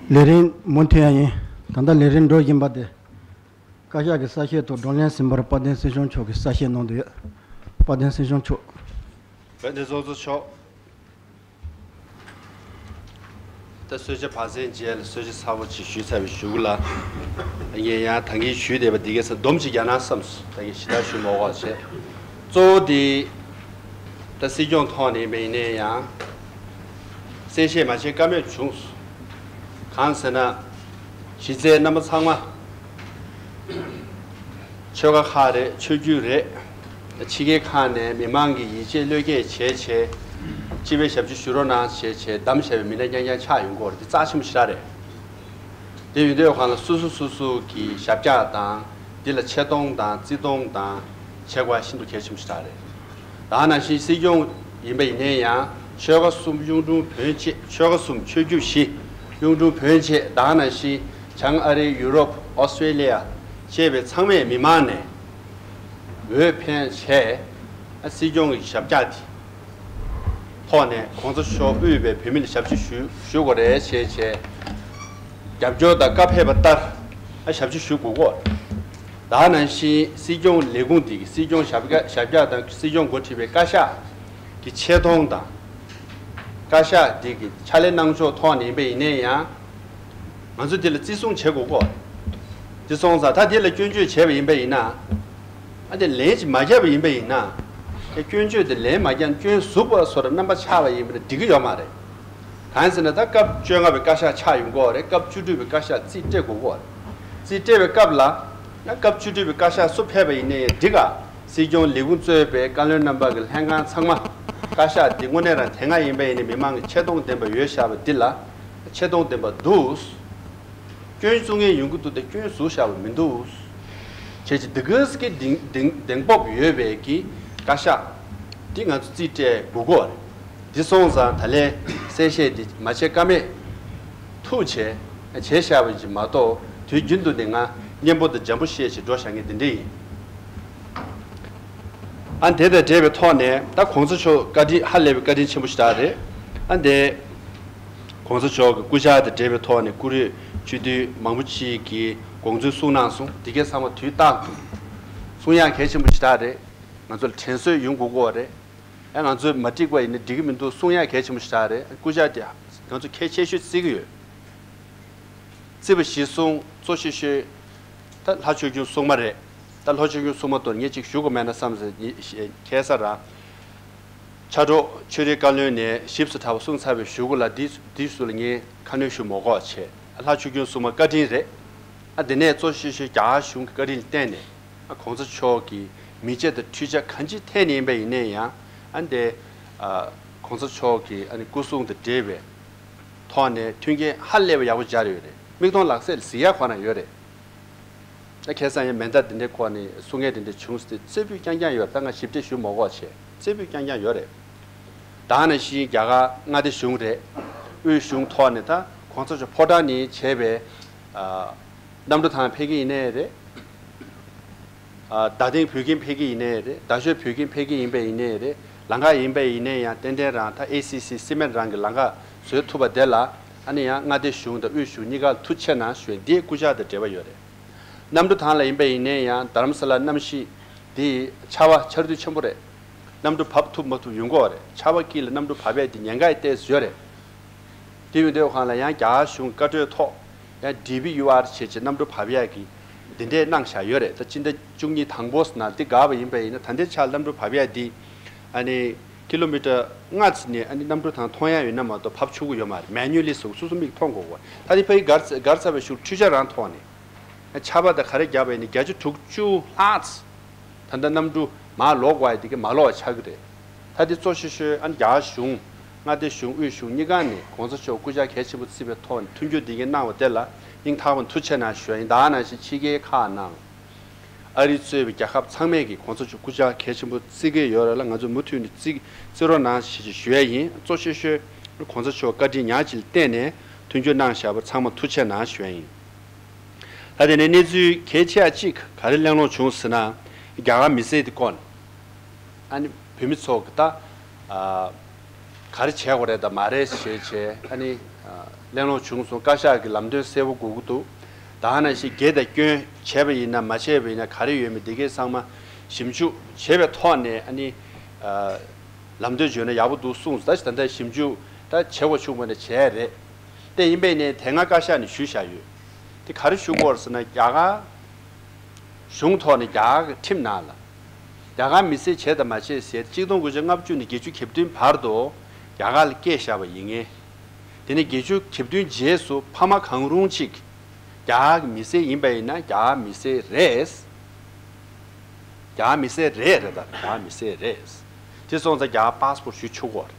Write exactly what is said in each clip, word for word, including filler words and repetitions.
ལས་རིམ་མུ་མཐུད་ཡ་ཡིན། ད་ལྟ་ལས་རིམ་འགྲོ་བཞིན་པ་དེ། བཀའ་ཤག་གི་གསལ་བཤད་ཐོག་བགྲོ་གླེང་ཟིན་པར་དཔལ་ལྡན་སྲིད་སྐྱོང་མཆོག་གིས་གསལ་བཤད་གནང་དུ་ཡོད། དཔལ་ལྡན་སྲིད་སྐྱོང་མཆོག་དཔལ་ལྡན་ཚོགས་གཙོ་མཆོག་ད་གསོལ་ཇ་བག་ཟན་རྗེས་ལ་གསོལ་ཇ་ཚ་པོ་ཅིག་ཞུས་ཚར་བའི་གཞུག་ལ། ངས་ཡང་ད་གིན་ཞུས་བསྡད་པ་འདི་གའི་ས་སྡོམ་ཅིག་རྒྱག་ན་བསམས་སོང་། ད་གིན་ཞེ་དྲག་ཞུ་མ་དགོས་བྱས། གཙོ་བོ་དེ་ད་སྲིད་སྐྱོང་ཐོག་ནས་ཡིན་པ་ཡིན་ནའི་ཡང་། གསལ་བཤད་མ་བྱེད་ཀ་མེད་བྱུང་སོང་། གང་ཟེར་ན། གཞི་རྩའི་རྣམ་པ་ཚང་མ། ཆོལ་ཁ་ཁག་རེད། ཆོས་བརྒྱུད་རེད། ཕྱི་རྒྱལ་ཁག་ནས་མི་མང་གི་ཡིད་ཆེས་བློས་འགེལ་བྱས་བྱས། སྤྱི་པའི་ཞབས་ཕྱི་ཞུ་རོགས་གནང་བྱས་བྱས་བདམས་བྱས་པའི་མི་སྣ་རྐྱང་རྐྱང་ཆགས་ཡོང་གི་ཡོད་རེད། འདི་རྩ་ཆེན་པོ་ཞེ་དྲག་རེད། དེ་ཡིན་དུས་སྒང་ལ་སོ་སོ་སོ་སོ་གི་ཞབས་བཀྱག་དང་། འདི་ལ་ཆེ་མཐོང་དང་བརྩི་མཐོང་དང་བྱེད་དགོས་པ་ཤིན་ཏུ་གལ་ཆེན་པོ་ཞིག་རེད། ད་ནང་བཞིན་སྲིད་སྐྱོང་ཡིན་པ་ཡིན་ནའི་ཡང་ཆོལ་ཁ་གསུམ་གཡུང་དྲུང་བོན་བཅས། ཆོལ་ཁ་གསུམ་ཆོས་བརྒྱུད་བཞི་གཡུང་དྲུང་བོན་བཅས། ད་ནང་བཞིན་བྱང་ཨ་རི། ཡུ་རོབ། ཨོ་སི་ཀྲེ་ལི་ཡ་བཅས་པའི་ཚང་མས་མི་མང་ནས་འོས་འཕེན་བྱས། སྲིད་སྐྱོང་གི་ཞབས་བཀྱག་དེ། ཐོག་ནས་གོང་ས་མཆོག་དབུས་པའི་བོད་མི་ལ་ཞབས་ཕྱི་ཞུ་ཞུ་དགོས་རེད་ཞེས་བྱས། རྒྱབ་སྐྱོར་དང་བཀའ་ཕེབས་པ་ལྟར་ཨ་ཞབས་ཕྱི་ཞུ་དགོས་གོ། ད་ནང་བཞིན་སྲིད་སྐྱོང་ལས་ཁུངས་འདི་གི་སྲིད་སྐྱོང་ཞབས་བཀྱག་ཞབས་བཀྱག་དང་སྲིད་སྐྱོང་འགོ་ཁྲིད་པའི་བཀའ་ཤག་གི་ཆེ་མཐོང་དང་། བཀའ་ཤག་འདི་གི་ཕྱག་ལས་གནང་ཕྱོགས་ཐོག་ནས་ཡིན་པ་ཡིན་ནའི་ཡང་། ང་ཚོ་འདི་ལ་བརྩི་སྲུང་བྱེད་དགོས་གོ། འདི་སོང་ཙང་ད་འདི་ལ་སྐྱོན་བརྗོད་བྱས་པ་ཡིན་པ་ཡིན་ན། ཨ་དེ་ལན་ཅིག་མ་བརྒྱབ་པ་ཡིན་པ་ཡིན་ན། དེ་སྐྱོན་བརྗོད་དེ་ལན་མ་བརྒྱབ་སྐྱོན་ཟུག་པ་བཟོ་འདྲ་རྣམ་པ་ཆགས་པ་ཡིན་པ་འགྲིག་གི་ཡོད་མ་རེད། གང་ཡིན་ཟེར་ན་ད་སྐབས་བཅོ་ལྔ་པའི་བཀའ་ཤག་ཆགས་ཡོང་གི་ཡོད་རེད། སྐབས་བཅུ་དྲུག་པའི་བཀའ་ཤག་རྩིས་སྤྲད་དགོས་གི་ཡོད་རེད། རྩིས་སྤྲད་པའི་སྐབས་ལ། ཡང་སྐབས་བཅུ་དྲུག་པའི་བཀའ་ཤག་སུ་ཕེབས་པ་ཡིན་ནའི་འགྲིག་ག། སྲིད་སྐྱོང་ལས་ཁུངས་གཙོས་པའི་བཀའ་བློན་རྣམ་པ་གི་ལྷན་ཁང་ཚང་མ། བཀའ་ཤག་འདི་དངོས་གནས་རང་དེ་སྔ་ཡིན་པ་ཡིན་ནའི་མི་མང་གི་ཆེ་མཐོང་ལྡན་པ་ཡོད་བཞག་པ་འདི་ལ། ཆེ་མཐོང་ལྡན་པ་འདུག། སྐྱོན་བཙུགས་མཁན་ཡོང་གི་འདུག་སྟེ་སྐྱོན་ཟུག་བཞག་པ་མི་འདུག། བྱས་ཙང་འདི་ག་ཙམ་གྱི་གདེང་གདེང་གདེང་སྤོབས་ཡོད་པའི་གི་བཀའ་ཤག་འདི་ང་ཚོ་རྩིས་སྤྲད་དགོས་གོ། འདི་སོང་ཙང་ད་ལན་གསལ་བཤད་འདི་མ་བྱེད་ཀ་མེད་ཐུག་བྱས་བྱས་བཞག་པ་ཅིག་མ་གཏོགས། དུས་རྒྱུན་དུ་ནི་ང་སྙན་པོ་དང་འཇམ་པོ་བཤད་བྱས་འགྲོ་བཞག་མཁན་འདི་འདྲ་ཡིན། ཨ་དེ་དང་འབྲེལ་བའི་ཐོག་ནས་ད་གོང་ས་མཆོག་བཀའ་དྲིན་ཧ་ལས་པའི་བཀའ་དྲིན་ཆེན་པོ་ཞིག་རེད། ཨ་འདི། གོང་ས་མཆོག་གི་སྐུ་ཕྱྭ་དང་འབྲེལ་བའི་ཐོག་ནས་སྐུ་རིམ་སྤྱི་འཐུས་མང་པོ་ཅིག་གིས་དགོངས་ཚུལ་གསུངས་གནང་སོང་། འདི་གའི་ཚང་མ་དུས་རྟག་ཏུ་གསུང་ཡག་གལ་ཆེན་པོ་ཞིག་རེད། ང་ཚོ་ལ་དྲན་གསོས་ཡོང་དགོས་ཀྱི་ཡོད་རེད། ཨ་ང་ཚོས་མ་འགྲིག་པ་ཡིན་ན་འགྲིག་གི་མི་འདུག་གསུང་ཡག་གལ་ཆེན་པོ་ཞིག་རེད། སྐུ་ཕྱྭ་དེ་ང་ཚོ་གལ་ཆེ་ཤོས་བརྩི་གི་ཡོད། བརྩི་བ་གཞིར་བཟུང་གཙོ་ཆེ་ཤོས། ད་ལྷ་ཆོས་སྐྱོང་སྲུང་མ་རེད། ད་ལྷ་ཆོས་སྐྱོང་སྲུང་མ་དོར་ངས་ཅིག་ཞུ་དགོས་མེད་ན་བསམ་ཟེར་ཁ་སང་རང་། ཕྱག་གྲོགས་ཆོས་རིག་བཀའ་བློན་ནས་ཞིབ་ཚགས་པོ་གསུངས་ཚར་བའི་གཞུག་གུ་ལ་འདི་འདི་ཚོ་ལ་ངས་ཁ་སྣོན་ཞུ་མ་དགོས་བྱས། ལྷ་ཆོས་སྐྱོང་སྲུང་མ་བཀའ་དྲིན་རེད། ཨ་དེ་ནས་གཙོ་ཆེ་ཤོས་རྒྱ་གར་གཞུང་གི་བཀའ་དྲིན་ལ་བརྟེན་ནས། ཨ་གོང་ས་མཆོག་གི་མི་ཆེ་དང་འཕྲུལ་ཆ་གང་ཅིའི་ཐད་ནས་ཡིན་པ་ཡིན་ནའི་ཡང་། ཨ་འདི། ཨ་གོང་ས་མཆོག་གི་ཨ་ནི་སྐུ་གསུང་དང་འབྲེལ་བའི་ཐོག་ནས་མཐུན་རྐྱེན་ཧ་ལས་པ་ཡག་པོ་སྦྱར་ཡོད་རེད། མིག་མཐོང་ལག་ཟླའི་གཟིགས་ཡག་ཁོ་ན་ཡོད་རེད། ད་ཁ་སང་ཡང་མེ་མདའ་འདི་འདྲའི་སྐོར་ནས་གསུང་མཁན་དེ་འདྲ་བྱུང་སྟེ་རྩེ་ཕུད་རྐྱང་རྐྱང་ཡོད་རེད། ད་ང་ཞིབ་ཕྲ་ཞུ་མ་དགོས་བྱས་རྩེ་ཕུད་རྐྱང་རྐྱང་ཡོད་རེད། ད་ནང་བཞིན་རྒྱ་གར་མངའ་སྡེ་གཞུང་རེད། དབུས་གཞུང་ཐོག་ནས་ད་གོང་ས་མཆོག་ཕོ་བྲང་ནས་བྱས་པའི་ཨ་གནམ་གྲུ་ཐང་འཕེན་གྱི་ཡིན་ནའི་རེད། ཨ་རྡ་སྟེང་བོད་ཁྱིམ་འཕེན་གྱི་ཡིན་ནའི་རེད། རྡ་ཤོད་བོད་ཁྱིམ་འཕེན་གྱི་ཡིན་པ་ཡིན་ནའི་རེད། ལམ་ཁ་ཡིན་པ་ཡིན་ནའི་ཡང་ཏན་ཏན་རང་ད་ཨེ་སི་སི་སི་མེན་རང་གི་ལམ་ཁ་བཟོས་ཐུབ་པ་དེ་ལ། ཨ་ནི་ཡང་མངའ་སྡེ་གཞུང་དང་དབུས་གཞུང་གཉིས་ཀར་ཐུགས་རྗེ་ཆེ་གནང་ཞུ་ཡ་འདི་སྐུ་ཕྱྭ་དང་འབྲེལ་བ་ཡོད་རེད། གནམ་གྲུ་ཐང་ལ་ཡིན་པ་ཡིན་ནའི་ཡང་རྡ་རམ་ས་ལ་གནམ་གཤིས་འདི་ཆར་པ་ཆར་དུས་ཆེན་པོ་རེད། གནམ་གྲུ་བབས་ཐུབ་མ་ཐུབ་ཡོང་གི་ཡོད་རེད། ཆར་པ་དཀྱིལ་ལ་གནམ་གྲུ་བབས་ཡ་འདི་ཉེན་ཁ་ཏོག་ཙམ་ཡོད་རེད། དེ་ཡོད་དུས་སྒང་ལ་ཡང་རྒྱ་གར་གཞུང་བཀའ་འཁྲོལ་ཐོག་ཡང་ཌི་བི་ཡུ་ཨར་བྱས་བྱས་གནམ་གྲུ་བབས་ཡ་གི་འདི་འདྲས་གནང་བཞག་ཡོད་རེད། ད་སྤྱི་ཟླ་བཅུ་གཉིས་དང་པོ་ནང་འདི་འགག་པ་ཡིན་པ་ཡིན་ན། ད་ལྟའི་ཆར་གནམ་གྲུ་བབས་ཡ་འདི་ཨ་ནི་ཀི་ལོ་མི་ཊར་ལྔ་ཙམ་ནས་ཨ་ནི་གནམ་གྲུ་ཐང་མཐོང་ཡ་ཡོད་ན་མ་གཏོགས་བབས་ཆོག་གི་ཡོད་མ་རེད། མེ་ནུ་ལི་སོགས་སོ་སོ་མིག་མཐོང་དགོས་གོ། ད་འདི་ཕ་གི་སྒར་སྒར་ཚར་བའི་གཞུག་འཕྲུལ་ཆས་རང་ཐོག་ནས། ཆར་པ་དང་ག་རེ་བརྒྱབ་པ་ཡིན་ནའི་བརྒྱ་ཆ་དྲུག་ཅུ་ལྷག་ཙམ། ད་ལྟ་གནམ་གྲུ་མར་ལོག་དགོས་ཡ་དེ་ག་མ་ལོག་པ་ཆགས་ཀྱི་རེད། ད་དེ་གཙོ་ཆེ་ཤོས་ཨ་ནི་རྒྱ་གར་གཞུང་། མངའ་སྡེ་གཞུང་དབུས་གཞུང་གཉིས་ཀ་ནས་གོང་ས་མཆོག་སྐུ་ཕྱྭ་གལ་ཆེན་པོ་བརྩིས་པའི་ཐོག་ནས་མཐུན་འགྱུར་འདི་གའི་གནང་བ་དེ་ལ་སྙིང་ཐག་པ་ནས་ཐུགས་རྗེ་ཆེ་གནང་ཞུ་ཡ་ཡིན། ད་ནང་བཞིན་ཕྱི་རྒྱལ་ཁག་ནང་ཨ་རི་གཙོས་པའི་རྒྱལ་ཁབ་ཚང་མས་ཀྱིས་གོང་ས་མཆོག་སྐུ་ཕྱྭ་གལ་ཆེན་པོ་བརྩི་གི་ཡོད་རེད་ལ། ང་ཚོ་མུ་མཐུད་ནས་བརྩི་བརྩི་རོགས་གནང་ཞེས་ཞུ་ཡ་ཡིན། གཙོ་ཆེ་ཤོས་གོང་ས་མཆོག་བཀའ་དྲིན་ཉག་གཅིག་ལ་བརྟེན་ནས་མཐུན་འགྱུར་གནང་བཞག་པ་ཚང་མ་ཐུགས་རྗེ་ཆེ་གནང་ཞུ་ཡ་ཡིན། ད་དེ་ནས་གནས་ཚུལ་གལ་ཆེ་བ་གཅིག་ག་རེ་གླེང་སློང་བྱུང་ཟེར་ན། རྒྱ་གར་མི་སེར་དེ་སྐོར་ནས། ཨ་ནི་བོད་མི་ཚོ་གི་ད་ཨ་ག་ ག་རེ་བྱེད་དགོས་རེད་དང་མ་རེད་ཞེས་བྱས་ཨ་ནི་གླེང་སློང་བྱུང་སོང་། བཀའ་ཤག་གི་ལམ་སྟོན་གསལ་པོ་དགོས་ཀྱི་འདུག་ད་ནང་བཞིན་དགེ་དང་སྐྱོན་བྱས་པ་ཡིན་ན་མ་བྱས་པ་ཡིན་ན་ག་རེ་ཡོད་མེད་འདི་གའི་ཚང་མ་ཞིབ་འཇུག་བྱས་པའི་ཐོག་ནས་ཨ་ནི་ལམ་སྟོན་བྱས་ན་ཡག་པོ་འདུག་གསུངས། ད་ད་ལྟ་ཞིབ་འཇུག་ད་བྱེད་དགོས་བྱུང་བ་ནས་བྱས་རེད། དེ་ཡིན་པས་ནས་དེ་སྔ་བཀའ་ཤག་ནས་ཞུས་བཞག་ཡོད། དེ་ག་རེ་ཞུ་དགོས་རེད་ཟེར་ན་རྒྱ་གར་གཞུང་ཐོག་ནས་རྒྱ་གར་གྱི་ཁྲིམས་ནང་ལ་རྒྱ་གར་མི་སེར་བྱས་དང་མ་བྱས་ཟེར་གཅིག་སྟོང་དགུ་བརྒྱ་ལྔ་བཅུ་ནས་བརྒྱད་ཅུ་གྱ་བདུན་བར་དུ་རྒྱ་གར་ལ་སྐྱེས་བཞག་པ་ཡིན་ངེས། དེ་ནས་བརྒྱད་ཅུ་གྱ་བདུན་རྗེས་སུ་ཕ་མ་གང་རུང་གཅིག་རྒྱ་གར་གྱི་མི་སེར་ཡིན་པ་ཡིན་ན་རྒྱ་གར་མི་སེར་རེད། རྒྱ་གར་མི་སེར་རེད་རེད་ད། རྒྱ་གར་མི་སེར་རེད། དེ་སོང་ཙང་རྒྱ་གར་པཱ་སི་པོར་ཞུ་ཆོག་གི་རེད།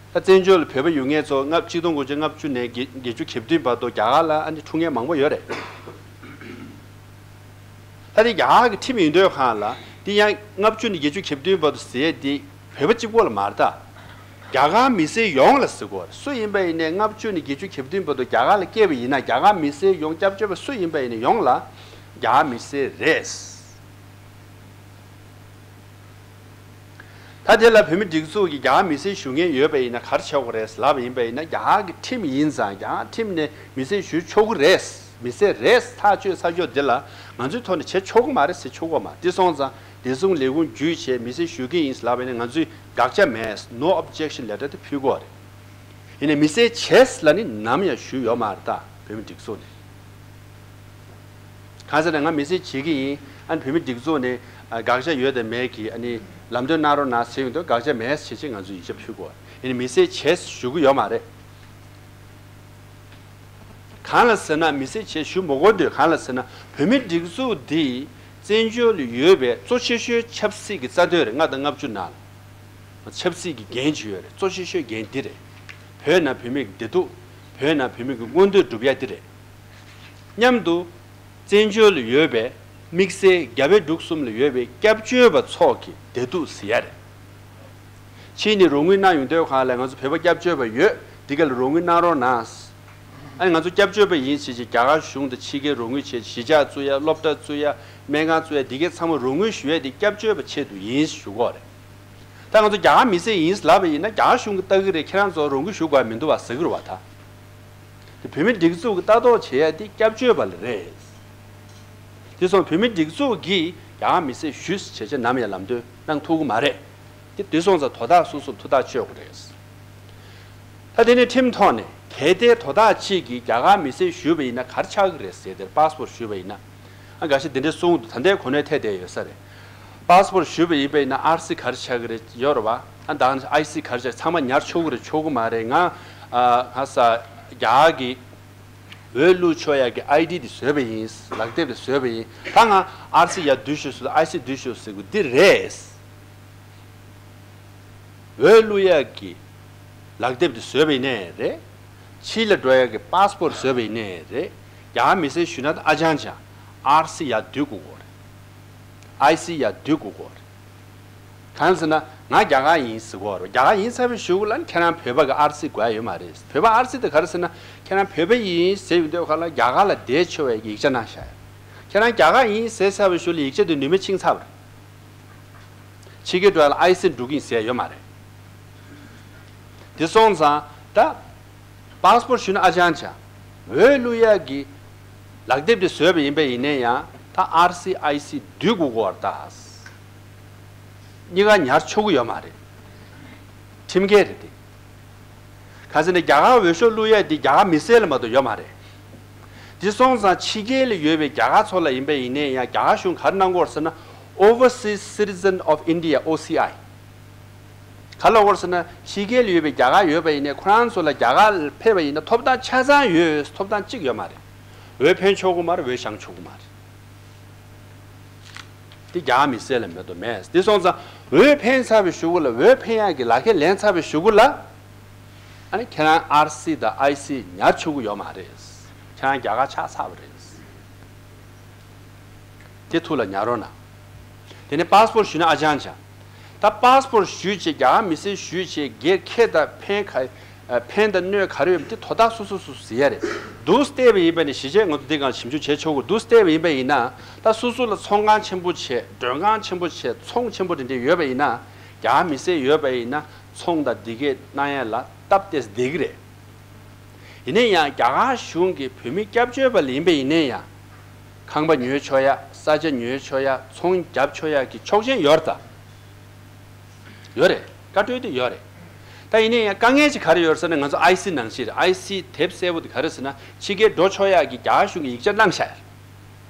ད་བཙན་བྱོལ་ལ་བོད་པ་ཡོད་མཁན་ཚོ་ལྔ་གཅིག་སྟོང་དགུ་བརྒྱ་ལྔ་བཅུ་ནས་བརྒྱད་བརྒྱད་ཅུ་གྱ་བདུན་བར་དུ་རྒྱ་གར་ལ་ཨ་ནི་འཁྲུངས་མཁན་མང་པོ་ཡོད་རེད། ད་དེ་རྒྱ་གར་གྱི་ཁྲིམས་ཡིན་དུས་གང་ལ་དེ་ཡང་ལྔ་བཅུ་ནས་བརྒྱད་ཅུ་གྱ་བདུན་བར་དུ་ཟེར་ཡས་དེ་བོད་པ་གཅིག་པོ་ལ་མ་རེད་ད། རྒྱ་གར་མི་སེར་ཡོངས་ལ་ཟེར་གོ་རེད། སུ་ཡིན་པ་ཡིན་ནའི་ལྔ་བཅུ་ནས་བརྒྱད་ཅུ་གྱ་བདུན་བར་དུ་རྒྱ་གར་ལ་སྐྱེས་པ་ཡིན་ན་རྒྱ་གར་མི་སེར་ཡོངས་སྐྱབས་བཅོལ་བ་སུ་ཡིན་པ་ཡིན་ནའི་ཡོངས་ལ་རྒྱ་གར་མི་སེར་རེད། ད་དེ་ལ་བོད་མི་སྒྲིག་འཛུགས་ཀྱིས་རྒྱ་གར་མི་སེར་ཞུ་མཁན་ཡོད་པ་ཡིན་ན་ག་རེ་བྱེད་དགོས་རེད་ལབ་པ་ཡིན་པ་ཡིན་ན་རྒྱ་གར་གྱི་ཁྲིམས་ཡིན་ཙང་རྒྱ་གར་ཁྲིམས་ནས་མི་སེར་ཞུ་ཆོག་གི་རེད། མི་སེར་རེད་ཐག་གཅོད་ཚར་ཆོག་འདི་ལ་ང་ཚོའི་ཐོག་ནས་བྱེད་ཆོག་གི་མ་རེད་ཟེར་ཆོག་གི་མ་རེད། དེ་སོང་ཙང་བདེ་སྲུང་ལས་ཁུངས་བརྒྱུད་བྱས་མི་སེར་ཞུ་གི་ཡིན་ལབ་པ་ཡིན་ན་ང་ཚོས་དགག་བྱ་མེད། No objection letter དེ་ཕུལ་དགོས་རེད། ཡིན་ནའི་མི་སེར་བྱས་ལ་ནི་ནམ་ཡང་ཞུས་ཡོད་མ་རེད་ད་བོད་མི་སྒྲིག་འཛུགས་ནས། གང་ཟེར་ན་ང་མི་སེར་བྱེད་ཀྱི་ཡིན། ཨ་ནི་བོད་མི་སྒྲིག་འཛུགས་ནས་ཨ་དགག་བྱ་ཡོད་དང་མེད་ཀྱི་ཨ་ནི་ལམ་སྟོན་གནང་རོགས་གནང་ཟེར་ཡོང་དུས་དགག་བྱ་མེད་ཟེར་བྱས་ང་ཚོས་ཡིག་ཆ་ཕུལ་དགོས། ཡིན་ནའི་མི་སེར་བྱས་ཞུ་གི་ཡོད་མ་རེད། གང་ལ་ཟེར་ན་མི་སེར་བྱས་ཞུ་མ་དགོས་དུས་གང་ལ་ཟེར་ན་བོད་མི་སྒྲིག་འཛུགས་འདི་བཙན་བྱོལ་ལ་ཡོད་པའི་གཙོ་ཆེ་ཤོས་ཆབ་སྲིད་ཀྱི་རྩ་དོན་རེད། ལྔ་དང་ལྔ་བཅུ་ནང་ལ་ཆབ་སྲིད་ཀྱི་འགན་ཅིག་ཡོད་རེད། གཙོ་ཆེ་ཤོས་འགན་འདི་རེད། བོད་ནང་བོད་མི་གི་བདེ་སྡུག་བོད་ནང་བོད་མི་གི་མངོན་འདོད་སྒྲུབ་ཡ་འདི་རེད། མཉམ་དུ་བཙན་བྱོལ་ལ་ཡོད་པའི་དམིགས་བསལ་རྒྱ་བལ་འབྲུག་གསུམ་ལ་ཡོད་པའི་སྐྱབས་བཅོལ་བ་ཚོ་གི་བདེ་སྡུག་ཟེར་ཡ་རེད། ཕྱིས་ནས་རོགས་དངུལ་གནང་ཡོང་དུས་གང་ལ་ང་ཚོ་བོད་པ་སྐྱབས་བཅོལ་བ་ཡོད། འདི་ག་ལ་རོགས་དངུལ་གནང་རོགས་གནང་། ཨ་ནི་ང་ཚོ་སྐྱབས་བཅོལ་བ་ཡིན་ཟེར་བྱས་རྒྱ་གར་གཞུང་དང་ཕྱི་རྒྱལ་རོགས་དངུལ་བྱས་གཞིས་ཆགས་བཙུགས་ཡ་སློབ་གྲྭ་བཙུགས་ཡ་སྨན་ཁང་བཙུགས་ཡ་འདི་གའི་ཚང་མ་རོགས་དངུལ་ཞུ་ཡ་འདི་སྐྱབས་བཅོལ་བ་ཆེད་དུ་ཡིན་ཞུ་གི་རེད། ད་ང་ཚོ་རྒྱ་གར་མི་སེར་ཡིན་ལབ་པ་ཡིན་ན་རྒྱ་གར་གཞུང་གིས་ལྟ་གི་རེད། ཁྱེད་རང་ཚོ་རོགས་དངུལ་ཞུ་དགོས་མི་འདུག་བ་ཟེར་གི་རེད་བ་ད། དེ་བོད་མི་སྒྲིག་འཛུགས་ཀྱི་ལྟ་རྟོག་བྱེད་ཡ་དེ་སྐྱབས་བཅོལ་བ་ལ་རེད། དེ་སོང་བོད་མི་སྒྲིག་འཛུགས་ཀྱིས་རྒྱ་གར་མི་སེར་ཞུས་བྱས་བྱས་ནམ་ཡང་ལམ་སྟོན་གནང་ཐུབ་ཀྱི་མ་རེད། དེ་དེ་སོང་ཙང་དོ་བདག་སོ་སོར་ཐུགས་ཐག་གཅོད་དགོས་རེད། ད་དེ་ནས་ཁྲིམས་ཐོག་ནས་གལ་ཏེ་དོ་བདག་གཅིག་གིས་རྒྱ་གར་མི་སེར་ཞུས་པ་ཡིན་ན་ག་རེ་ཆགས་ཀྱི་རེད་ཟེར་དེར་པཱ་སི་པོར་ཞུས་པ་ཡིན་ན། ཨ་འགའ་ཤས་དེ་འདྲའི་གསུང་གི་འདུག་ད་ལྟའི་གོ་གནས་ཐད་བསྡད་ཡོད་ས་རེད། པཱ་སི་པོར་ཞུས་པ་ཡིན་པ་ཡིན་ན་ཨར་སི་ག་རེ་ཆགས་ཀྱི་རེད་ཡོད་རེད་བ། ཨ་ད་ཨའི་སི་ག་རེ་ཆགས་ཚང་མ་ཉར་ཆོག་གི་རེད་ཆོག་གི་མ་རེད། ང་ཨ་ང་ས་རྒྱ་གར་གྱི་འོས་བླུག་ཆོག་ཡག་གི་ཨའི་ཌི་དེ་བཟོས་པ་ཡིན། ལག་དེབ་དེ་བཟོས་པ་ཡིན། ད་ང་ཨར་སི་ཡར་བསྡུས་ཤོག་ཟེར་ཨའི་སི་བསྡུས་ཤོག་ཟེར་དགོས་འདི་རེད། འོས་བླུག་ཡག་གི་ལག་དེབ་དེ་བཟོས་པ་ཡིན་ནའི་རེད། ཕྱི་ལ་འགྲོ་ཡག་གི་པཱ་སི་པོར་བཟོས་པ་ཡིན་ནའི་རེད། རྒྱ་གར་མི་སེར་ཞུས་ན་ད་ཨ་ཅང་ཅང་ཨར་སི་ཡར་བསྡུ་དགོས་གོ་རེད། ཨའི་སི་ཡར་བསྡུ་དགོས་གོ་རེད། གང་ཟེར་ན་ང་རྒྱ་གར་ཡིན་ཟེར་གོ་རེད། རྒྱ་གར་ཡིན་ཚར་བའི་གཞུག་གུ་ལ་ཁྱེད་རང་བོད་པ་གི་ཨར་སི་དགོས་ཡ་ཡོད་མ་རེད། བོད་པ་ཨར་སི་དེ་ག་རེ་ཟེར་ན་ཁྱེད་རང་བོད་པ་ཡིན་ཟེར་ཡོང་དུས་ག་ལ་རྒྱ་གར་ལ་བསྡད་ཆོག་པའི་ཡིག་ཆ་གནང་བཞག་ཡ། ཁྱེད་རང་རྒྱ་གར་ཡིན་ཟེར་ཚར་བའི་གཞུག་ལ་ཡིག་ཆ་དེ་ནུས་མེད་ཕྱིན་ཚར་བ་རེད། ཕྱི་རྒྱལ་འགྲོ་ཡ་ལ་ཨའི་སི་འགྲོ་གི་ཡིན་ཟེར་ཡ་ཡོད་མ་རེད། དེ་སོང་ཙང་ད་པཱ་སི་པོར་ཞུས་ན་ཨ་ཅང་ཅང་། འོས་བླུག་ཡག་གི་ལག་དེབ་དེ་བཟོས་པ་ཡིན་པ་ཡིན་ནའི་ཡང་ད་ཨར་སི་ཨའི་སི་བསྡུ་དགོས་གོ་བར་ད། གཉིས་ཀ་ཉར་ཆོག་གི་ཡོད་མ་རེད། ཁྲིམས་འགལ་རེད་དེ། ག་ཟེར་ན་རྒྱ་གར་འོས་ཤོག་བླུག་ཡ་དེ་རྒྱ་གར་མི་སེར་ལ་མ་གཏོགས་ཡོད་མ་རེད། དེ་སོང་ཙང་ཕྱི་རྒྱལ་ལ་ཡོད་པའི་རྒྱ་གར་ཚོ་ལ་ཡིན་པ་ཡིན་ནའི་ཡང་རྒྱ་གར་གཞུང་ག་རེ་གནང་གི་ཡོད་ཟེར་ན་Overseas Citizen of India O C I། ག་ལ་གོ་ཟེར་ན་ཕྱི་རྒྱལ་ལ་ཡོད་པའི་རྒྱ་གར་ཡོད་པ་ཡིན་ནའི་ཁོ་རང་ཚོ་ལ་རྒྱ་གར་ལ་ཕེབས་པ་ཡིན་ན་ཐོབ་ཐང་ཆ་ཚང་ཡོད། ཐོབ་ཐང་གཅིག་ཡོད་མ་རེད། འོས་འཕེན་ཆོག་གི་མ་རེད། འོས་བཞེངས་ཆོག་གི་མ་རེད། དེ་རྒྱ་གར་མི་སེར་ལ་མེད་དོ་མེད། དེ་སོང་ཙང་འོས་འཕེན་ཚར་བའི་གཞུག་གུ་ལ་འོས་འཕེན་ཡག་གི་ལག་ཁྱེར་ལེན་ཚར་བའི་གཞུག་གུ་ལ་ཨ་ནི་ཁྱེད་རང་ཨར་སི་དང་ཨའི་སི་ཉར་ཆོག་གི་ཡོད་མ་རེད། ཁྱེད་རང་རྒྱ་གར་ཆགས་ཚར་བ་རེད། དེ་ཐུགས་ལ་ཉར་རོགས་གནང་། དེ་ནས་པཱ་སི་པོར་ཞུས་ན་ཨ་ཅང་ཅང་། ད་པཱ་སི་པོར་ཞུས་བྱས་རྒྱ་གར་མི་སེར་ཞུས་བྱས་སྒེར་ཁེ་དང་ཕན་ག་ཕན་དང་གནོད་ག་རེ་ཡོད་མེད་དེ་དོ་བདག་སོ་སོ་སོ་སོ་ཟེར་ཡ་རེད། འདུག་བལྟས་པ་ཡིན་པ་ནི་གཞིས་བྱེས་ང་ཚོ་འདི་སྒང་ཞིབ་འཇུག་བྱེད་ཆོག་གི་འདུག་བལྟས་པ་ཡིན་པ་ཡིན་ན་ད་སོ་སོ་ལ་ཚོང་ཁང་ཆེན་པོ་བྱས་མགྲོན་ཁང་ཆེན་པོ་བྱས་ཚོང་ཆེན་པོ་དེ་འདྲས་ཡོད་པ་ཡིན་ན་རྒྱ་གར་མི་སེར་ཡོད་པ་ཡིན་ན་ ཚོང་དང་འདི་གས་གནང་ཡ་ལ་སྟབས་བདེ་བདེ་གི་རེད། ཡིན་ན་ཡང་རྒྱ་གར་གཞུང་གིས་བོད་མི་སྐྱབས་བཅོལ་བ་ལ་ཡིན་པ་ཡིན་ན་ཡང་། ཁང་པ་ཉོས་ཆོག་ཡ། ས་ཆ་ཉོས་ཆོག་ཡ། ཚོང་རྒྱབ་ཆོག་ཡ་གི་ཆོག་མཆན་ཡོད་རེད་ད། ཡོད་རེད། བཀའ་འཁྲོལ་དེ་ཡོད་རེད། ད་ཡིན་ན་ཡང་དཀའ་ངལ་ཅིག་ག་རེ་ཡོད་ཟེར་ན། ང་ཚོ་ཨའི་སི་ནང་བཞིན་རེད། ཨའི་སི་དེབ་གསལ་པོ་དེ་ག་རེ་ཟེར་ན། ཕྱི་རྒྱལ་འགྲོ་ཆོག་ཡ་གི་རྒྱ་གར་གཞུང་གིས་ཡིག་ཆ་གནང་བཞག་ཡོད་རེད།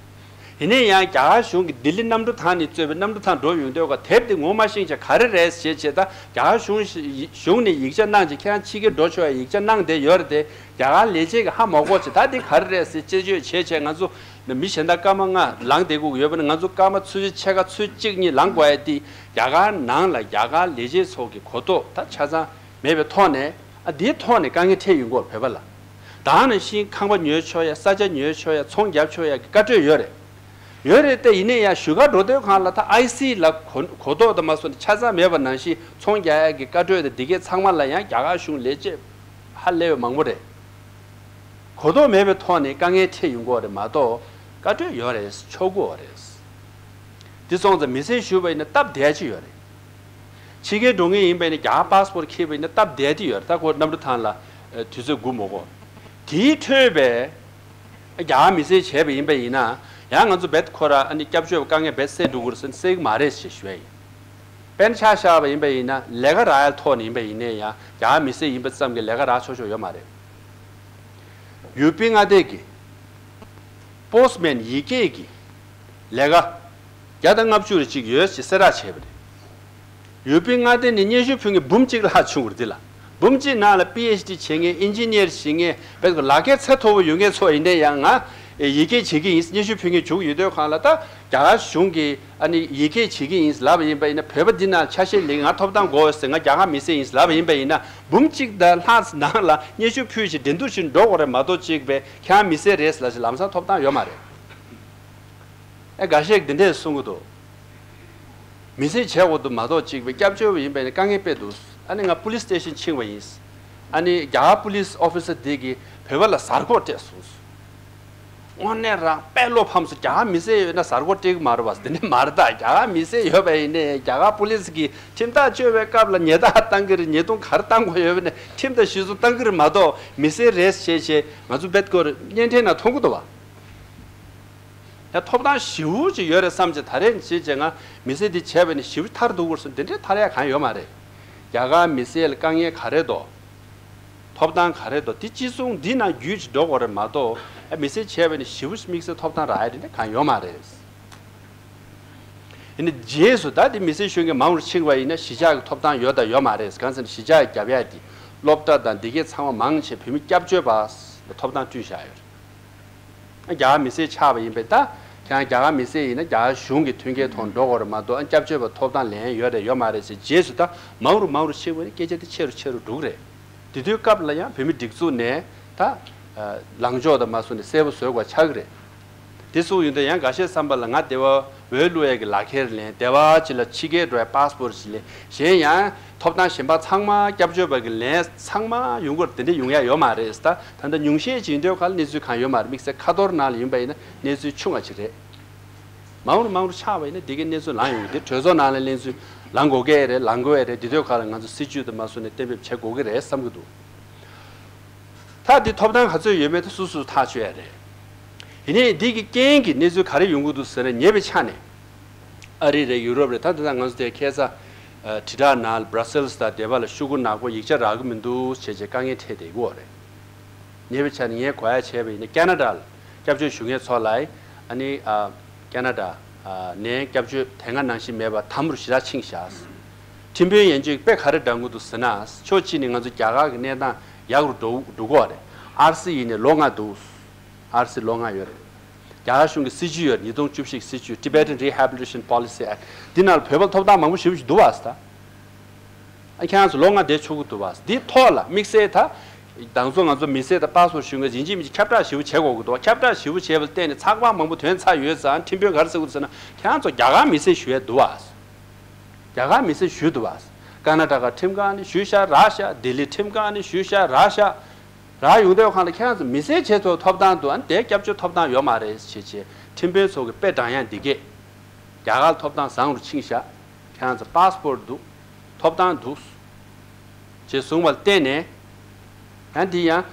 ཡིན་ན་ཡང་རྒྱ་གར་གཞུང་གིས་ལྡི་ལི་གནམ་གྲུ་ཐང་ནས་གཙོས་པའི་གནམ་གྲུ་ཐང་འགྲོ་ཡོང་དུས་ཀ་དེབ་དེ་ངོ་མ་ཤེས་བྱས་ག་རེ་རེད་ཞེས་བྱས། ད་རྒྱ་གར་གཞུང་གཞུང་ནས་ཡིག་ཆ་གནང་བྱས། ཁྱེད་རང་ཕྱི་རྒྱལ་འགྲོ་ཆོག་ཡ་ཡིག་ཆ་གནང་བསྡད་ཡོད་རེད་དེ། རྒྱ་གར་ལས་བྱེད་ཀྱིས་ཧ་མ་གོ་བྱས། ད་འདི་ག་རེ་རེད་ཟེར་དཔྱད་བརྗོད་བྱས་བྱས། ང་ཚོ་མི་གཞན་དག་སྐར་མ་ལྔ་ལངས་བསྡད་དགོས་ཀྱི་ཡོད་པ་ནི། ང་ཚོ་སྐར་མ་ཆུ་ཚོད་ཕྱེད་ཀ་ཆུ་ཚོད་གཅིག་གཉིས་ལངས་དགོས་ཡ་དེ། རྒྱ་གར་ནང་ལ་རྒྱ་གར་ལས་བྱེད་ཚོ་གི་གོ་རྟོགས་ད་ཆ་ཚང་མེད་པའི་ཐོག་ནས། ཨ། འདིའི་ཐོག་ནས་དཀའ་ངལ་འཕྲད་ཡོང་གི་ཡོད་རེད་བོད་པ་ལ། ད་ག་ནང་བཞིན་ཁང་པ་ཉོས་ཆོག་ཡ། ས་ཆ་ཉོས་ཆོག་ཡ། ཚོང་རྒྱབ་ཆོག་ཡ་གི་བཀའ་འཁྲོལ་ཡོད་རེད། ཡོད་རེད་དེ། ཡིན་ན་ཡང་བཞུགས་སྒར་འགྲོ་དུས་སྒང་ལ་ད་ཨའི་སི་ལ་གོ་གོ་རྟོགས་དང་མ་སོགས་ཆ་ཚང་མེད་པ་ནང་བཞིན། ཚོང་རྒྱག་ཡ་གི་བཀའ་འཁྲོལ་དང་འདི་གས་ཚང་མ་ལ་ཡང་རྒྱ་གར་གཞུང་ལས་བྱེད་ཧ་ལས་པའི་མང་པོ་རེད། གོ་རྟོགས་མེད་པའི་ཐོག་ནས་དཀའ་ངལ་འཕྲད་ཡོང་གི་ཡོད་རེད་མ་གཏོགས། བཀའ་འཁྲོལ་ཡོད་རེད། ཆོག་གི་ཡོད་རེད། འདི་སོང་ཙང་མི་སེར་ཞུས་པ་ཡིན་ན་སྟབས་བདེ་ཅིག་ཡོད་རེད། ཕྱི་རྒྱལ་འགྲོ་མཁན་ཡིན་པ་ཡིན་ན་རྒྱ་གར་པ་སི་པོར་ཊི་འཁྱེར་བ་ཡིན་ན་སྟབས་བདེ་དེ་ཡོད་རེད། ད་ཁོ་གནམ་གྲུ་ཐང་ལ་དུས་ཚོད་སྒུག་མི་དགོས། དེའི་འཕྲོས་པའི་རྒྱ་གར་མི་སེར་བྱས་པ་ཡིན་པ་ཡིན་ན། ཡང་ང་ཚོ་རྦད་ཁོ་ར་ཨ་ནི་སྐྱབས་བཅོལ་བའི་དཀའ་ངལ་རྦད་སེལ་འགྲོ་གི་རེད་ཟེར་ན་སེལ་གྱི་མ་རེད་ཞེས་ཞུ་ཡ་ཡིན། དཔེར་ན་ཆ་བཞག་པ་ཡིན་པ་ཡིན་ན། ལས་ཀ་རག་ཡ་ཐོག་ནས་ཡིན་པ་ཡིན་ན་ཡང་རྒྱ་གར་མི་སེར་ཡིན་པ་ཙམ་གྱིས་ལས་ཀ་རག་ཆོག་ཆོག་ཡོད་མ་རེད། ཡུ་པི་མངའ་སྡེ་གི་པོ་སི་ཊི་མེན་ཡི་གེ་གི་ལས་ཀ་བརྒྱ་དང་ལྔ་བཅུ་རེ་གཅིག་ཡོད་ཅེས་གསལ་བསྒྲགས་བྱས་པ་རེད། ཡུ་པི་མངའ་སྡེ་ནས་སྙན་ཞུ་ཕུལ་མཁན་འབུམ་གཅིག་ལྷག་བྱུང་བ་རེད་འདི་ལ། འབུམ་གཅིག་ནང་ལ་པི་ཨེཆ་ཌི་བྱེད་མཁན། ཨིན་ཇི་ནི་ཡར་བྱེད་མཁན། བས་ལག་ཁྱེར་ཚད་མཐོ་པོ་ཡོད་མཁན་ཚོ་ཡིན་ནའི་ཡང་། ང་ཡི་གེ་བྱེད་ཀྱི་ཡིན། སྙན་ཞུ་ཕུལ་མཁན་བྱུང་ཡོད་དུས་སྒང་ལ། ད་རྒྱ་གར་གཞུང་གིས་ཨ་ནི་ཡི་གེ་བྱེད་ཀྱི་ཡིན་ལབ་པ་ཡིན་པ་ཡིན་ན། བོད་པ་འདི་ནང་ཆ་ཤས་ལེན། ང་ཐོབ་ཐང་དགོས་ཟེར། ང་རྒྱ་གར་མི་སེར་ཡིན་ལབ་པ་ཡིན་པ་ཡིན་ན། འབུམ་གཅིག་དང་ལྷག་ནང་ལ་སྙན་ཞུ་ཕུལ་བྱས་འགྲན་བསྡུར་བྱས་འགྲོ་དགོས་རེད་མ་གཏོགས། གཅིག་པས་ཁྱེད་རང་མི་སེར་རེད་ལབ་བྱས་ལམ་སང་ཐོབ་ཐང་ཡོད་མ་རེད། ཨེ། འགའ་ཤས་འདི་འདྲས་གསུང་གི་འདུག་མི་སེར་བྱེད་དགོས་འདུག་མ་གཏོགས། གཅིག་པས་སྐྱབས་བཅོལ་བ་ཡིན་པ་ཡིན་ན་དཀའ་ངལ་དཔེ་འདུག་ཨ་ནི་ང་པུ་ལིས་སི་ཊེ་ཤན་ཕྱིན་པ་ཡིན། ཨ་ནི་རྒྱ་གར་པུ་ལིས་ཨོ་ཕི་སར་འདི་གིས་བོད་པ་ལ་གཟའ་འཁོར་སྤྲད་སོང་། དངོས་གནས་རང་དཔེ་བློ་ཕམ་སོང་། རྒྱ་གར་མི་སེར་ཡོད་ན་གཟའ་འཁོར་སྤྲད་ཀྱི་མ་རེད་པ། འདི་འདྲས་མ་རེད་ད། རྒྱ་གར་མི་སེར་ཡོད་པ་ཡིན་ནའི་རྒྱ་གར་པུ་ལིས་ཀྱིས་ཁྲིམས་ཐག་གཅོད་པའི་སྐབས་ལ་ཉེས་རྡུང་བཏང་གི་རེད། ཉེས་རྡུང་ག་རེ་བཏང་དགོས་ཡོད་པ་ནས་ཁྲིམས་དང་གཞི་བཟུང་བཏང་གི་རེད་མ་གཏོགས། མི་སེར་རེད་ཞེས་བྱས་ང་ཚོ་རྦད་ཁོ་ར་བརྙན་འཕྲིན་ནང་མཐོང་གི་འདུག་པ། ཡང་ཐོབ་ཐང་ཞེ་པོ་ཅིག་ཡོད་རེད་བསམ་བྱས། ད་རེས་བྱས་བྱས་ང་མི་སེར་འདི་བྱས་པ་ནི་ཞེ་པོ་ཐར་འདུག་གོ་ཟེར། འདི་འདྲས་ཐར་ཡ་གང་ཡོད་མ་རེད། རྒྱ་གར་མི་སེར་ལ་དཀའ་ངལ་ག་རེ་འདུག་ཐོབ་ཐང་ག་རེ་འདུག་འདི་སྤྱི་ཚོགས་འདི་ནང་བརྒྱུད་ཅིག་འགྲོ་དགོས་རེད་མ་གཏོགས། ཨ། མི་སེར་བྱས་པ་ནི་ཞེ་པོ་དམིགས་བསལ་ཐོབ་ཐང་རག་ཡ་འདི་འདྲས་གང་ཡོད་མ་རེད། ཡིན་ནའི་རྗེས་སུ་ད་འདི་མི་སེར་ཞུ་མཁན་མང་རུ་ཕྱིན་པ་ཡིན་ན་གཞིས་ཆགས་ཀྱི་ཐོབ་ཐང་ཡོད་དང་ཡོད་མ་རེད། གང་ཟེར་ན་གཞིས་ཆགས་རྒྱབ་ཡ་དེ་སློབ་གྲྭ་དང་འདི་གས་ཚང་མ་མང་ཆེ་བོད་མི་སྐྱབས་བཅོལ་བ་ལ་ཐོབ་ཐང་སྤྲོད་བཞག་ཡོད་རེད། རྒྱ་གར་མི་སེར་ཆགས་པ་ཡིན་པས། ད་ཁྱེད་རང་རྒྱ་གར་མི་སེར་ཡིན་ན་རྒྱ་གར་གཞུང་གི་མཐུན་རྐྱེན་ཐོག་འགྲོ་དགོས་རེད་མ་གཏོགས། ཨ། སྐྱབས་བཅོལ་བ་ཐོབ་ཐང་ལེན་ཡ་ཡོད་རེད་ཡོད་མ་རེད་ཟེར། རྗེས་སུ་ད་མང་རུ་མང་རུ་ཕྱིན་པ་ནི་སྐད་ཆ་དེ་ཆེ་རུ་ཆེ་རུ་འགྲོ་གི་རེད། དེ་དུས་སྐབས་ལ་ཡང་བོད་མི་སྒྲིག་འཛུགས་ནས་ད་ལངས་ཕྱོགས་དང་མ་སོགས་ནས་གསལ་པོ་བཟོ་དགོས་ཆགས་ཀྱི་རེད། དེ་སོང་ཡོང་དུས་ཡང་འགའ་ཤས་བསམ་པ་ལ་ང་སྡེ་བ་འོས་བླུག་ཡས་ཀྱི་ལག་ཁྱེར་ལེན། སྡེ་བ་གཅིག་ལ་ཕྱི་རྒྱལ་འགྲོ་ཡས་པ་སི་པོར་ཞིག་ལེན། གཞན་ཡང་ཐོབ་ཐང་གཞན་པ་ཚང་མ་སྐྱབས་བཅོལ་བ་གི་ལེན། ཚང་མ་ཡོང་གི་རེད། དེ་འདྲ་ཡོང་ཡ་ཡོད་མ་རེད། ད་ད་ལྟ་ཉུང་ཤས་ཅིག་ཡིན་དུས་ག་ལ་གནས་ཚུལ་གང་ཡོད་མ་རེད། དམིགས་བསལ་ཁ་ཐོར་ནང་ལ་ཡིན་པ་ཡིན་ན་གནས་ཚུལ་ཆུང་བ་ཅིག་རེད། མང་རུ་མང་རུ་ཆགས་པ་ཡིན་ན་འདི་གའི་གནས་ཚུལ་ལངས་ཡོང་གི། དེ་གྲོས་ཚོགས་ནང་ལ་གནས་ཚུལ་ལངས་དགོས་ཀྱི་རེད། ལངས་དགོས་ཡ་རེད། འདི་དུས་ག་ལ་ང་ཚོ་སྲིད་བྱུས་དང་མ་སོགས་ནས་གཏན་འབེབས་བྱེད་དགོས་ཀྱི་རེད་བསམ་གྱི་འདུག་ད་འདི་ཐོབ་ཐང་ག་ཚོད་ཡོད་མེད་དེ་སོ་སོས་ཐག་གཅོད་ཡ་རེད། ཡིན་ནའི་འདི་གི་རྐྱེན་གྱིས་གནས་ཚུལ་ག་རེ་ཡོང་གི་འདུག་ཟེར་ན། ཉེ་བའི་ཆ་ནས་ཨ་རི་རེད། ཡུ་རོབ་རེད། ད་ད་ལྟ་ང་ཚོ་དེ་ཁ་སང་དྲིལ་བསྒྲགས་ནང་ལ་བྷ་ར་སེལ་སི་དང་དེ་བ་ལ་ཤོག་གུ་ནག་པོ་ཡིག་ཆ་རག་གི་མི་འདུག་བྱས་བྱས་དཀའ་ངལ་འཕྲད་བསྡད་ཀྱི་ཡོད་རེད། ཉེ་བའི་ཆ་ནས་ངས་གོ་ཡ་བྱས་པ་ཡིན་ན། ཁེ་ན་ཌ་ལ་སྐྱབས་བཅོལ་ཞུ་མཁན་ཚོ་ལ། ཨ་ནི་ཨ་ཁེ་ན་ཌ་ནས་སྐྱབས་བཅོལ་དེ་སྔ་ནང་བཞིན་མེད་པར་དམ་རུ་ཞེ་དྲག་ཕྱིན་བཞག་ཁྲིམས་དཔོན་ཡན་ཆོད་དཔེ་ག་རེ་བསྒྲགས་ཀྱི་འདུག་ཟེར་ན། ཕྱོགས་གཅིག་ནས་ང་ཚོ་རྒྱ་གར་གྱི་གནས་སྟངས་ཡག་རུ་འགྲོ་འགྲོ་གི་ཡོད་རེད། ཨར་སི་ཡིན་ནའི་ལོ་ལྔ་འདུག་ཨར་སི་ལོ་ལྔ་ཡོད་རེད། རྒྱ་གར་གཞུང་གི་སྲིད་ཇུས་ཡོད་རེད། ཉིས་སྟོང་བཅུ་བཞི་གི་སྲིད་ཇུས། Tibetan Rehabilitation Policy Act། འདི་ནང་ལ་བོད་པ་ལ་ཐོབ་ཐང་མང་པོ་ཞེ་པོ་ཞིག་འདུག་བ་ཟེར། ད་ཨ། ཁྱེད་རང་ཚོ་ལོ་ལྔ་བསྡད་ཆོག་གི་འདུག་བ། འདིའི་ཐོག་ལ་དམིགས་བསལ་ད་དང་ཚོ་ང་ཚོ་མི་སེར་དང་པ་སི་པོར་ཊི་ཞུ་མཁན་ཡིན་གཅིག་མིན་གཅིག་ཁྱབ་བསྒྲགས་ཞེ་པོ་བྱེད་དགོས་ཀྱི་འདུག་ཁྱབ་བསྒྲགས་ཞེ་པོ་བྱས་པ་ལ་བརྟེན་ནས་ཚགས་པར་མང་པོ་ཐོན་ཚར་ཡོད་ཙང་། ཁྲིམས་དཔོན་ག་རེ་ཟེར་གྱི་འདུག་ཟེར་ན། ཁྱེད་རང་ཚོ་རྒྱ་གར་མི་སེར་ཞུ་ཡས་འདུག་བ། རྒྱ་གར་མི་སེར་ཞུས་འདུག་བ། ཀར་ན་ཊ་ཀ་ཁྲིམས་ཁང་ནས་ཞུས་བཞག་རག་བཞག་ལྡི་ལི་ཁྲིམས་ཁང་ནས་ཞུས་བཞག་རག་བཞག་རག་ཡོང་དུས་སྒང་ལ་ཁྱེད་རང་ཚོ་མི་སེར་བྱས་ཚོ་ཐོབ་ཐང་འདུག་ཨ་ནི་དེ་སྐྱབས་བཅོལ་ཐོབ་ཐང་ཡོད་མ་རེད་ཞེས་བྱས་ཁྲིམས་དཔོན་ཚོ་གིས་དཔེ་བགྲང་ཡ་འདི་གས། རྒྱ་གར་ལ་ཐོབ་ཐང་བཟང་རུ་ཕྱིན་བཞག་ཁྱེད་རང་ཚོ་པ་སི་པོར་ཊི་འདུག་ཐོབ་ཐང་འདུག་ཞེས་གསུངས་པ་ལ་བརྟེན་ནས། ཡང་འདི་ཡང་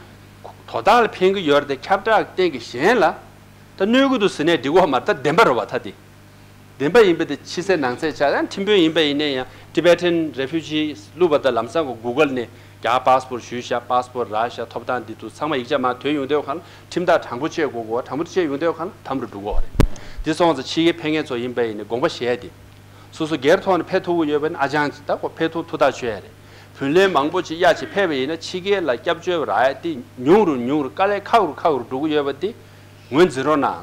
དོ་བདག་ལ་ཕན་གྱི་ཡོད་རེད་དེ། ཁྱབ་བསྒྲགས་བརྟེན་གྱི་གཞན་ལ་ད་གནོད་ཀྱི་འདུག་ཟེར་ནས་འགྲིག་གི་ཡོད་མ་རེད། ད་བདེན་པ་རེད་བ། ད་དེ་བདེན་པ་ཡིན་པ་དེ་ཕྱི་གསལ་ནང་གསལ་ཆགས། ཡང་ཁྲིམས་དཔོན་ཡིན་པ་ཡིན་ནའི་ཡང་Tibetan Refugees བླུགས་པ་དང་ལམ་སང་གོ་Google་ནས་རྒྱ་གར་པཱ་སི་པོར་ཞུས་ཤག་པཱ་སི་པོར་རག་ཤག་ཐོབ་ཐང་འདི་འདུག་ཚང་མ་ཡིག་ཆ་མར་ཐོན་ཡོང་དུས་གང་ལ་ཁྲིམས་ཐག་དྲང་པོ་བཅད་དགོས་གོ་དྲང་པོ་བཅད་ཡོང་དུས་གང་ལ་དམ་དུ་འགྲོ་གོ་རེད། འདི་སོང་ཙང་ཕྱི་རྒྱལ་ཕེབས་མཁན་ཚོ་ཡིན་པ་ཡིན་ནའི་དགོངས་པ་བཞེས་ཏེ། སོ་སོ་སྒེར་ཐོག་ནས་ཕེབས་ཐུབ་ཀྱི་ཡོད་པ་ཡིན་ན་ཨ་ཅང་ཅིག་ད་ཁོ་ཕེབས་ཐུབ་ཐུབ་ཐག་ཆོད་ཡ་རེད། བུ་ལོན་མང་པོ་ཅིག་གཡར་བྱས་ཕེབས་པ་ཡིན་ན་ཕྱི་རྒྱལ་ལ་སྐྱབས་བཅོལ་བ་རག་ཡ་དེ་ཉུང་རུ་ཉུང་རུ་དཀའ་ལས་ཁག་རུ་ཁག་རུ་འགྲོ་གི་ཡོད་པ་དེ་ངོས་འཛིན་རོགས་གནང་།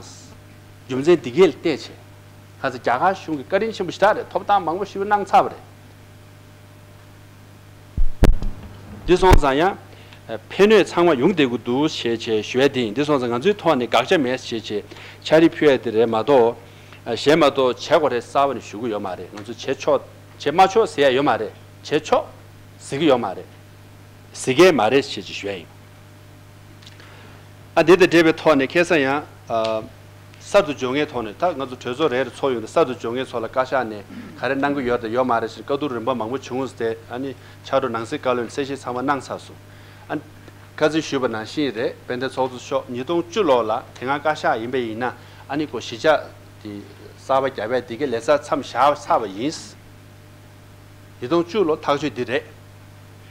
རྒྱུ་མཚན་འདི་གས་ལ་བལྟས་བྱས། ཁ་ཚ་རྒྱ་གར་གཞུང་གིས་བཀའ་དྲིན་ཆེན་པོ་ཞེ་དྲག་རེད། ཐོབ་ཐང་མང་པོ་ཞེ་པོ་གནང་ཚར་བ་རེད། འདི་སོང་ཙང་ཡང་ཕན་གནོད་ཚང་མ་ཡོང་བསྡད་ཀྱི་འདུག་ཞེས་བྱས་ཞུ་ཡ་དེ་ཡིན། འདི་སོང་ཙང་ང་ཚོའི་ཐོག་ནས་དགག་བྱ་མེད་ཞེས་བྱས་འཆར་གཞི་ཕུལ་ཡ་དེ་རེད་མ་གཏོགས། གཞན་མ་གཏོགས་བྱེད་དགོས་རེད་གསར་པ་ནས་ཞུ་གི་ཡོད་མ་རེད། ང་ཚོ་བྱེད་ཆོག་བྱེད་མ་ཆོག་ཟེར་ཡ་ཡོད་མ་རེད། བྱེད་ཆོག་ཟེར་གི་ཡོད་མ་རེད། ཟེར་གི་མ་རེད་ཞེས་བྱས་ཞུ་ཡ་ཡིན། ཨ་དེ་དང་འབྲེལ་བའི་ཐོག་ནས་ཁ་སང་ཡང་ཨ། གསར་དུ་འབྱོར་མཁན་ཐོག་ནས་ད་ང་ཚོ་གྲོས་ཚོགས་རེ་རེ་ཚོགས་ཡོང་དུས་གསར་དུ་འབྱོར་མཁན་ཚོ་ལ་བཀའ་ཤག་ནས་ག་རེ་གནང་གི་ཡོད་དང་ཡོད་མ་རེད་ཟེར་བཀའ་བསྡུར་རིམ་པ་མང་པོ་བྱུང་སྟེ། ཨ་ནི་ཕྱག་རོགས་ནང་སྲིད་བཀའ་བློན་གསལ་བཤད་ཚང་མ་གནང་ཚར་སོང་། ཨ། ཁ་སང་ཞུས་པ་ནང་བཞིན་རེད། དཔལ་ལྡན་ཚོགས་གཙོ་མཆོག་ཉིས་སྟོང་བཅུ་ལོ་ལ་དེ་སྔ་བཀའ་ཤག་ཡིན་པ་ཡིན་ན་ཨ་ནི་ཁོ་གཞིས་ཆགས་དེ་གསར་པ་རྒྱབ་ཡ་དེ་གའི་ལས་ཚར་མཚམས་བཞག་ཚར་བ་ཡིན། ཉིས་སྟོང་བཅུ་ལོ་ཐག་གཅོད་འདི་རེད།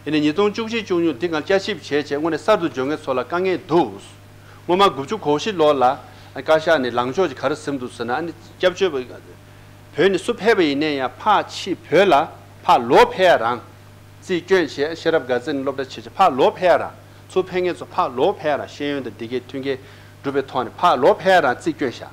ཡིན་ནའི་ཉིས་སྟོང་བཅུ་གཅིག་བཅུ་གཉིས་འདི་སྒང་བསྐྱར་ཞིབ་བྱས་བྱས་དངོས་གནས་གསར་དུ་འབྱོར་མཁན་ཚོ་ལ་དཀའ་ངལ་འདུག་སྔོན་མ་དགུ་བཅུ་གོ་བཞི་ལོ་ལ་བཀའ་ཤག་ནས་ལངས་ཕྱོགས་ཀྱི་ག་རེ་ཟིན་འདུག་ཟེར་ན། ཨ་ནི་སྐྱབས་བཅོལ་བ་བོད་ནས་སུ་ཕེབས་པ་ཡིན་ནའི་ཡང་ཕར་ཕྱི་བོད་ལ་ཕར་ལོག་ཕེབས་ཡ་རང་རྩིས་སྐྱོན་བྱས། ཤེས་རབ་དགའ་ཚལ་ནས་སློབ་གྲྭ་ཕྱི་ཕྱི་ཕར་ལོག་ཕེབས་ཡ་རང་། ཚུར་ཕེབས་མཁན་ཚོ་ཕར་ལོག་ཕེབས་ཡ་རང་། ཤེས་ཡོན་དང་འདི་གའི་མཐུན་རྐྱེན་སྒྲུབ་པའི་ཐོག་ནས་ཕར་ལོག་ཕེབས་ཡ་རང་རྩིས་སྐྱོན་བཞག་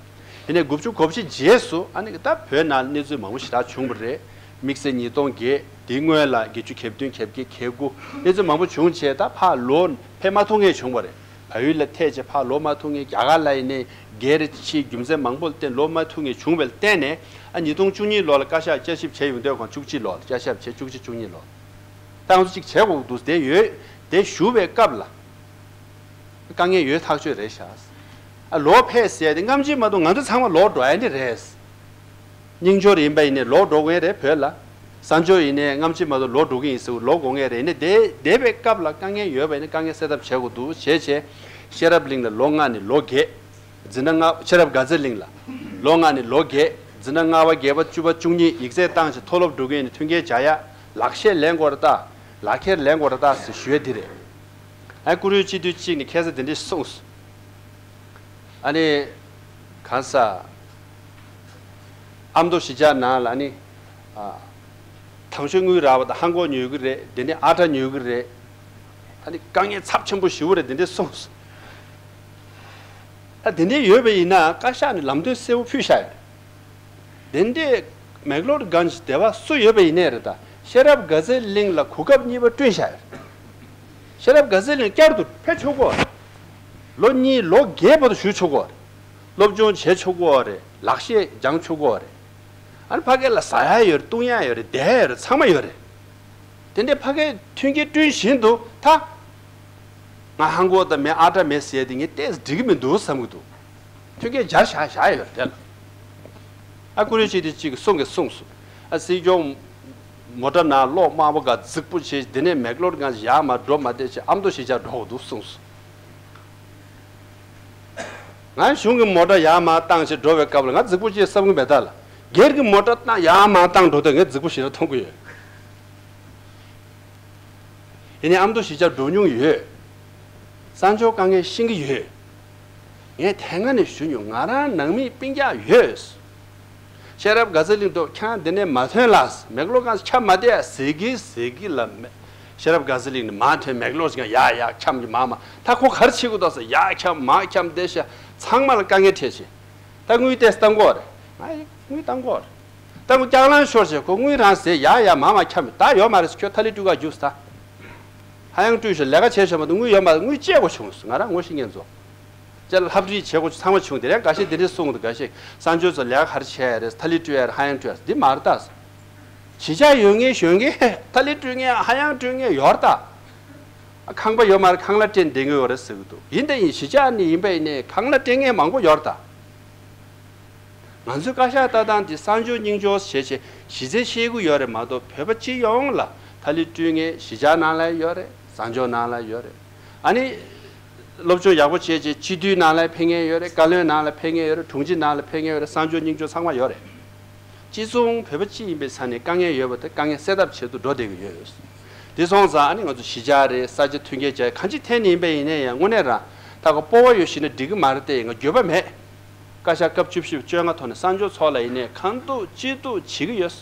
ཡིན་ནའི་དགུ་བཅུ་གོ་བཞི་རྗེས་སུ་ཨ་ནི་ད་བོད་ནང་གནས་ཚུལ་མང་པོ་ཞེ་དྲག་བྱུང་བ་རེད། དམིགས་བསལ་ཉིས་སྟོང་བརྒྱད་དེའི་སྔོན་ལ་བརྒྱད་ཅུ་གྱ་བདུན་གྱ་བརྒྱད་གྱ་དགུ་གནས་ཚུལ་མང་པོ་བྱུང་བྱས་ད་ཕར་ལོག་ཕེབས་མ་ཐུབ་མཁན་བྱུང་བ་རེད། བལ་ཡུལ་ལ་ཐད་བྱས་ཕར་ལོག་མ་ཐུབ་མཁན། རྒྱ་གར་ལ་ཡིན་ནའི་སྒེར་ཕྱིའི་རྒྱུ་མཚན་མང་པོ་ལ་བརྟེན་ལོག་མ་ཐུབ་མཁན་བྱུང་བའི་བརྟེན་ནས། ཨ་ཉིས་སྟོང་བཅུ་གཉིས་ལོ་ལ་བཀའ་ཤག་བསྐྱར་ཞིབ་བྱས་ཡོང་དུས་གང་བཅུ་གཅིག་ལོ་ལ་བསྐྱར་ཞིབ་བྱས། བཅུ་གཅིག་བཅུ་གཉིས་ལོ་ད་ང་ཚོ་གཅིག་བྱེད་དགོས་འདུག་དེ་ཡོད་དེ་ཞུ་བའི་སྐབས་ལ། དཀའ་ངལ་ཡོད་ཐག་ཆོད་རེད་ཤག་ཨ་ལོག་ཕེབས་ཟེར་ཡ་དེ་སྔ་ཕྱི་མ་གཏོགས་ང་ཚོ་ཚང་མ་ལོག་འགྲོ་ཡ་ནི་རེད། རྙིང་ཕྱོགས་ཡིན་པ་ཡིན་ནའི་ལོག་འགྲོ་དགོས་རེད་བོད་ལ། གསར་ཕྱོགས་ཡིན་ནའི་སྔ་ཕྱི་མ་གཏོགས་ལོག་འགྲོ་གི་ཡིན་ཟེར་ལོག་དགོས་ངེས་རེད། ཡིན་ནའི་དེ་འདས་པའི་སྐབས་ལ་དཀའ་ངལ་ཡོད་པ་ཡིན་ན་དཀའ་ངལ་སེལ་ཐབས་བྱེད་དགོས་འདུག་བྱས་བྱས། ཤེས་རབ་གླིང་ལ་ལོ་ལྔ་ནས་ལོ་བརྒྱད། འཛིན་གྲྭ་ལྔ། ཤེས་རབ་དགའ་ཚལ་གླིང་ལ་ལོ་ལྔ་ནས་ལོ་བརྒྱད། འཛིན་གྲྭ་ལྔ་པ་བརྒྱད་པ་བཅུ་པ་བཅུ་གཉིས་ཡིག་ཚད་བཏང་བྱས་མཐོ་སློབ་འགྲོ་གི་ཡིན་ན་མཐུན་རྐྱེན་སྦྱར་ཡ། ལག་ཤེས་ལེན་དགོས་རེད་ད། ལག་ཁྱེར་ལེན་དགོས་རེད་ད་ཟེར་ཞུ་ཡ་འདི་རེད། ཨ་བཀུར་འོས་སྤྱི་འཐུས་གཅིག་ནས་ཁ་སང་དེ་འདྲས་གསུངས་སོང་། ཨ་ནི་གང་ཟག་ཨ་མདོ་གཞིས་ཆགས་ནང་ལ་ཨ་ནི་ཨ་དང་ཤོས་དངུལ་རག་པ་དང་ཧང་གོ་ཉོ་གི་རེད། དེ་ནས་ཨ་ཊ་ཉོ་གི་རེད། ཨ་ནི་དཀའ་ངལ་ཚབས་ཆེན་པོ་ཞེ་པོ་རེད། དེ་འདྲས་གསུངས་སོང་། ཨ་དེ་འདྲས་ཡོད་པ་ཡིན་ན་བཀའ་ཤག་ནས་ལམ་སྟོན་གསལ་པོ་ཕུལ་བཞག་ཡོད། དེ་འདྲའི་མེག་ལོར་གྷན་ཇི་སྡེ་བ་སུ་ཡོད་པ་ཡིན་ནའི་རེད་ད། ཤེས་རབ་དགའ་ཚལ་གླིང་ལ་གོ་སྐབས་གཉིས་པ་བསྐྲུན་བཞག་ཡོད། ཤེས་རབ་དགའ་ཚལ་གླིང་བསྐྱར་དུ་ཕེབས་ཆོག་གོ་རེད། ལོ་གཉིས་ལོ་བརྒྱད་བར་དུ་བཞུགས་ཆོག་གོ་རེད། སློབ་སྦྱོང་བྱེད་ཆོག་གོ་རེད། ལག་ཤེས་སྦྱང་ཆོག་གོ་རེད། ཨ་ནི་ཕ་གི་ལ་ཟ་ཡ་ཡོད་རེད། བཏུང་ཡ་ཡོད་རེད། བསྡད་ཡ་ཡོད་རེད། ཚང་མ་ཡོད་རེད། དེ་འདྲའི་ཕ་གིའི་མཐུན་རྐྱེན་བསྐྲུན་བཞིན་དུ་ད། ང་ཧང་གོ་དང་མེད་ཨ་ཊ་མེད་ཟེར་དེ་ངས་ཏོག་ཙམ་འགྲིག་གི་མི་འདུག་བསམ་གི་འདུག་མཐུན་རྐྱེན་སྦྱར་བཞག་བཞག་ཡོད་རེད་དེ་ལ། ཨ་བཀུར་འོས་སྤྱི་འཐུས་གཅིག་གིས་གསུང་གི་གསུངས་སོང་། ཨ་སྲིད་སྐྱོང་མོ་ཊ་ནང་གློག་དམར་པོ་འགའ་རྫིག་པོ་བྱས། དེ་ནས་མེག་ལོར་གྷན་ཇི་ཡར་མར་འགྲོ་མ་བསྡད་བྱས་ཨ་མདོ་གཞིས་ཆགས་འགྲོ་དགོས་འདུག་གསུངས་སོང་། ང་གཞུང་གི་མོ་ཊ་ཡར་མར་བཏང་བྱས་འགྲོ་བའི་སྐབས་ལ་ང་རྫིག་པོ་ཅིག་བསམ་གི་མེད་ད་ལ། སྒེར་གྱི་མོ་ཊ་བཏང་ཡར་མར་བཏང་འགྲོ་དུས་ངས་རྫིག་པོ་ཞེ་དྲག་མཐོང་གི་ཡོད། ཡིན་ནའི་ཨ་མདོ་གཞིས་ཆགས་འགྲོ་མྱོང་ཡོད། གསར་འབྱོར་དཀའ་ངལ་ཤེས་ཀྱི་ཡོད། ངས་དེ་སྔ་ནས་ཞུ་མྱོང་། ང་རང་ནང་མི་སྤུན་ཀྱག་ཡོད། ཤེས་རབ་དགའ་ཚལ་གླིང་དུ་ཁྱེད་རང་འདི་ནས་མ་ཐོན་ལ། མེག་ལོར་གྷན་ཇི་འཁྱམ་མ་བསྡད་ཟེར་གི་ཟེར་གི་ལ། ཤེས་རབ་དགའ་ཚལ་གླིང་ནས་མར་ཐོན། མེག་ལོར་གྷན་ཇི་ཡར་ཡར་འཁྱམ་གི་མར་མར། ད་ཁོ་ག་རེ་བྱེད་དགོས་འདུག་ཟེར། ཡར་འཁྱམ་མར་འཁྱམ་བསྡད་ཤག་ཚང་མ་ལ་དཀའ་ངལ་འཕྲད་བྱས། ད་དངུལ་ཏོག་ཙམ་བཏང་གི་ཡོད་རེད། ང་དངུལ་བཏང་གི་ཡོད་རེད། ད་ཁོ་སྐྱག་ལང་ཤོར་བྱས་ཁོ་དངུལ་རང་ཟས་ཡར་ཡར་མར་མར་འཁྱམ་ད་ཡོད་མ་རེད། ཁྱོད་ཐ་ལི་སྤྲུལ་ཁ་རྒྱུགས་ད། ཧ་ཡང་སྤྲུལ་ཤག་ལས་ཀ་བྱས་བྱས་མ་གཏོགས་དངུལ་ཡོད་མ་རེད། དངུལ་བཅད་དགོས་བྱུང་སོང་། ང་རང་ངོ་ཤེས་མཁན་ཚོ་བཅས་ལ་ལྷ་བྲིས་བྱེད་དགོས་ཚང་མ་བྱུང་། དེ་རིང་འགའ་ཤས་དེ་འདྲས་གསུངས་འདུག་འགའ་ཤས་གསར་འབྱོར་ཚོ་ལས་ཀ་ག་རེ་བྱས་རེད། ཐ་ལི་སྤྲུལ་ཡ་རེད། ཧ་ཡང་སྤྲུལ་ཡ་རེད། འདི་མ་རེད་ད། གཞིས་ཆགས་ཡོད་མཁན་གཞོན་མཁན་ཐ་ལི་སྤྲུལ་མཁན་ཧ་ཡང་སྤྲུལ་མཁན་ཡོད་རེད་ད། ཁང་པ་ཡོད་མ་རེད། ཁང་གླ་སྤྲད་བསྡད་མཁན་ཡོད་རེད་ཟེར་གི་འདུག་ཡིན་ད་ཡིན་གཞིས་ཆགས་ནས་ཡིན་པ་ཡིན་ནའི་ཁང་གླ་སྤྲད་མཁན་མང་པོ་ཡོད་རེད་ད། ང་ཚོའི་བཀའ་ཤག་ལྟ་སྟངས་འདི་གསར་འབྱོར་རྙིང་འབྱོར་བྱས་བྱས་གཞི་རྩའི་ཤེས་ཀྱི་ཡོད་རེད་མ་གཏོགས་བོད་པ་སྤྱི་ཡོངས་ལ་ ཐ་ལི་སྤྲོད་མཁན་གཞིས་ཆགས་ནང་ལ་ཡོད་རེད། གསང་སྤྱོད་ནང་ལ་ཡོད་རེད། ཨ་ནི། སློབ་སྦྱོང་ཡག་པོ་བྱས་རྗེས་སྤྱི་འཐུས་ནང་ལ་ཕེབས་མཁན་ཡོད་རེད། བཀའ་བློན་ནང་ལ་ཕེབས་མཁན་ཡོད་རེད། དྲུང་ཆེ་ནང་ལ་ཕེབས་མཁན་ཡོད་རེད། གསང་སྤྱོད་སྙིང་སྤྱོད་ཚང་མ་ཡོད་རེད། སྤྱི་ཚོགས་བོད་པ་སྤྱི་ཡིན་པའི་ཆ་ནས་དཀའ་ངལ་ཡོད་པ་དེ་དཀའ་ངལ་སེལ་ཐབས་ཆེད་དུ་འགྲོ་བསྡད་ཀྱི་ཡོད། དེ་སོང་ཙང་ཨ་ནི་ང་ཚོ་གཞིས་ཆགས་རེད། ས་ཆ་མཐུན་རྐྱེན་བྱས་གང་ཅི་འཐེན་ནས་ཡིན་པ་ཡིན་ན་ཡང་དངོས་གནས་རང་ད་ག་སྤོབས་པ་ཡོད་བཞིན་ན་འགྲིག་གི་མ་རེད་དེ། ང་འགྱོད་པ་མེད། བཀའ་ཤག་སྐབས་བཅུ་བཞི་བཅོ་ལྔ་ཐོག་ནས་གསང་སྤྱོད་ཚོགས་ལ་ཡིན་ནའི་གང་ཐུབ་ཅི་ཐུབ་བྱེད་ཀྱི་ཡོད།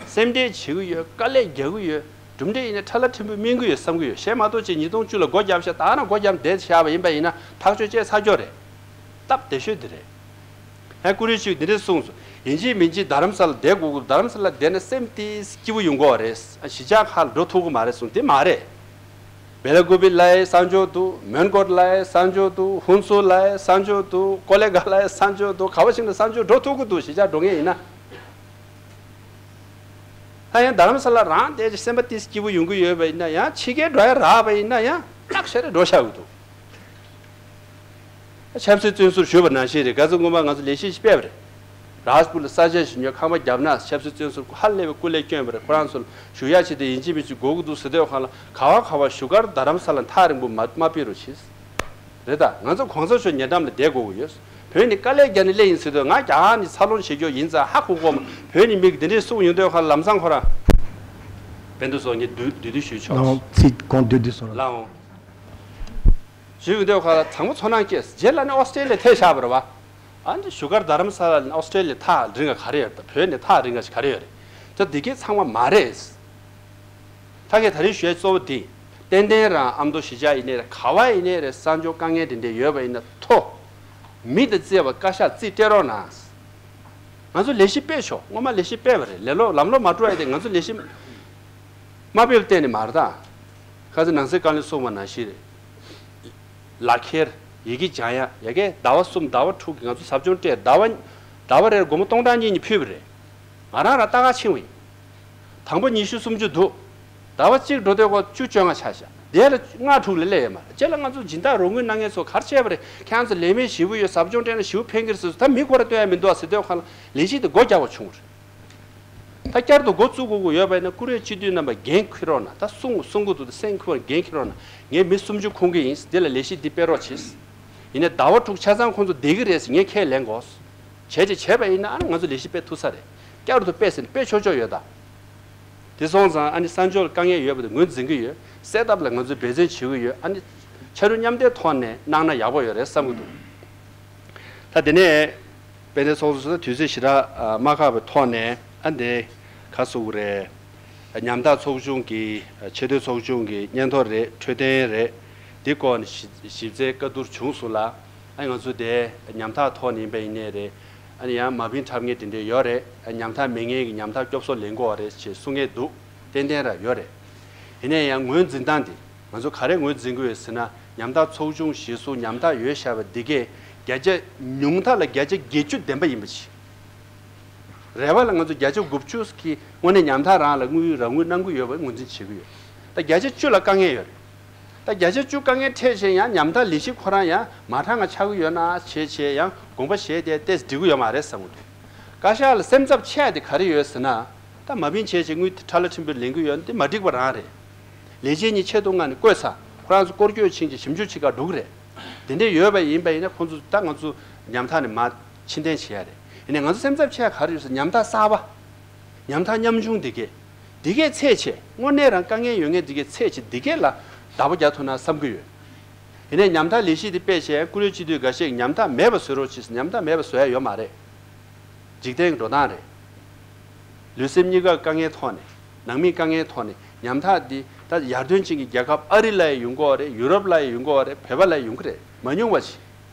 སེམས་ཁྲལ་བྱེད་ཀྱི་ཡོད། དཀའ་ལས་རྒྱག་གི་ཡོད། གྲུབ་འབྲས་ཡིན་ན་ཁྲ་ལ་ཕྲན་བུ་སྨིན་གྱི་ཡོད་བསམ་གྱི་ཡོད། གཞན་མ་གཏོགས་ཅིག་ཉིས་སྟོང་བཅུ་ལ་སྒོ་བརྒྱབ་ཤག་ད་ནང་སྒོ་བརྒྱབ་བསྡད་བཞག་པ་ཡིན་པ་ཡིན་ན་ཐག་གཅོད་བྱས་ཚར་ཀྱོག་རེད། སྟབས་བདེ་ཤོས་འདི་རེད། ཧན་ཀུ་རེ་ཤིས་འདི་འདྲས་གསུངས་སོང་། ཡིན་གཅིག་མིན་གཅིག་རྡ་རམ་ས་ལ་བསྡད་དགོས་ཀྱི། རྡ་རམ་ས་ལ་བསྡད་ན་སེམས་ཏིས་སྐྱིད་པོ་ཡོང་གི་རེད། གཞིས་ཆགས་ཁག་ལ་འགྲོ་ཐུབ་ཀྱི་མ་རེད་གསུངས། དེ་མ་རེད། བེ་ལ་ཀུ་པི་ལའི་གསང་སྤྱོད་འདུག་མོན་གྷོར་ལའི་གསང་སྤྱོད་འདུག་ཧུན་སུར་ལའི་གསང་སྤྱོད་འདུག་ཀོ་ལེ་གྷལ་ལའི་གསང་སྤྱོད་འདུག་ག་བ་ཞིག་ལ་གསང་སྤྱོད་འགྲོ་ཐུབ་ཀྱི་འདུག་གཞིས་ཆགས་འགྲོ་མཁན་ཡིན་ན། ད་ཡང་རྡ་རམ་ས་ལ་རང་བསྡད་ཀྱི་སེམས་པ་ཏིས་སྐྱིད་པོ་ཡོང་གི་ཡོད་པ་ཡིན་ན་ཡང་ཕྱི་རྒྱལ་འགྲོ་ཡ་རག་པ་ཡིན་ན་ཡང་སྟག་ཤ་རེ་འགྲོ་བཞག་གི་འདུག་ཆབ་སྲིད་བཙོན་ཟུར་ཞུས་པ་ནང་བཞིན་རེད། ག་ཚོད་སྔོན་མ་ང་ཚོ་ལས་གཞི་ཞིག་སྤེལ་བ་རེད། རཱཇ་པུར་ལ་ས་ཆ་ཞིག་ཉོས་ཁང་པ་བརྒྱབ་ན་ཆབ་སྲིད་བཙོན་ཟུར་ཧ་ལས་པའི་སྐུ་ལས་བསྐྱོན་པ་རེད། ཁོ་རང་ཚོ་ལ་བཞུགས་ཡ་ཆེད་དུ་ཡིན་གཅིག་མིན་གཅིག་དགོས་ཀྱི་འདུག་ཟེར་དུས་ཁ་ལ་ག་བ་ག་བ་བཞུགས་སྒར་རྡ་རམ་ས་ལ་ཐག་རིང་པོ་མ་མ་ཕེབས་རོགས་གྱིས། རེད་ད། ང་ཚོ་གོང་ས་མཆོག་ཉེ་འགྲམ་ལ་བསྡད་དགོས་ཀྱི་ཡོད། བོད་ནི་དཀའ་ལས་བརྒྱབ་ནས་སླེབས་ཡིན་ཟེར་དུས་ང་རྒྱ་གར་ནས་འཚར་ལོངས་བྱེད་རྒྱུ་ཡིན་ཙང་ཧ་གོ་གོ་མ། བོད་ནི་མི་འདི་འདྲས་གསུངས་ཡོང་དུས་ཁ་ལ་ལམ་སང་ཁོ་རང་བན་དུ་སོགས་ངས་བསྡུས་བསྡུས་བསྡུས་ཞུས་ཆོག་ལའང་ཚིག་གོང་བསྡུས་བསྡུས་སོང་ལ། ལའང་། ཞུས་ཡོང་དུས་ཁ་ལ་དང་པོ་ཚོར་སྣང་སྐྱེས། རྗེས་ལ་ནི་ཨོ་སི་ཀྲེ་ལི་ཡ་ཐད་བཞག་པ་རེད་བ། ཨ་ནི་བཞུགས་སྒར་རྡ་རམ་ས་ལ་ནི་ཨོ་སི་ཀྲེ་ལི་ཡ་ཐག་རིང་ག་ག་རེ་ཡོད་རེད། ད་བོད་ནི་ཐག་རིང་ག་ཞིག་ག་རེ་ཡོད་རེད། ད་འདི་གས་ཚང་མ་མ་རེད། ད་གས་ད་རེས་ཞུ་ཡ་གཙོ་བོ་འདི། ཏན་ཏན་རང་ཨ་མདོ་གཞིས་ཆགས་ཡིན་ནའི་རེད། ག་བ་ཡིན་ནའི་རེད། གསང་སྤྱོད་དཀའ་ངལ་དེ་འདྲས་ཡོད་པ་ཡིན་ན་ཐོ། མི་དང་བརྩེ་བ་བཀའ་ཤག་རྩིས་སྤྲད་རོགས་གནང་། ང་ཚོ་ལས་གཞི་སྤེལ་ཆོག་སྔོན་མ་ལས་གཞི་སྤེལ་བ་རེད། ལས་ལོ་ལམ་ལོ་མ་འགྲོ་ཡ་དེ་ང་ཚོ་ལས་གཞི་མ་སྤེལ་བ་གཏན་ནས་མ་རེད་ད། ཁ་ཚ་ནང་སྲིད་བཀའ་བློན་གསུངས་པ་ནང་བཞིན་རེད། ལག་ཁྱེར། ཡི་གེ་སྦྱང་ཡ། ཡ་གས་ཟླ་བ་གསུམ་ཟླ་བ་དྲུག་གི་ང་ཚོ་ཟབ་སྦྱོང་སྤྲད། ཟླ་བ་ཟླ་བ་རེར་སྒོར་མོ་སྟོང་ཕྲག་གཉིས་གཉིས་ཕུལ་བ་རེད། ང་རང་རང་ལྟ་ག་ཕྱིན་པ་ཡིན། དང་པོ་ཉི་ཤུ་སུམ་ཅུ་འདུག་ཟླ་བ་གཅིག་འགྲོ་དུས་ཁོ་བཅུ་བཅོ་ལྔ་ཆགས་ཤག་དེ་ལ་ལྔ་དྲུག་ལས་སླེབས་ཡོད་མ་རེད། རྗེས་ལ་ང་ཚོ་སྦྱིན་བདག་རོགས་དངུལ་གནང་མཁན་ཚོ་ག་རེ་བྱས་པ་རེད། ཁྱེད་རང་ཚོ་ལས་མེད་ཞེ་པོ་ཡོད། ཟབ་སྦྱོང་སྤྲད་ན་ཞེ་པོ་ཕན་གྱི་རེད་ཟེར་སོང་། ད་མི་ཁོ་ར་སྟོན་ཡ་མི་འདུག་ཨ་ཟེར་དུས་ཁ་ལ་ལས་གཞི་དེ་སྒོ་རྒྱག་པ་བྱུང་བ་རེད། ད་བསྐྱར་དུ་འགོ་བཙུགས་དགོས་ཀྱི་ཡོད་པ་ཡིན་ན་ཀུ་རེ་སྤྱི་འཐུས་རྣམ་པ་འགན་འཁྱེར་རོགས་གནང་། ད་གསུང་གསུང་གི་འདུག་ད་སེམས་ཁུར་འགན་འཁྱེར་རོགས་གནང་། ངས་མི་སུམ་ཅུ་ཁོང་གི་ཡིན། འདི་ལ་ལས་གཞི་འདི་སྤེལ་རོགས་བྱེད། ཡིན་ནའི་ཟླ་བ་དྲུག་ཆ་ཚང་ཁོང་ཚོ་བསྡད་ཀྱི་རེད་ཟེར་ངས་ཁས་ལེན་དགོས། བྱས་ཅིག་བྱས་པ་ཡིན་ན་ཨ་ནི་ང་ཚོ་ལས་གཞི་སྤེལ་ཐུབ་ས་རེད། བསྐྱར་དུ་སྤེལ་ཟེར་ནས་སྤེལ་ཆོག་ཆོག་ཡོད་ད། དེ་སོང་ཙང་ཨ་ནི་གསང་སྤྱོད་ལ་དཀའ་ངལ་ཡོད་པ་དེ་ངོས་འཛིན་གྱི་ཡོད། སེལ་ཐབས་ལ་ང་ཚོས་འབད་བརྩོན་བྱེད་ཀྱི་ཡོད། ཨ་ནི་ཕྱ་རུ་མཉམ་འབྲེལ་ཐོག་ནས་གནང་ན་ཡག་པོ་ཡོད་རེད་བསམ་གྱི་འདུག་ད་དེ་ནས་དཔལ་ལྡན་ཚོགས་གཙོ་ཟེར་དུས་ཚོད་ཞེ་དྲག་མ་ཁག་པའི་ཐོག་ནས་ཨ་འདི་ག་ཟེར་དགོས་རེད། ཉམ་ཐག་ཚོགས་ཆུང་གི་ཆེས་མཐོའི་ཚོགས་ཆུང་གི་སྙན་ཐོ་རེད། འཕྲོད་བསྟེན་རེད། འདི་སྐོར་ནས་ཞིབ་ཞིབ་རྩད་བཀའ་བསྡུར་བྱུང་སོང་ལ། ཨ་ང་ཚོ་དེ་ཉམ་ཐག་ཐོག་ནས་ཡིན་པ་ཡིན་ནའི་རེད། ཨ་ནི་ཡང་མ་བིན་འཁྲབ་མཁན་དེ་འདྲས་ཡོད་རེད། ཨ་ཉམ་ཐག་མེད་མཁན་གྱི་ཉམ་ཐག་སྐྱོབ་གསོ་ལེན་དགོས་རེད་ཅེས་གསུང་མཁན་འདུག་ཏན་ཏན་ར་ཡོད་རེད། ཡིན་ནའི་ཡང་ངོས་འཛིན་སྟངས་དེ་ང་ཚོ་ག་རེ་ངོས་འཛིན་དགོས་ཡོད་ཟེར་ན། ཉམ་ཐག་ཚོགས་ཆུང་གཞི་བཟུང་ཉམ་ཐག་ཡོད་བཞག་པ་འདི་གས་བརྒྱ་ཆ་ཉུང་མཐའ་ལ་བརྒྱ་ཆ་བརྒྱད་ཅུ་བདེན་པ་ཡིན་པ་ཅིག་རེ་བ་ལ་ང་ཚོ་བརྒྱ་ཆ་དགུ་བཅུ་གིས་དངོས་གནས་ཉམ་ཐག་རང་ལ་དངུལ་རང་དངུལ་གནང་གི་ཡོད་པ་ངོས་འཛིན་བྱེད་ཀྱི་ཡོད། ད་བརྒྱ་ཆ་བཅུ་ལ་དཀའ་ངལ་ཡོད་རེད། ད་བརྒྱ་ཆ་བཅུ་དཀའ་ངལ་འཕྲད་བྱས་ཡང་ཉམ་ཐག་ལས་གཞི་ཁོ་རང་ཡང་མ་དྲག་ང་ཆགས་ཀྱི་ཡོད་ན་བྱས་བྱས་ཡང་དགོངས་པ་བཞེས་ཏེ་ཏོག་ཙམ་འགྲིག་གི་ཡོད་མ་རེད་བསམ་གྱི་འདུག་བཀའ་ཤག་ལ་སེམས་འཚབ་ཆེ་བ་དེ་ག་རེ་ཡོད་ཟེར་ན། ད་མ་བིན་བྱས་བྱས་དངུལ་དེ་ཁྲ་ལ་ཁྲིམས་དཔོན་ལེན་གྱི་ཡོད་ན་དེ་མ་འགྲིག་པ་རང་རེད། ལས་བྱེད་གཉིས་ཆེད་དུ་མངགས་ནས་བསྐོས་ཚར། ཁོ་རང་ཚོ་སྐོར་སྐྱོད་ཕྱིན་བྱས་ཞིབ་འཇུག་བྱེད་ག་འགྲོ་གི་རེད། དེ་འདྲས་ཡོད་པ་ཡིན་པ་ཡིན་ན་ཁོང་ཚོ་ད་ང་ཚོ་ཉམ་ཐག་ནས་མར་ཕྱིར་འཐེན་བྱེད་ཡ་རེད། ཡིན་ནའི་ང་ཚོ་སེམས་འཚབ་ཆེ་ཡ་ག་རེ་ཡོད་ཟེར་ཉམ་ཐག་གསར་པ། ཉམ་ཐག་ཉམ་ཆུང་འདི་གས། འདི་གས་ཚད་ཆེ་དངོས་གནས་རང་དཀའ་ངལ་ཡོད་མཁན་འདི་གས་ཚད་ཆེ་འདི་གས་ལ་བདག་པོ་རྒྱག་ཐུབ་ན་བསམ་གྱི་ཡོད། ཡིན་ནའི་ཉམ་ཐག་ལས་གཞི་འདི་སྤེལ་བྱས་ཀུ་རེ་སྤྱི་འཐུས་འགའ་ཤས་ཉམ་ཐག་མེད་པ་བཟོ་རོགས་བྱེད་ཟེར་ཉམ་ཐག་མེད་པ་བཟོ་ཡ་ཡོད་མ་རེད། འཇིག་རྟེན་གྱི་འགྲོ་སྟངས་རེད། ལུས་སེམས་གཉིས་ཀ་དཀའ་ངལ་ཐོག་ནས་ནང་མིའི་དཀའ་ངལ་ཐོག་ནས་ཉམ་ཐག་འདི་ད་ཡར་ཐོན་ཅན་གྱི་རྒྱལ་ཁབ་ཨ་རི་ལ་ཡང་ཡོང་གི་ཡོད་རེད། ཡུ་རོབ་ལ་ཡང་ཡོང་གི་ཡོད་རེད། བོད་པ་ལ་ཡང་ཡོང་གི་རེད། མ་མྱོང་བ་ཞིག་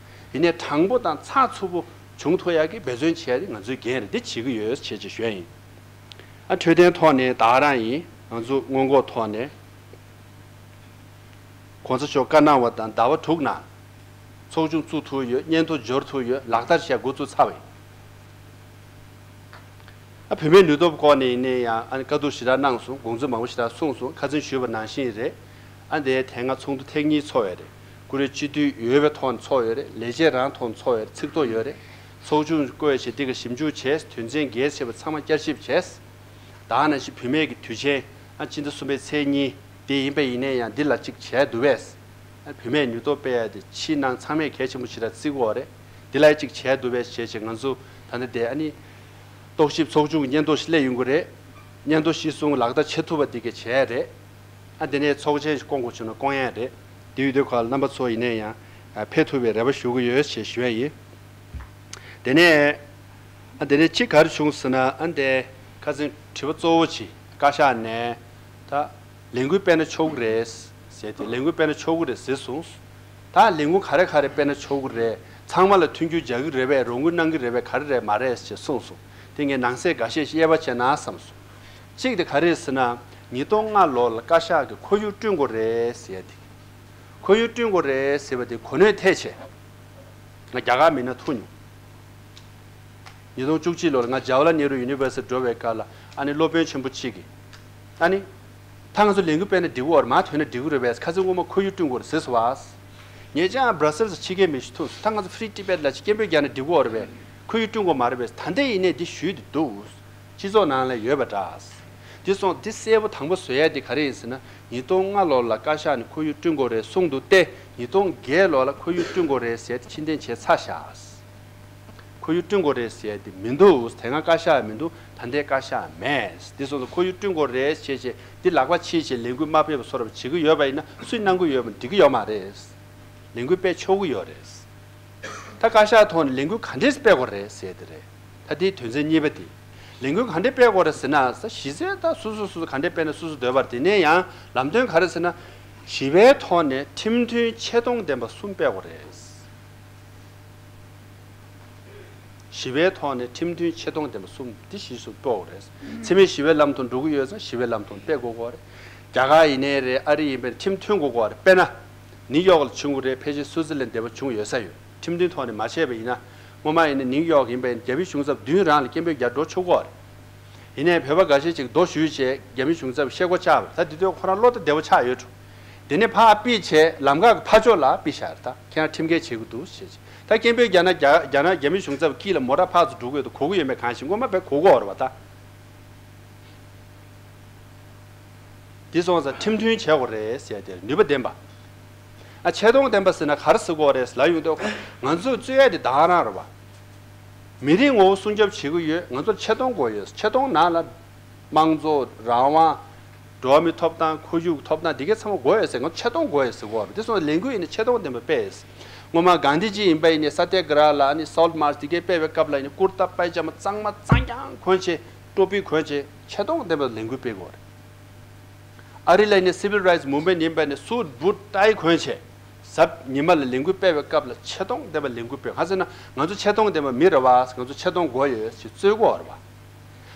ཡིན་ནའི་དྲང་པོ་དང་ཚགས་ཚུད་པོ་བྱུང་ཐུབ་ཡག་གི་འབད་བརྩོན་བྱེད་ཡ་དེ་ང་ཚོའི་འགན་རེད། འདི་བྱེད་ཀྱི་ཡོད་ཅེས་ཅིག་ཞུ་ཡ་ཡིན། ཨ་འཕྲོད་བསྟེན་ཐོག་ནས་ད་ག་རང་ཡིན། ང་ཚོ་སྔོན་འགོག་ཐོག་ནས་གོང་ས་མཆོག་བཀའ་གནང་བ་དང་ཟླ་བ་དྲུག་ནང་ཚོགས་ཆུང་བཙུགས་ཐུབ་ཡོད། སྙན་ཐོ་འབྱོར་ཐུབ་ཡོད། ལག་བསྟར་བྱས་འགོ་བཙུགས་ཚར་བ་ཡིན། ཨ་བུད་མེད་ནུས་སྟོབས་སྐོར་ནས་ཡིན་ནའི་ཡང་ཨ་ནི་བཀའ་བསྡུར་ཞེ་དྲག་གནང་སོང་། དགོངས་ཚུལ་མང་པོ་ཞེ་དྲག་གསུངས་སོང་། ཁ་སང་ཞུས་པ་ནང་བཞིན་རེད། ཨ་འདི་དེ་སྔ་ཚོགས་འདུ་ཐེངས་གཉིས་ཚོགས་ཡོད་རེད། ཀུ་རེ་སྤྱི་འཐུས་ཡོད་པའི་ཐོག་ནས་ཚོགས་ཡོད་རེད། ལས་བྱེད་རང་ཐོག་ནས་ཚོགས་ཡོད་རེད། ཚིག་ཐོ་ཡོད་རེད། ཚོགས་ཆུང་བསྐོས་བྱས་འདི་ག་ཞིབ་འཇུག་བྱས། དོན་ཚན་གལ་ཆེ་བ་ཚང་མ་བསྐྱར་ཞིབ་བྱས། ད་ག་ནང་བཞིན་བུད་མེད་ཀྱི་དུས་ཆེན་ ཨ་སྤྱི་ཟླ་གསུམ་པའི་ཚེས་གཉིས་དེ་ཡིན་པ་ཡིན་ན་ཡང་འདི་ལ་གཅིག་བྱས་འདུག་པས། ཨ་བུད་མེད་ནུས་སྟོབས་སྤེལ་ཡ་དེ་ཕྱི་ནང་ཚང་མས་གལ་ཆེན་པོ་ཞེ་དྲག་བརྩི་གི་ཡོད་རེད། འདི་ལ་གཅིག་བྱས་འདུག་པས་བྱས་བྱས་ང་ཚོ་ད་ལྟ་དེ་ཨ་ནི་རྟོག་ཞིབ་ཚོགས་ཆུང་གི་སྙན་ཐོ་ཞིག་སླེབས་ཡོང་གི་རེད། སྙན་ཐོ་གཞིར་བཟུང་ལག་བསྟར་བྱེད་ཐུབ་པ་འདི་གས་བྱས་རེད། ཨ་དེ་ནས་ཚོགས་ཆེན་ཞིག་བསྐོང་དགོས་བྱུང་ན་བསྐོང་ཡ་རེད། དེ་ཡོད་དུས་ཁ་ལ་རྣམ་པ་ཚོ་ཡིན་ན་ཡང་ཕེབས་ཐུབ་པའི་རེ་བ་ཞུ་གི་ཡོད་ཞེས་ཞུ་ཡ་ཡིན། དེ་ནས་ཨ་དེ་ནས་གཅིག་ག་རེ་བྱུང་ཟེར་ན། ཨ་འདས་ཁ་སང་དྲི་བ་གཙོ་བོ་ཅིག་བཀའ་ཤག་ནས་ད་ལས་འགུལ་སྤེལ་ན་ཆོག་གི་རེད་ཟེར་ཏེ། ལས་འགུལ་སྤེལ་ན་ཆོག་གི་རེད་ཟེར་སོང་། ད་ལས་འགུལ་ག་རེ་ག་རེ་སྤེལ་ན་ཆོག་གི་རེད། ཚང་མ་ལ་མཐུན་འགྱུར་རྒྱག་གི་རེད་པས། རོགས་སྐྱོར་གནང་གི་རེད་པས། ག་རེ་རེད་མ་རེད་ཅེས་གསུངས་སོང་། དེ་ངས་ནང་གསེས་འགའ་ཤས་ཤིག་དབྱེ་བ་ཕྱེ་ན་བསམ་སོང་། གཅིག་དེ་ག་རེ་ཟེར་ན། ཉིས་སྟོང་ལྔ་ལོ་ལ་བཀའ་ཤག་གིས་ཁོར་ཡུག་བསྐྲུན་དགོས་རེད་ཟེར་ཡ་དེ། ཁོར་ཡུག་བསྐྲུན་དགོས་རེད་ཟེར་བ་དེ་གོ་གནས་འཐད་བྱས། ང་རྒྱ་གར་མི་སྣ་ཐུག་མྱོང་། ཉིས་སྟོང་བཅུ་གཅིག་ལོ་ལ་ང་ཇ་ཝ་ལ་ནེ་རུ་ཡུ་ནི་ཝར་སི་ཊི་འགྲོ་བའི་སྐབས་ལ། ཨ་ནི་སློབ་དཔོན་ཆེན་པོ་གཅིག་གིས། ཨ་ནི། ད་ང་ཚོ་ལས་འགུལ་སྤེལ་ན་འགྲིག་གི་ཡོད་རེད། མར་ཐོན་ན་འགྲིག་གི་རེད་པས། ཁ་སང་སྔོན་མ་ཁོར་ཡུག་བསྐྲུན་དགོས་རེད་ཟེར་སོང་བ། ངས་ཀྱང་བྷ་ར་སེལ་སི་ཕྱི་རྒྱལ་མི་ཞིག་ཐུག་སོང་། ད་ང་ཚོ་ཕི་རི་ཊི་བེཊ་ལ་ཅིག་སྐད་འབོད་རྒྱག་ན་འགྲིག་གི་ཡོད་རེད་པས། ཁོར་ཡུག་བསྐྲུན་དགོས་མ་རེད་པས། ད་ལྟ་ཡིན་ནའི་འདི་ཞུས་ཏེ་འདུག། སྤྱི་ཚོགས་ནང་ལ་ཡོད་པ་འདྲ། འདི་སོང་འདི་གསལ་པོ་དང་པོ་བཟོ་ཡ་འདི་ག་རེ་ཡིན་ཟེར་ན། ཉིས་སྟོང་ལྔ་ལོ་ལ་བཀའ་ཤག་ནས་ཁོར་ཡུག་བསྐྲུན་དགོས་རེད་གསུངས་འདུག་སྟེ། ཉིས་སྟོང་བརྒྱད་ལོ་ལ་ཁོར་ཡུག་བསྐྲུན་དགོས་རེད་ཟེར་ཏེ་ཕྱིར་འཐེན་བྱས་ཚར་བཞག། ཁོར་ཡུག་བསྐྲུན་དགོས་རེད་ཟེར་ཏེ་མི་འདུག། དེ་སྔ་བཀའ་ཤག་མི་འདུག། ད་ལྟའི་བཀའ་ཤག་མེད། འདི་སོང་ཙང་ཁོར་ཡུག་བསྐྲུན་དགོས་རེད་བྱས་བྱས་འདི་ལག་པ་ཕྱིས་བྱས་ལས་འགུལ་མ་སྤེལ་བ་བཟོ་འདྲ་བྱེད་ཀྱི་ཡོད་པ་ཡིན་ན་སུས་གནང་གི་ཡོད་པ་འགྲིག་གི་ཡོད་མ་རེད། ལས་འགུལ་སྤེལ་ཆོག་གི་ཡོད་རེད། ད་བཀའ་ཤག་ཐོག་ནས་ལས་འགུལ་ག་འདྲས་སྤེལ་དགོས་རེད་ཟེར་དེ་རེད། ད་དེའི་དོན་ཚན་གཉིས་པ་དེ། ལས་འགུལ་ག་འདྲས་སྤེལ་དགོས་རེད་ཟེར་ན། ས་གཞི་རྩའི་ད་སོ་སོ་སོ་སོ་ག་འདྲས་སྤེལ་ན་སོ་སོ་འདོད་པ་རེད། དེ་ནས་ཡང་ལམ་སྟོན་ག་རེ་ཟེར་ན། ཞི་བའི་ཐོག་ནས་ཁྲིམས་མཐུན་ཆེ་མཐོང་ལྡན་པ་གསུམ་སྤེལ་དགོས་རེད། ཞི་བའི་ཐོག་ནས་ཁྲིམས་མཐུན་ཆེ་མཐོང་ལྡན་པ་གསུམ་འདི་གཞི་བཟུང་སྤེལ་དགོས་རེད། འཚེ་མེད་ཞི་བའི་ལམ་དུ་འགྲོ་གི་ཡོད་ཙང་ཞི་བའི་ལམ་དུ་སྤེལ་དགོས་ཀྱི་ཡོད་རེད། རྒྱ་གར་ཡིན་ནའི་རེད། ཨ་རི་ཡིན་པའི་ཁྲིམས་མཐུན་དགོས་ཀྱི་ཡོད་རེད། དཔེར་ན། ནིའུ་ཡོག་ལ་བྱུང་གི་རེད། ཕལ་ཆེར་སུའུ་ཙི་ལན་འདི་པར་བྱུང་ཡོད་ས་ཡོད། ཁྲིམས་མཐུན་ཐོག་ནས་མ་བྱས་པ་ཡིན་ན། སྔོན་མ་ཡིན་ན་ནིའུ་ཡོག་ཡིན་པ་ཡིན་རྒྱ་མིའི་གཞུང་ཚབ་མདུན་རང་ལ་སྐད་འབོད་རྒྱག་འགྲོ་ཆོག་གི་ཡོད་རེད། ཡིན་ནའི་བོད་པ་འགའ་ཤས་ཅིག་རྡོ་གཞུས་བྱས་རྒྱ་མིའི་གཞུང་ཚབ་ཤེལ་སྒོ་བཅག་པ་རེད། ད་འདི་དུས་ཁོ་རང་བློ་ཐག་བདེ་པོ་ཆགས་ཡོད་འགྲོ། དེ་ནས་ཕར་ཕུད་བྱས་ལམ་ཁ་གི་ཕར་ཕྱོགས་ལ་ཕུད་བཞག་རེད། ད་ཁྱེད་རང་ཁྲིམས་འགལ་བྱེད་ཀྱི་འདུག་ཟེར་བྱས། ད་སྐད་འབོད་རྒྱག་ན་རྒྱ་རྒྱ་ནག་རྒྱ་མིའི་གཞུང་ཚབ་དཀྱིལ་ལ་མོ་ཊ་ཕར་ཚུར་འགྲོ་གི་ཡོད་དུས་གོ་གི་ཡོད་མེད་གང་ཤེས། སྔོན་མ་བས་གོ་གི་ཡོད་རེད་པ་ད། འདི་སོང་ཙང་ཁྲིམས་མཐུན་བྱེད་དགོས་རེད་ཟེར་ཏེ་ནུས་པ་ལྡན་པ། ཨ་ཆེ་མཐོང་ལྡན་པ་ཟེར་ན་ག་རེ་ཟེར་དགོས་རེད་ལབ་ཡོང་དུས། ང་ཚོས་རྩོད་ཡ་དེ་ད་ག་རང་རེད་པ། མི་རིགས་ངོ་བོ་སྲུང་སྐྱོབ་བྱེད་ཀྱི་ཡོད། ང་ཚོར་ཆེ་མཐོང་དགོས་ཡོད། ཆེ་མཐོང་ནང་ལ་དམངས་གཙོ་རང་དབང་། འགྲོ་བ་མིའི་ཐོབ་ཐང་། ཁོར་ཡུག་ཐོབ་ཐང་འདི་གའི་ཚང་མ་དགོས་ཡོད་ཟེར། ང་ཚོ་ཆེ་མཐོང་དགོས་ཡོད་ཟེར་དགོས་རེད། དེ་སོང་ཙང་ལས་འགུལ་ཡིན་ན་ཆེ་མཐོང་ལྡན་པ་སྤེལ། སྔོན་མ་གྷན་དྷི་ཇི་ཡིན་པ་ཡིན་ནའི་ས་ཏྱ་གྷ་ར་ལ་ཨ་ནི་སོལཊ་མཱར་ཆི་འདི་གའི་སྤེལ་བའི་སྐབས་ལ་ཡིན་ནའི་ཀུར་ཏ་པའི་ཇ་མ་གཙང་མ་གཙང་རྐྱང་གོན་བྱས། ཀྲོ་པི་གོན་བྱས་ཆེ་མཐོང་ལྡན་པ་ལས་འགུལ་སྤེལ་དགོས་རེད། ཨ་རི་ལ་ནི་སི་བིལ་རའིཊ་མུབ་མེན་ཊི་ཡིན་པ་ནི་སུཊ་བུཊ་ཏའི་གོན་བྱས། གཟབ་ཉི་མ་ལ་ལས་འགུལ་སྤེལ་བའི་སྐབས་ལ་ཆེ་མཐོང་ལྡན་པ་ལས་འགུལ་སྤེལ། གང་ཟེར་ན་ང་ཚོ་ཆེ་མཐོང་ལྡན་པ་མི་རེད་པ། ང་ཚོ་ཆེ་མཐོང་དགོས་ཡོད་ཅེས་རྩོད་ཀྱི་ཡོད་རེད་པ།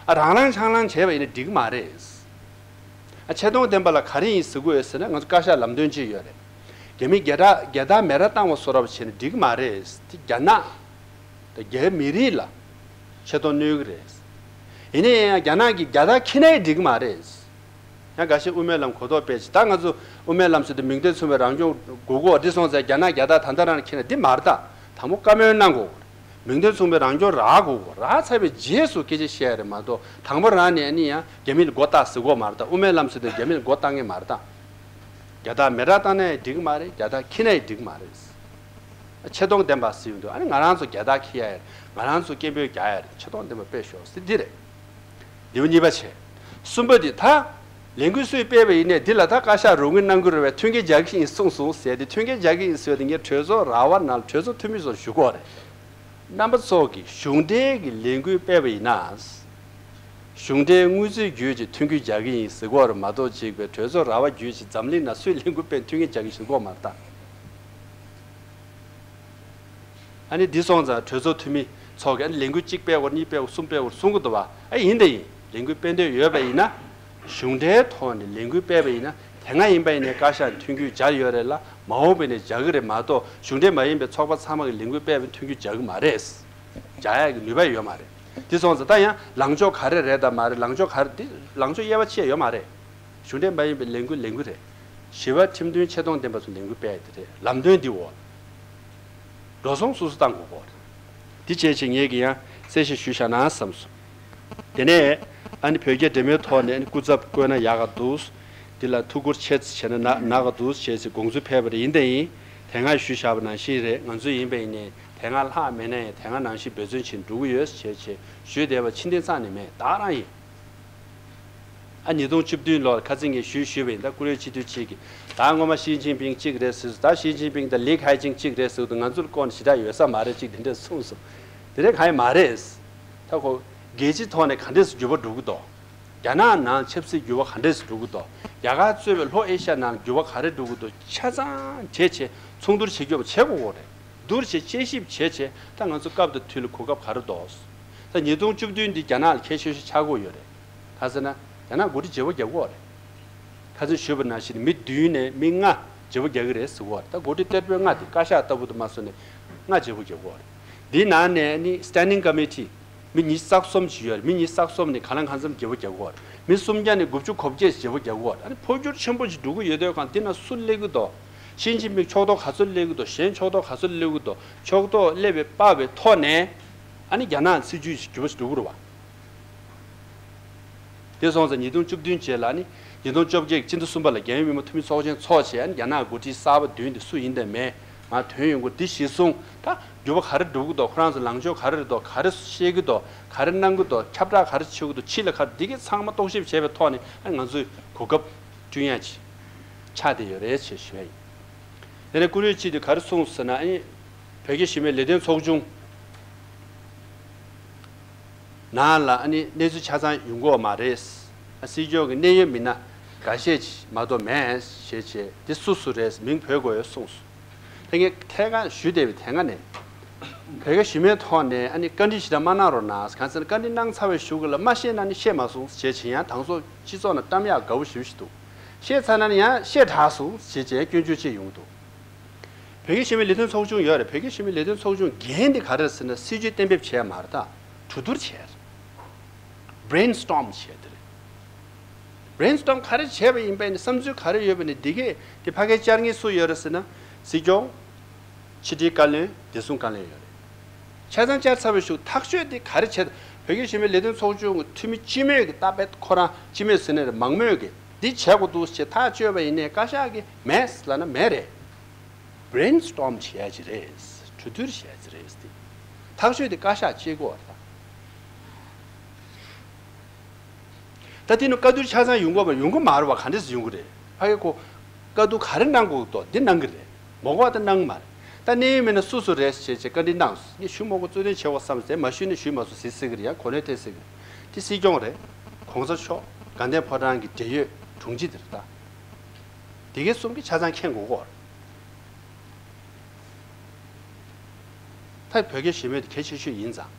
ཨ་རང་རང་ཆང་རང་བྱས་པ་ཡིན་ན་འགྲིག་གི་མ་རེད། ཨ་ཆེ་མཐོང་ལྡན་པ་ལ་ག་རེ་ཡིན་ཟེར་གྱི་ཡོད་ཟེར་ན། ང་ཚོ་བཀའ་ཤག་ལམ་སྟོན་ཅིག་ཡོད་རེད། རྒྱ་མི་རྒྱལ་དར་རྒྱལ་དར་མེ་ར་བཏང་བ་བཟོ་འདྲ་བྱས་ན་འགྲིག་གི་མ་རེད། དེ་རྒྱ་ནག་དང་རྒྱ་མི་རིགས་ལ་ཆེ་མཐོང་གནོད་ཀྱི་རེད། ཡིན་ན་ཡང་རྒྱ་ནག་གིས་རྒྱལ་དར་འཁྱེར་ནའི་འགྲིག་གི་མ་རེད། ཡང་འགའ་ཤས་དབུ་མའི་ལམ་གོ་རྟོགས་སྤེལ་ཅིག་ད་ང་ཚོ་དབུ་མའི་ལམ་ཟེར་དུས་མིང་དོན་མཚུངས་པའི་རང་སྐྱོང་དགོས་ཀྱི་ཡོད། འདི་སོང་ཙང་རྒྱ་ནག་རྒྱལ་དར་ད་ལྟ་རང་ནས་འཁྱེར་ན་འདི་མ་རེད་ད། དང་པོ་བཀའ་མོལ་གནང་དགོས་ཀྱི་ཡོད། མིང་དོན་མཚུངས་པའི་རང་སྐྱོང་རག་དགོས་ཀྱི་ཡོད། རག་ཚར་བའི་རྗེས་སུ་སྐད་ཆ་བཤད་ཡ་རེད་མ་གཏོགས། དང་པོ་རང་ནས་ཨ་ནི་ཡང་རྒྱ་མི་ལ་མགོ་བཏགས་ཟེར་གྱི་ཡོད་མ་རེད་ད། དབུ་མའི་ལམ་ཟེར་དུས་རྒྱ་མི་ལ་མགོ་བཏགས་མཁན་མ་རེད་ད། རྒྱལ་དར་མེ་ར་བཏང་ནའི་འགྲིག་གི་མ་རེད། རྒྱལ་དར་འཁྱེར་ནའི་འགྲིག་གི་མ་རེད། ཆེ་མཐོང་ལྡན་པ་ཟེར་ཡོང་དུས་ཨ་ནི་ང་རང་ཚོ་རྒྱལ་དར་འཁྱེར་ཡ་ཡོད། ང་རང་ཚོ་སྐད་འབོད་རྒྱག་ཡ་ཡོད། ཆེ་མཐོང་ལྡན་པ་དཔེ་ཤོག་ཟེར་འདི་རེད། ལེའུ་གཉིས་པ་བྱས། གསུམ་པ་འདི་ད། ལས་འགུལ་སུས་སྤེལ་བ་ཡིན་ནའི་འདི་ལ་ད་བཀའ་ཤག་རོགས་དངུལ་གནང་གི་རེད་པས། མཐུན་རྐྱེན་སྦྱར་གི་ཡིན་གསུངས་སོང་ཟེར་ཏེ། མཐུན་རྐྱེན་སྦྱར་གི་ཡིན་ཟེར་ཏེ་ངས་གྲོས་ཚོགས་ར་བ་ནང་ལ་གྲོས་ཚོགས་འཐུས་མི་ཚོར་ཞུ་གི་ཡོད་རེད། རྣམ་པ་ཚོ་གིས་གཞུང་འབྲེལ་གྱི་ལས་འགུལ་སྤེལ་བ་ཡིན་ན། གཞུང་འབྲེལ་དངུལ་རྩིས་བརྒྱུད་ཀྱི་མཐུན་རྐྱེན་སྦྱར་གི་ཡིན་ཟེར་གྱི་ཡོད་རེད་མ་གཏོགས། གཅིག་པའི་གྲོས་ཚོགས་ར་བ་བརྒྱུད་ཀྱི་འཛམ་གླིང་ནང་སུས་ལས་འགུལ་སྤེལ་མཐུན་རྐྱེན་སྦྱར་གི་ཡིན་ཟེར་གྱི་ཡོད་མ་རེད་ད། ཨ་ནི་འདི་སོང་ཙང་གྲོས་ཚོགས་འཐུས་མི་ཚོ་གིས་ཨ་ནི་ལས་འགུལ་གཅིག་སྤེལ་དགོས། གཉིས་སྤེལ་དགོས། གསུམ་སྤེལ་དགོས་གསུང་གི་འདུག་པ། ཨ་ཡིན་ད་ཡིན། ལས་འགུལ་སྤེལ་འདོད་ཡོད་པ་ཡིན་ན། གཞུང་འབྲེལ་ཐོག་ནས་ལས་འགུལ་སྤེལ་བ་ཡིན་ན། དེ་སྔ་ཡིན་པ་ཡིན་ནའི་བཀའ་ཤག་མཐུན་རྐྱེན་སྦྱར་ཡོད་རེད་ལ། མ་འོངས་པ་ཡིན་ནའི་སྦྱར་གི་རེད་མ་གཏོགས། གཞུང་འབྲེལ་མ་ཡིན་པའི་ཚོགས་པ་ཚང་མ་གིས་ལས་འགུལ་སྤེལ་བའི་མཐུན་རྐྱེན་སྦྱར་གི་མ་རེད། སྦྱར་ཡག་གི་ནུས་པ་ཡོད་མ་རེད། འདི་སོང་ཙང་ད་ཡང་ལངས་ཕྱོགས་ག་རེ་རེད་དང་མ་རེད། ལངས་ཕྱོགས་ག་རེ། འདི་ལངས་ཕྱོགས་དབྱེ་བ་ཕྱེ་ཡོད་མ་རེད། གཞུང་འབྲེལ་མ་ཡིན་པའི་ལས་འགུལ་ལས་འགུལ་རེད། ཞི་བ་ཁྲིམས་མཐུན་ཆེ་མཐོང་ལྡན་པ་ཚོ་ལས་འགུལ་སྤེལ་ཡ་དེ་རེད། ལམ་སྟོན་འདི་འོག་འགྲོ་སོང་སོ་སོ་བཏང་དགོས་ཀྱི་ཡོད་རེད། འདི་བྱས་བྱས་ངས་ཀྱིས་ཡང་གསལ་བཤད་ཞུས་བཞག་ན་བསམ་སོང་། དེ་ནས་ ཨ་ནི་བོད་རྒྱ་འབྲེལ་མོལ་ཐོག་ནས་ཨ་ནི་སྐུ་ཚབ་བསྐོས་ན་ཡག་ག་འདུག་འདི་ལ་ཐུགས་ཁུར་ཆེ་ཙམ་བྱས་ན་ན་ན་ག་འདུག་བྱས་ཙང་དགོངས་ཚུལ་ཕེབས་པ་རེད། ཡིན་དེ་ཡིན་དེ་སྔ་ཞུས་བཞག་པ་ནང་བཞིན་རེད། ང་ཚོ་ཡིན་པ་ཡིན་ནའི་དེ་སྔ་ལྷག་མེད་ན་ཡང་དེ་སྔ་ནང་བཞིན་འབད་བརྩོན་བྱེད་འགྲོ་གི་ཡོད་བྱས་བྱས་ཞུས་བསྡད་པ་ཕྱིན་ཏེ་རྩ་ནས་མེད། ད་རང་ཡིན། ཨ་ཉིས་སྟོང་བཅུ་བདུན་ལོར་ཁ་སང་ངས་ཞུས་ཞུས་པ་ཡིན། ད་ཀུ་རེ་སྤྱི་འཐུས་གཅིག་གིས་ད་སྔོན་མ་ཞི་ཅིན་ཕིང་གཅིག་རེད་ཟེར། ད་ཞི་ཅིན་ཕིང་དང་ལི་ཁེ་ཆང་གཅིག་རེད་ཟེར་དུས་ང་ཚོར་བསྐོར་ནས་ཞེ་དྲག་ཡོད་ས་མ་རེད་ཅིག་དེ་འདྲས་གསུངས་སོང་། དེ་འདྲས་གང་ཡང་མ་རེད། ད་ཁོ་རྒྱལ་སྤྱིའི་ཐོག་ནས་ག་འདྲས་སེ་འགྱུར་བ་འགྲོ་གི་འདུག་རྒྱ་ནག་ནང་ཆབ་སྲིད་འགྱུར་བ་ག་འདྲས་སེ་འགྲོ་གི་འདུག་རྒྱ་གར་གཙོས་པའི་ལྷོ་ཨེ་ཤ་ཡ་ནང་འགྱུར་བ་ག་རེ་འགྲོ་གི་འདུག་ཆ་ཚང་བྱས་བྱས་ཚོགས་བསྡུར་བྱེད་རྒྱུ་བྱེད་དགོས་རེད། བསྡུར་བྱས་དཔྱད་ཞིབ་བྱས་བྱས་ད་ང་ཚོ་སྐབས་དང་དུས་ལ་གོ་སྐབས་ག་རེ་འདུག་ད་ཉིས་སྟོང་བཅུ་བདུན་འདི་རྒྱ་ནག་ལ་གལ་ཆེ་ཤོས་ཆགས་ཀྱི་ཡོད་རེད། ག་ཟེར་ན། རྒྱ་ནག་འགོ་ཁྲིད་བརྗེ་པོ་རྒྱག་གི་ཡོད་རེད། ཁ་སང་ཞུས་པ་ནང་བཞིན་མི་བདུན་ནས་མི་ལྔ་བརྗེ་པོ་རྒྱག་གི་རེད་ཟེར་གྱི་ཡོད་རེད། ད་འགོ་ཁྲིད་གཏེར་དཔོན་ལྔ་དེ་བཀའ་ཤག་ལྟ་བུ་དུ་མ་སོང་ནས་ལྔ་བརྗེ་པོ་རྒྱག་གི་ཡོད་རེད། འདིའི་ནང་ནས་ནི་standing committee མི་ཉི་ཤུ་རྩ་གསུམ་ཅིག་ཡོད་རེད། མི་ཉི་ཤུ་རྩ་གསུམ་ནི་གང་ལ་གང་འཚམ་བརྗེ་པོ་རྒྱག་གི་ཡོད་རེད། མི་སུམ་བརྒྱ་ནས་དགུ་བཅུ་གོ་བརྒྱད་ཅིག་བརྗེ་པོ་རྒྱག་གི་ཡོད་རེད། ཨ་ནི་འཕོ་འགྱུར་ཆེན་པོ་ཅིག་འགྲོ་གི་ཡོད་དུས་གང་འདི་ན་སུ་སླེབས་ཀྱི་འདུག་ཞི་ཅིན་ཕིང་ཕྱོགས་གཏོགས་ག་ཚོད་སླེབས་ཀྱི་འདུག་གཞན་ཕྱོགས་གཏོགས་ག་ཚོད་སླེབས་ཀྱི་འདུག་ཕྱོགས་གཏོགས་སླེབས་པའི་པ་བའི་ཐོག་ནས་ཨ་ནི་རྒྱ་ནག་སྲིད་ཇུས་ཤིག་འགྱུར་བ་ཞིག་འགྲོ་གི་རེད་བ། དེ་སོང་ཙང་ཉིས་སྟོང་བཅུ་བདུན་རྗེས་ལ་ནི་ཉིས་སྟོང་བཅོ་བརྒྱད་ཀྱི་སྤྱི་ཟླ་གསུམ་པ་ལ་རྒྱལ་ཡོངས་མི་དམངས་འཐུས་མི་ཚོགས་ཆེན་ཚོགས་བྱས་ཨ་ནི་རྒྱ་ནག་འགོ་ཁྲིད་གསར་པ་བདུན་དེ་སུ་ཡིན་དང་མེད་ང་དོན་ཡོང་གི་འདི་གཞི་བཟུང་ད་འགྱུར་བ་ག་རེ་འགྲོ་གི་འདུག་ཁོ་རང་ཚོ་ལངས་ཕྱོགས་ག་རེ་རེད་འདུག་ག་རེ་བཤད་ཀྱི་འདུག་ག་རེ་གནང་གི་འདུག་ཁྱབ་བསྒྲགས་ག་རེ་བྱེད་ཀྱི་འདུག་ཕྱི་ལ་ག་རེ་འདི་གའི་ཚང་མ་རྟོག་ཞིབ་བྱས་པའི་ཐོག་ནས་ཨ་ང་ཚོས་གོ་སྐབས་བསྐྲུན་ཡ་ཆེ་ཆགས་བསྡད་ཡོད་རེད་ཅེས་ཞུ་ཡ་ཡིན། དེ་ནས་ཀུ་རེ་སྤྱི་འཐུས་ག་རེ་གསུངས་ཟེར་ན་ཨ་ནི་བོད་རྒྱ་ཞི་མོལ་ལས་དོན་ཚོགས་ཆུང་ནང་ལ་ཨ་ནི་གནས་ཚུལ་ཆ་ཚང་ཡོང་གི་ཡོད་མ་རེད། ཨ་སྲིད་སྐྱོང་གི་གནད་ཡོད་མི་སྣ་འགའ་ཤས་ཅིག་མ་གཏོགས་མེད་ཞེས་བྱས་དེ་སུ་སུ་རེད་མིང་འབོད་དགོས་ཡོད་གསུངས་སོང་། ད་ངས་ཐད་ཀར་ཞུས་བསྡད་པའི་དེ་སྔ་ནས་བོད་རྒྱ་ཞི་མོལ་ཐོག་ནས་ཨ་ནི་བཀའ་འདྲི་ཞེ་དྲག་མ་གནང་རོགས་གནང་། གང་ཟེར་ན་བཀའ་འདྲི་གནང་ཚར་བའི་གཞུག་གུ་ལ་མ་ཤེས་ན་ནི་ཤེས་མ་སོང་ཞེས་བྱས་ཡང་དང་སོ་སྤྱི་ཚོགས་ནང་བཀྲམ་ཡག་དགའ་བོ་ཞེ་པོ་ཞིག་འདུག་ཤེས་ཚར་ན་ནི་ཡང་ཤེས་དྲགས་སོང་ཞེས་བྱས་སྐྱོན་བརྗོད་བྱས་ཡོང་གི་འདུག་བོད་རྒྱ་ཞི་མོལ་ལས་དོན་ཚོགས་ཆུང་ཡོད་རེད། བོད་རྒྱ་ཞི་མོལ་ལས་དོན་ཚོགས་ཆུང་འགན་དེ་ག་རེ་རེད་ཟེར་ན་སྲིད་ཇུས་གཏན་འབེབས་བྱས་མ་རེད། ད་གྲོས་བསྡུར་བྱས་རེད། brainstorm་བྱས་དེ་རེད། brainstorm་ག་རེ་བྱས་པ་ཡིན་པས་ནི་བསམ་ཚུལ་ག་རེ་ཡོད་པ་ནི་འདི་གས་དེ་ཕ་གིར་བཅར་མཁན་སུ་ཡོད་རེད་ཟེར་ན་སྲིད་སྐྱོང་། ཕྱི་དྲིལ་བཀའ་བློན། བདེ་སྲུང་བཀའ་བློན་ཡོད་རེད། ཆ་ཚང་བཅར་ཚར་བའི་གཞུག་ཐག་གཅོད་དེ་ག་རེ་བྱས། བོད་རྒྱ་ཞི་མོལ་ལས་དོན་ཚོགས་ཆུང་གི་འཐུས་མི་སྤྱི་མོས་ཀྱི་ད་དཔེ་ཁོ་རང་སྤྱི་མོས་ཟེར་ནས་རེད་མང་མོས་ཀྱི་འདི་བྱས་དགོས་འདུག་ཅེས་ཐག་གཅོད་པ་ཡིན་ནའི་བཀའ་ཤག་གིས་མེད་ལབ་ན་མེད་རེད། brainstorm་བྱས་ཀྱི་རེད། གྲོས་བསྡུར་བྱས་ཀྱི་རེད་དེ། ཐག་གཅོད་དེ་བཀའ་ཤག་བྱེད་དགོས་རེད། ད་དེ་ནི་བཀའ་བསྡུར་ཆ་ཚང་ཡོང་གི་མ་ཡོང་གི་མ་རེད་བ། ག་འདྲས་སེ་ཡོང་གི་རེད། ཕ་གི་ཁོ་བཀའ་བསྡུར་ག་རེ་གནང་དགོས་འདུག་འདི་གནང་གི་རེད། མ་གོ་བ་ད་གནང་གི་མ་རེད། ད་གནད་ཡོད་མི་སྣ་སུ་སུ་རེད་ཟེར་བྱས་བཀའ་འདྲི་གནང་སོང་། ངས་ཞུ་མ་དགོས། གཙོ་དོན་ཆེ་བ་བསམ་སྟེ་མ་ཞུས་ནས་ཞུས་མ་སོང་ཟེར་ཟེར་གི་རེད། ཡང་གོ་གནས་ཐེབས་ཟེར་གི་རེད། དེ་སྲིད་སྐྱོང་རེད། གོང་ས་མཆོག་དགའ་ལྡན་ཕོ་བྲང་གི་འབྲེལ་ཡོད་དྲུང་ཆེ་དེ་རེད་ད། དེ་གའི་གསུམ་གྱིས་ཆ་ཚང་མཁྱེན་དགོས་ཀྱི་ཡོད་རེད། ད་བོད་རྒྱ་ཞི་མོལ་དེ་གལ་ཆེ་ཤོས་ཡིན་ཙང་།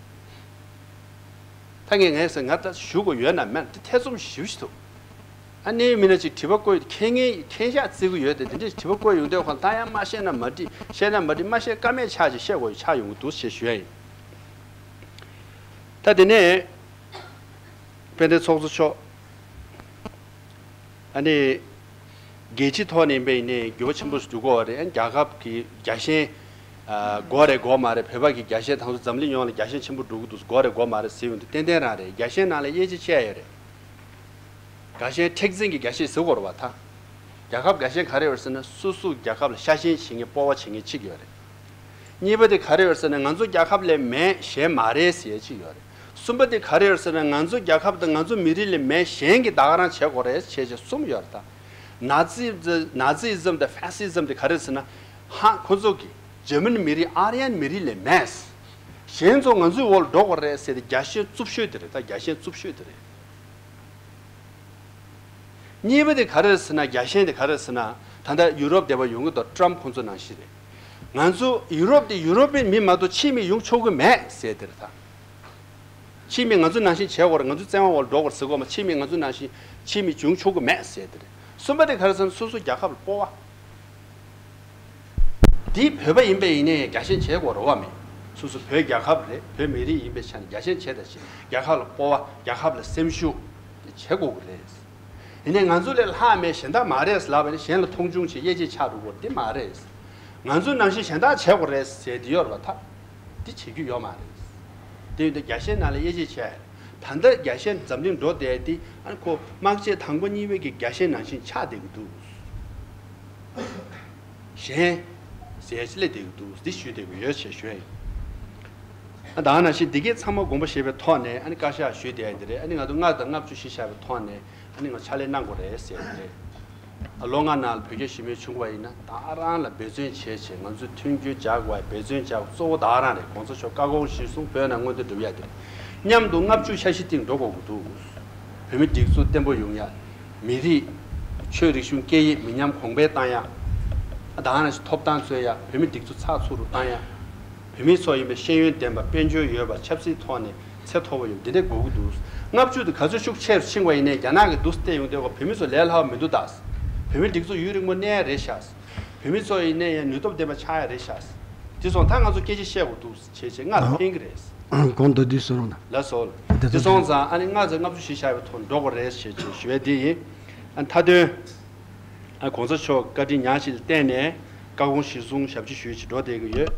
ད་ངས་ངས་ཟེར་ང་ད་ཞུ་དགོས་ཡོད་ན་མེད་ན་དེ་ཐེ་ཚོམ་ཞེ་པོ་ཞིག་འདུག་ཨ་ནེའི་མི་སྣ་ཅིག་དྲི་བ་བཀོད་མཁན་ངས་མཁྱེན་ཤག་བརྩི་གི་ཡོད་དེ་དེ་འདྲའི་དྲི་བ་བཀོད་ཡོང་དུས་ཁོང་ད་ཡང་མ་ཤེས་ན་མ་འགྲིག་ཤེས་ན་མ་འགྲིག་མ་ཤེས་ཀ་མེད་ཆགས་ཅིག་བཤད་དགོས་ཆགས་ཡོང་གི་འདུག་ཞེས་ཞུ་ཡ་ཡིན། ད་དེ་ནས་དཔལ་ལྡན་ཚོགས་གཙོ་མཆོག་ཨ་ནི། རྒྱལ་སྤྱིའི་ཐོག་ནས་ཡིན་པ་ཡིན་ནའི་འགྱུར་བ་ཆེན་པོ་ཞིག་འགྲོ་གི་ཡོད་རེད། རྒྱལ་ཁབ་ཀྱི་རྒྱལ་ཞེན། ཨ། དགོས་རེད་དགོས་མ་རེད། བོད་པ་གི་རྒྱལ་ཞེན་དང་འཛམ་གླིང་ཡོངས་ལ་རྒྱལ་ཞེན་ཆེན་པོ་འགྲོ་གི་འདུག་དགོས་རེད་དགོས་མ་རེད་ཟེར་ཡོང་དུས་ཏན་ཏན་རང་རེད། རྒྱལ་ཞེན་ནང་ལ་དབྱེ་འབྱེད་བྱས་ཡོད་རེད། རྒྱལ་ཞེན་མཁྲེགས་འཛིན་གྱི་རྒྱལ་ཞེན་ཟེར་དགོས་རེད་བ་ད། རྒྱལ་ཁབ་རྒྱལ་ཞེན་ག་རེ་ཡོད་ཟེར་ན་སོ་སོའི་རྒྱལ་ཁབ་ལ་ཤ་ཞེན་བྱེད་མཁན་སྤོབས་པ་བྱེད་མཁན་གཅིག་ཡོད་རེད། གཉིས་པ་དེ་ག་རེ་ཡོད་ཟེར་ན་ང་ཚོ་རྒྱལ་ཁབ་ལས་མེད་གཞན་མ་རེད་ཟེར་ཡས་གཅིག་ཡོད་རེད། གསུམ་པ་དེ་ག་རེ་ཡོད་ཟེར་ན་ང་ཚོ་རྒྱལ་ཁབ་དང་ང་ཚོ་མི་རིགས་ལས་མེད་གཞན་གྱིས་ད་ག་རང་བྱེད་དགོས་རེད་བྱས་བྱས་གསུམ་ཡོད་རེད་ད། ནཱ་ཛི་ནཱ་ཛི་ཨི་ཛམ་དང་ཧྥ་སི་ཛམ་དེ་ག་རེ་ཟེར་ན་ཧ་ཁོ་ཚོ་གི་འཇར་མན་མི་རིགས་ཨར་ཡན་མི་རིགས་ལས་མེད། གཞན་ཚོ་ང་ཚོའི་འོག་ལ་འགྲོ་དགོས་རེད་ཟེར་ཏེ་རྒྱལ་ཞེན་རྩུབ་ཤོས་དེ་རེད་ད། རྒྱལ་ཞེན་རྩུབ་ཤོས་དེ་རེད། གཉིས་པ་དེ་ག་རེ་རེད་ཟེར་ན་རྒྱལ་ཞེན་དེ་ག་རེ་རེད་ཟེར་ན་ད་ལྟ་ཡུ་རོབ་སྡེ་པ་ཡོང་གི་འདུག་ཊམ་ཁོང་ཚོ་ནང་བཞིན་རེད། ང་ཚོ་ཡུ་རོབ་དེ་ཡུ་རོབ་པའི་མི་མ་གཏོགས་ཕྱིའི་མི་ཡོང་ཆོག་གི་མེད་ཟེར་དེ་རེད་ད། ཕྱིའི་མི་ང་ཚོ་ནང་བཞིན་བྱེད་དགོས་རེད། ང་ཚོ་བཙན་དབང་འོག་ལ་འགྲོ་དགོས་རེད་ཟེར་གོ་མ། ཕྱིའི་མི་ང་ཚོ་ནང་བཞིན་ཕྱིའི་མི་བྱུང་ཆོག་གི་མེད་ཟེར་དེ་རེད། གསུམ་པ་དེ་ག་རེ་ཟེར་ན་སོ་སོ་རྒྱལ་ཁབ་ལ་སྤོབས་པ། འདི་བོད་པ་ཡིན་པས་ཡིན་ནའི་རྒྱལ་ཞེན་བྱེད་དགོས་རེད་བ་མེད། སོ་སོ་བོད་རྒྱལ་ཁབ་རེད། བོད་མི་རིགས་ཡིན་པའི་ཆ་ནས་རྒྱལ་ཞེན་བྱེད་ད་བྱེད། རྒྱལ་ཁབ་ལ་སྤོབས་པ་རྒྱལ་ཁབ་ལ་སེམས་ཤུགས་དེ་བྱེད་དགོས་ཀྱི་རེད། ཡིན་ནའི་ང་ཚོ་ལས་ལྷག་མེད་གཞན་དག་མ་རེད་ལབ་པ་ནི་གཞན་ལ་མཐོང་ཆུང་བྱེད་དབྱེ་འབྱེད་ཆགས་འགྲོ་དགོས་འདི་མ་རེད། ང་ཚོ་ནང་བཞིན་གཞན་དག་བྱེད་དགོས་རེད་ཟེར་འདི་ཡོད་རེད་བ་ད། འདི་བྱེད་རྒྱུ་ཡོད་མ་རེད། དེ་ཡིན་དུས་རྒྱལ་ཞེན་ནང་ལ་དབྱེ་འབྱེད་བྱས། ད་ལྟ་རྒྱ་ཤན་འཛམ་གླིང་འགྲོ་བསྡད་དེ་ཨ་ནི་ཁོ་དམག་ཆེན་དང་པོ་གཉིས་པའི་གི་རྒྱ་ཤན་ནང་བཞིན་ཆགས་བསྡད་ཀྱི་འདུག་གཞན་ཟས་སླེབས་བསྡད་ཀྱི་འདུག་འདི་ཞུས་བསྡད་ཀྱི་ཡོད་ཅེས་ཞུ་ཡ་ཡིན། ཨ་ད་ག་ནང་བཞིན་འདི་གའི་ཚང་མ་དགོངས་པ་བཞེས་པའི་ཐོག་ནས་ཨ་ནི་བཀའ་ཤག་ཞུས་བསྡད་ཡ་འདི་རེད། ཨ་ནི་ང་ཚོ་ལྔ་དང་ལྔ་བཅུ་གཞི་བཞག་པའི་ཐོག་ནས་ཨ་ནི་ང་ཕྱག་ལས་གནང་དགོས་རེད་ཟེར་ཡ་འདི་རེད། ལོ་ལྔ་ནང་ལ་བོད་རྒྱ་ཞི་མོལ་བྱུང་བ་ཡིན་ན་ད་ག་རང་ལ་འབད་བརྩོན་བྱས་བྱས་ང་ཚོས་མཐུན་འགྱུར་སྦྱར་དགོས་པའི་འབད་བརྩོན་བྱ་དགོས་གཙོ་བོ་ད་ག་རང་རེད། གོང་ས་མཆོག་བཀའ་དགོངས་གཞིར་བཟུང་བོད་ནང་མངོན་འདོད་སྒྲུབ་ཡ་དེ་རེད། མཉམ་དུ་ལྔ་བཅུ་ཤ་ཤི་སྟེང་འགྲོ་དགོས་ཀྱི་འདུག་བོད་མི་སྒྲིག་འཛུགས་བརྟན་པོ་ཡོང་ཡ། མི་རིགས་ཆོས་རིག་གཞུང་སྐད་ཡིག་མི་ཉམས་གོང་འཕེལ་བཏང་ཡ། ད་ག་ནང་བཞིན་ཐོབ་ཐང་རྩོད་ཡ། བོད་མི་སྒྲིག་འཛུགས་ཚགས་ཚུད་རུ་བཏང་ཡ། བོད་མི་ཚོ་ཡིན་པའི་ཤེས་ཡོན་ལྡན་པ་དཔལ་འབྱོར་ཡོད་པ་ཆབ་སྲིད་ཐོག་ནས་ཚད་མཐོ་བོ་ཡོད་འདི་འདྲས་དགོས་ཀྱི་འདུག་ལྔ་བཅུ་དེ་ག་ཚོད་ཤུགས་ཆེ་རུ་ཕྱིན་པ་ཡིན་ནའི་རྒྱ་ནག་གི་འདུག་སེ་བལྟས་ཡོང་དུས་བོད་མི་ཚོ་ལས་སླ་བ་མི་འདུག་ད་བོད་མི་སྒྲིག་འཛུགས་ཡུན་རིང་པོ་གནས་ཡ་རེད་ཤག་བོད་མི་ཚོ་ཡིན་ནའི་ཡང་ནུས་སྟོབས་ལྡན་པ་ཆགས་ཡ་རེད་ཤག་དེ་སོང་ད་ང་ཚོ་སྐད་ཆ་བཤད་དགོས་འདུག་བྱས་བྱས་ང་ལ་ཕན་གྱི་རེད། གོང་དུ་བསྡུས་གསུང་རོགས་གནང་། ལགས་སོ། དེ་སོང་ཙང་ཨ་ནི་ལྔ་ཚེ་ལྔ་བཅུ་ཞིག་བཞག་པའི་ཐོག་འགྲོ་དགོས་རེད་ཞེས་ཞུ་ཡ་དེ་ཡིན། ཨ་མཐའ་དོན། ཨ་གོང་ས་མཆོག་བཀའ་དྲིན་ཉག་གཅིག་ལ་བརྟེན་ནས་བཀའ་དགོངས་གཞིར་བཟུང་ཞབས་ཕྱི་ཞུས་ཅིག་འགྲོ་བསྡད་ཀྱི་ཡོད།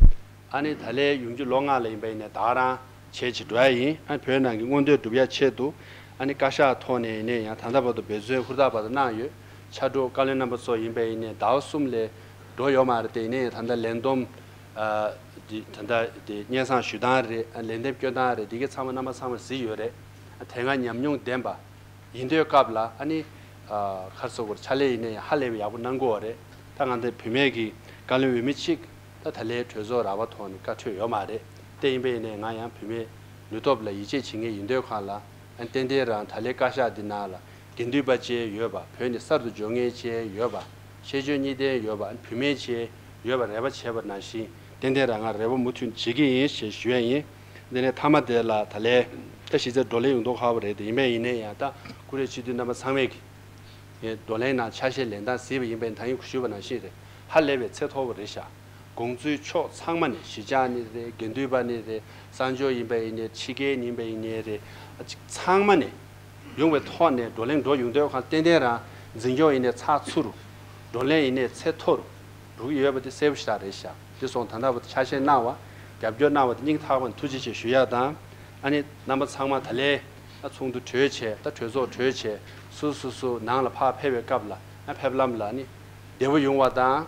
ཨ་ནི་ད་ལན་ཡོང་རྒྱུ་ལོ་ལྔ་ལ་ཡིན་པ་ཡིན་ནའི་ད་ག་རང་བྱས་ཅིག་འགྲོ་ཡ་ཡིན། ཨ་བོད་ནང་གི་མངོན་འདོད་སྒྲུབ་ཡ་ཆེད་དུ་ཨ་ནི་བཀའ་ཤག་ཐོག་ནས་ཡིན་ནའི་ཡང་ད་ལྟ་བར་དུ་འབད་བརྩོན་ཧུར་ཐག་པ་དང་གནང་ཡོད། ཕྱག་དྲུག་བཀའ་བློན་རྣམ་པ་ཚོ་ཡིན་པ་ཡིན་ནའི་ཟླ་བ་གསུམ་ལས་འགྲོ་ཡོད་མ་རེད་དེ་ཡིན་ནའི་ད་ལྟ་ལས་བསྡོམས། ཨ་འདི་ད་ལྟ་དེ་སྙན་སེང་ཞུ་སྟངས་རེད། ཨ་ལན་འདེབས་སྐྱོན་སྟངས་རེད། འདི་གའི་ཚང་མ་རྣམ་པ་ཚང་མ་གཟིགས་ཡོད་རེད། ཨ་དེ་སྔ་ཉམས་མྱོང་ལྡན་པ་ཡིན་དུས་སྐབས་ལ་ཨ་ནི་ཨ་ག་རེ་ཟེར་དགོས་རེད། ཕྱག་ལས་ཡིན་ནའི་ཧ་ལས་པའི་ཡག་པོ་གནང་གི་ཡོད་རེད། ད་ང་ཚོ་བུད་མེད་ཀྱི་བཀའ་བློན་འོས་མི་གཅིག་ད་ད་ལན་གྲོས་ཚོགས་ར་བ་ཐོག་ནས་བཀའ་འཁྲོལ་ཡོད་མ་རེད། དེ་ཡིན་པ་ཡིན་ནའི་ང་ཡང་བུད་མེད་ནུས་སྟོབས་ལ་ཡིད་ཆེས་བྱེད་མཁན་ཡིན་དུས་སྒང་ལ་ཨ་ཏན་ཏན་རང་ད་ལན་བཀའ་ཤག་འདི་ནང་ལ་དགེ་འདུན་པ་བཅས་ཡོད་པ། བོད་ནས་གསར་དུ་འབྱོར་མཁན་བཅས་ཡོད་པ། ཤེས་འཇོན་གཉིས་ལྡན་ཡོད་པ། བུད་མེད་བཅས་ཡོད་པ་རེ་བ་བྱས་པ་ནང་བཞིན་ཏན་ཏན་རང་ང་རེ་བ་མུ་མཐུད་བྱེད་ཀྱི་ཡིན་ཞེས་ཞུ་ཡ་ཡིན། འདི་ནས་མཐའ་མ་དེ་ལ་ད་ལན་ད་གཞི་རྩའི་བགྲོ་གླེང་ཡོང་མདོག་ཁ་པོ་རེད་དེ། ཡིན་པས་ཡིན་ནའི་ཡང་ད་ཀུ་རེ་སྤྱི་འཐུས་རྣམ་པ་ཚང་མས་ཀྱི་བགྲོ་གླེང་ནང་ཆ་ཤས་ལེན་སྟངས་གཟིགས་པ་ཡིན་པས་ད་ཡིན་ཞུས་པ་ནང་བཞིན་རེད། ཧ་ལས་པའི་ཚད་མཐོ་པོ་རེད་ཤག་དགོངས་ཚུལ་ཕྱོགས་ཚང་མ་ནས་གཞིས་ཆགས་ནས་རེད། དགེ་འདུན་པ་ནས་རེད། གསར་འབྱོར་ཡིན་པ་ཡིན་ནའི་ཕྱི་རྒྱལ་ཡིན་པ་ཡིན་ནའི་རེད། ཨ་ཅིག་ཚང་མ་ནས་ཡོང་བའི་ཐོག་ནས་བགྲོ་གླེང་འགྲོ་ཡོང་དུས་སྒང་ཏན་ཏན་རང་འཛིན་སྐྱོང་ཡིན་ནའི་ཚགས་ཚུད་རུ། བགྲོ་གླེང་ཡིན་ནའི་ཚད་མཐོ་རུ་འགྲོ་གི་ཡོད་པ་དེ་གསལ་པོ་ཞེ་དྲག་རེད་ཤག་དེ་སོང་ད་ལྟ་བར་དུ་ཆ་ཤས་གནང་བ། རྒྱབ་སྐྱོར་གནང་བ་དེ་སྙིང་ཐག་པ་ནས་ཐུགས་རྗེ་ཆེ་ཞུ་ཡ་དང་། ཨ་ནི་རྣམ་པ་ཚང་མ་ད་ལན་ཨ་ཚོགས་འདུ་གྲོལ་བྱས། ད་གྲོས་ཚོགས་གྲོལ་བྱས་སུ་སུ་སུ་ནང་ལ་ཕར་ཕེབས་པའི་སྐབས་ལ་ཨ་ཕེབས་ལམ་ལ་ཨ་ནི་བདེ་པོ་ཡོང་བ་དང་།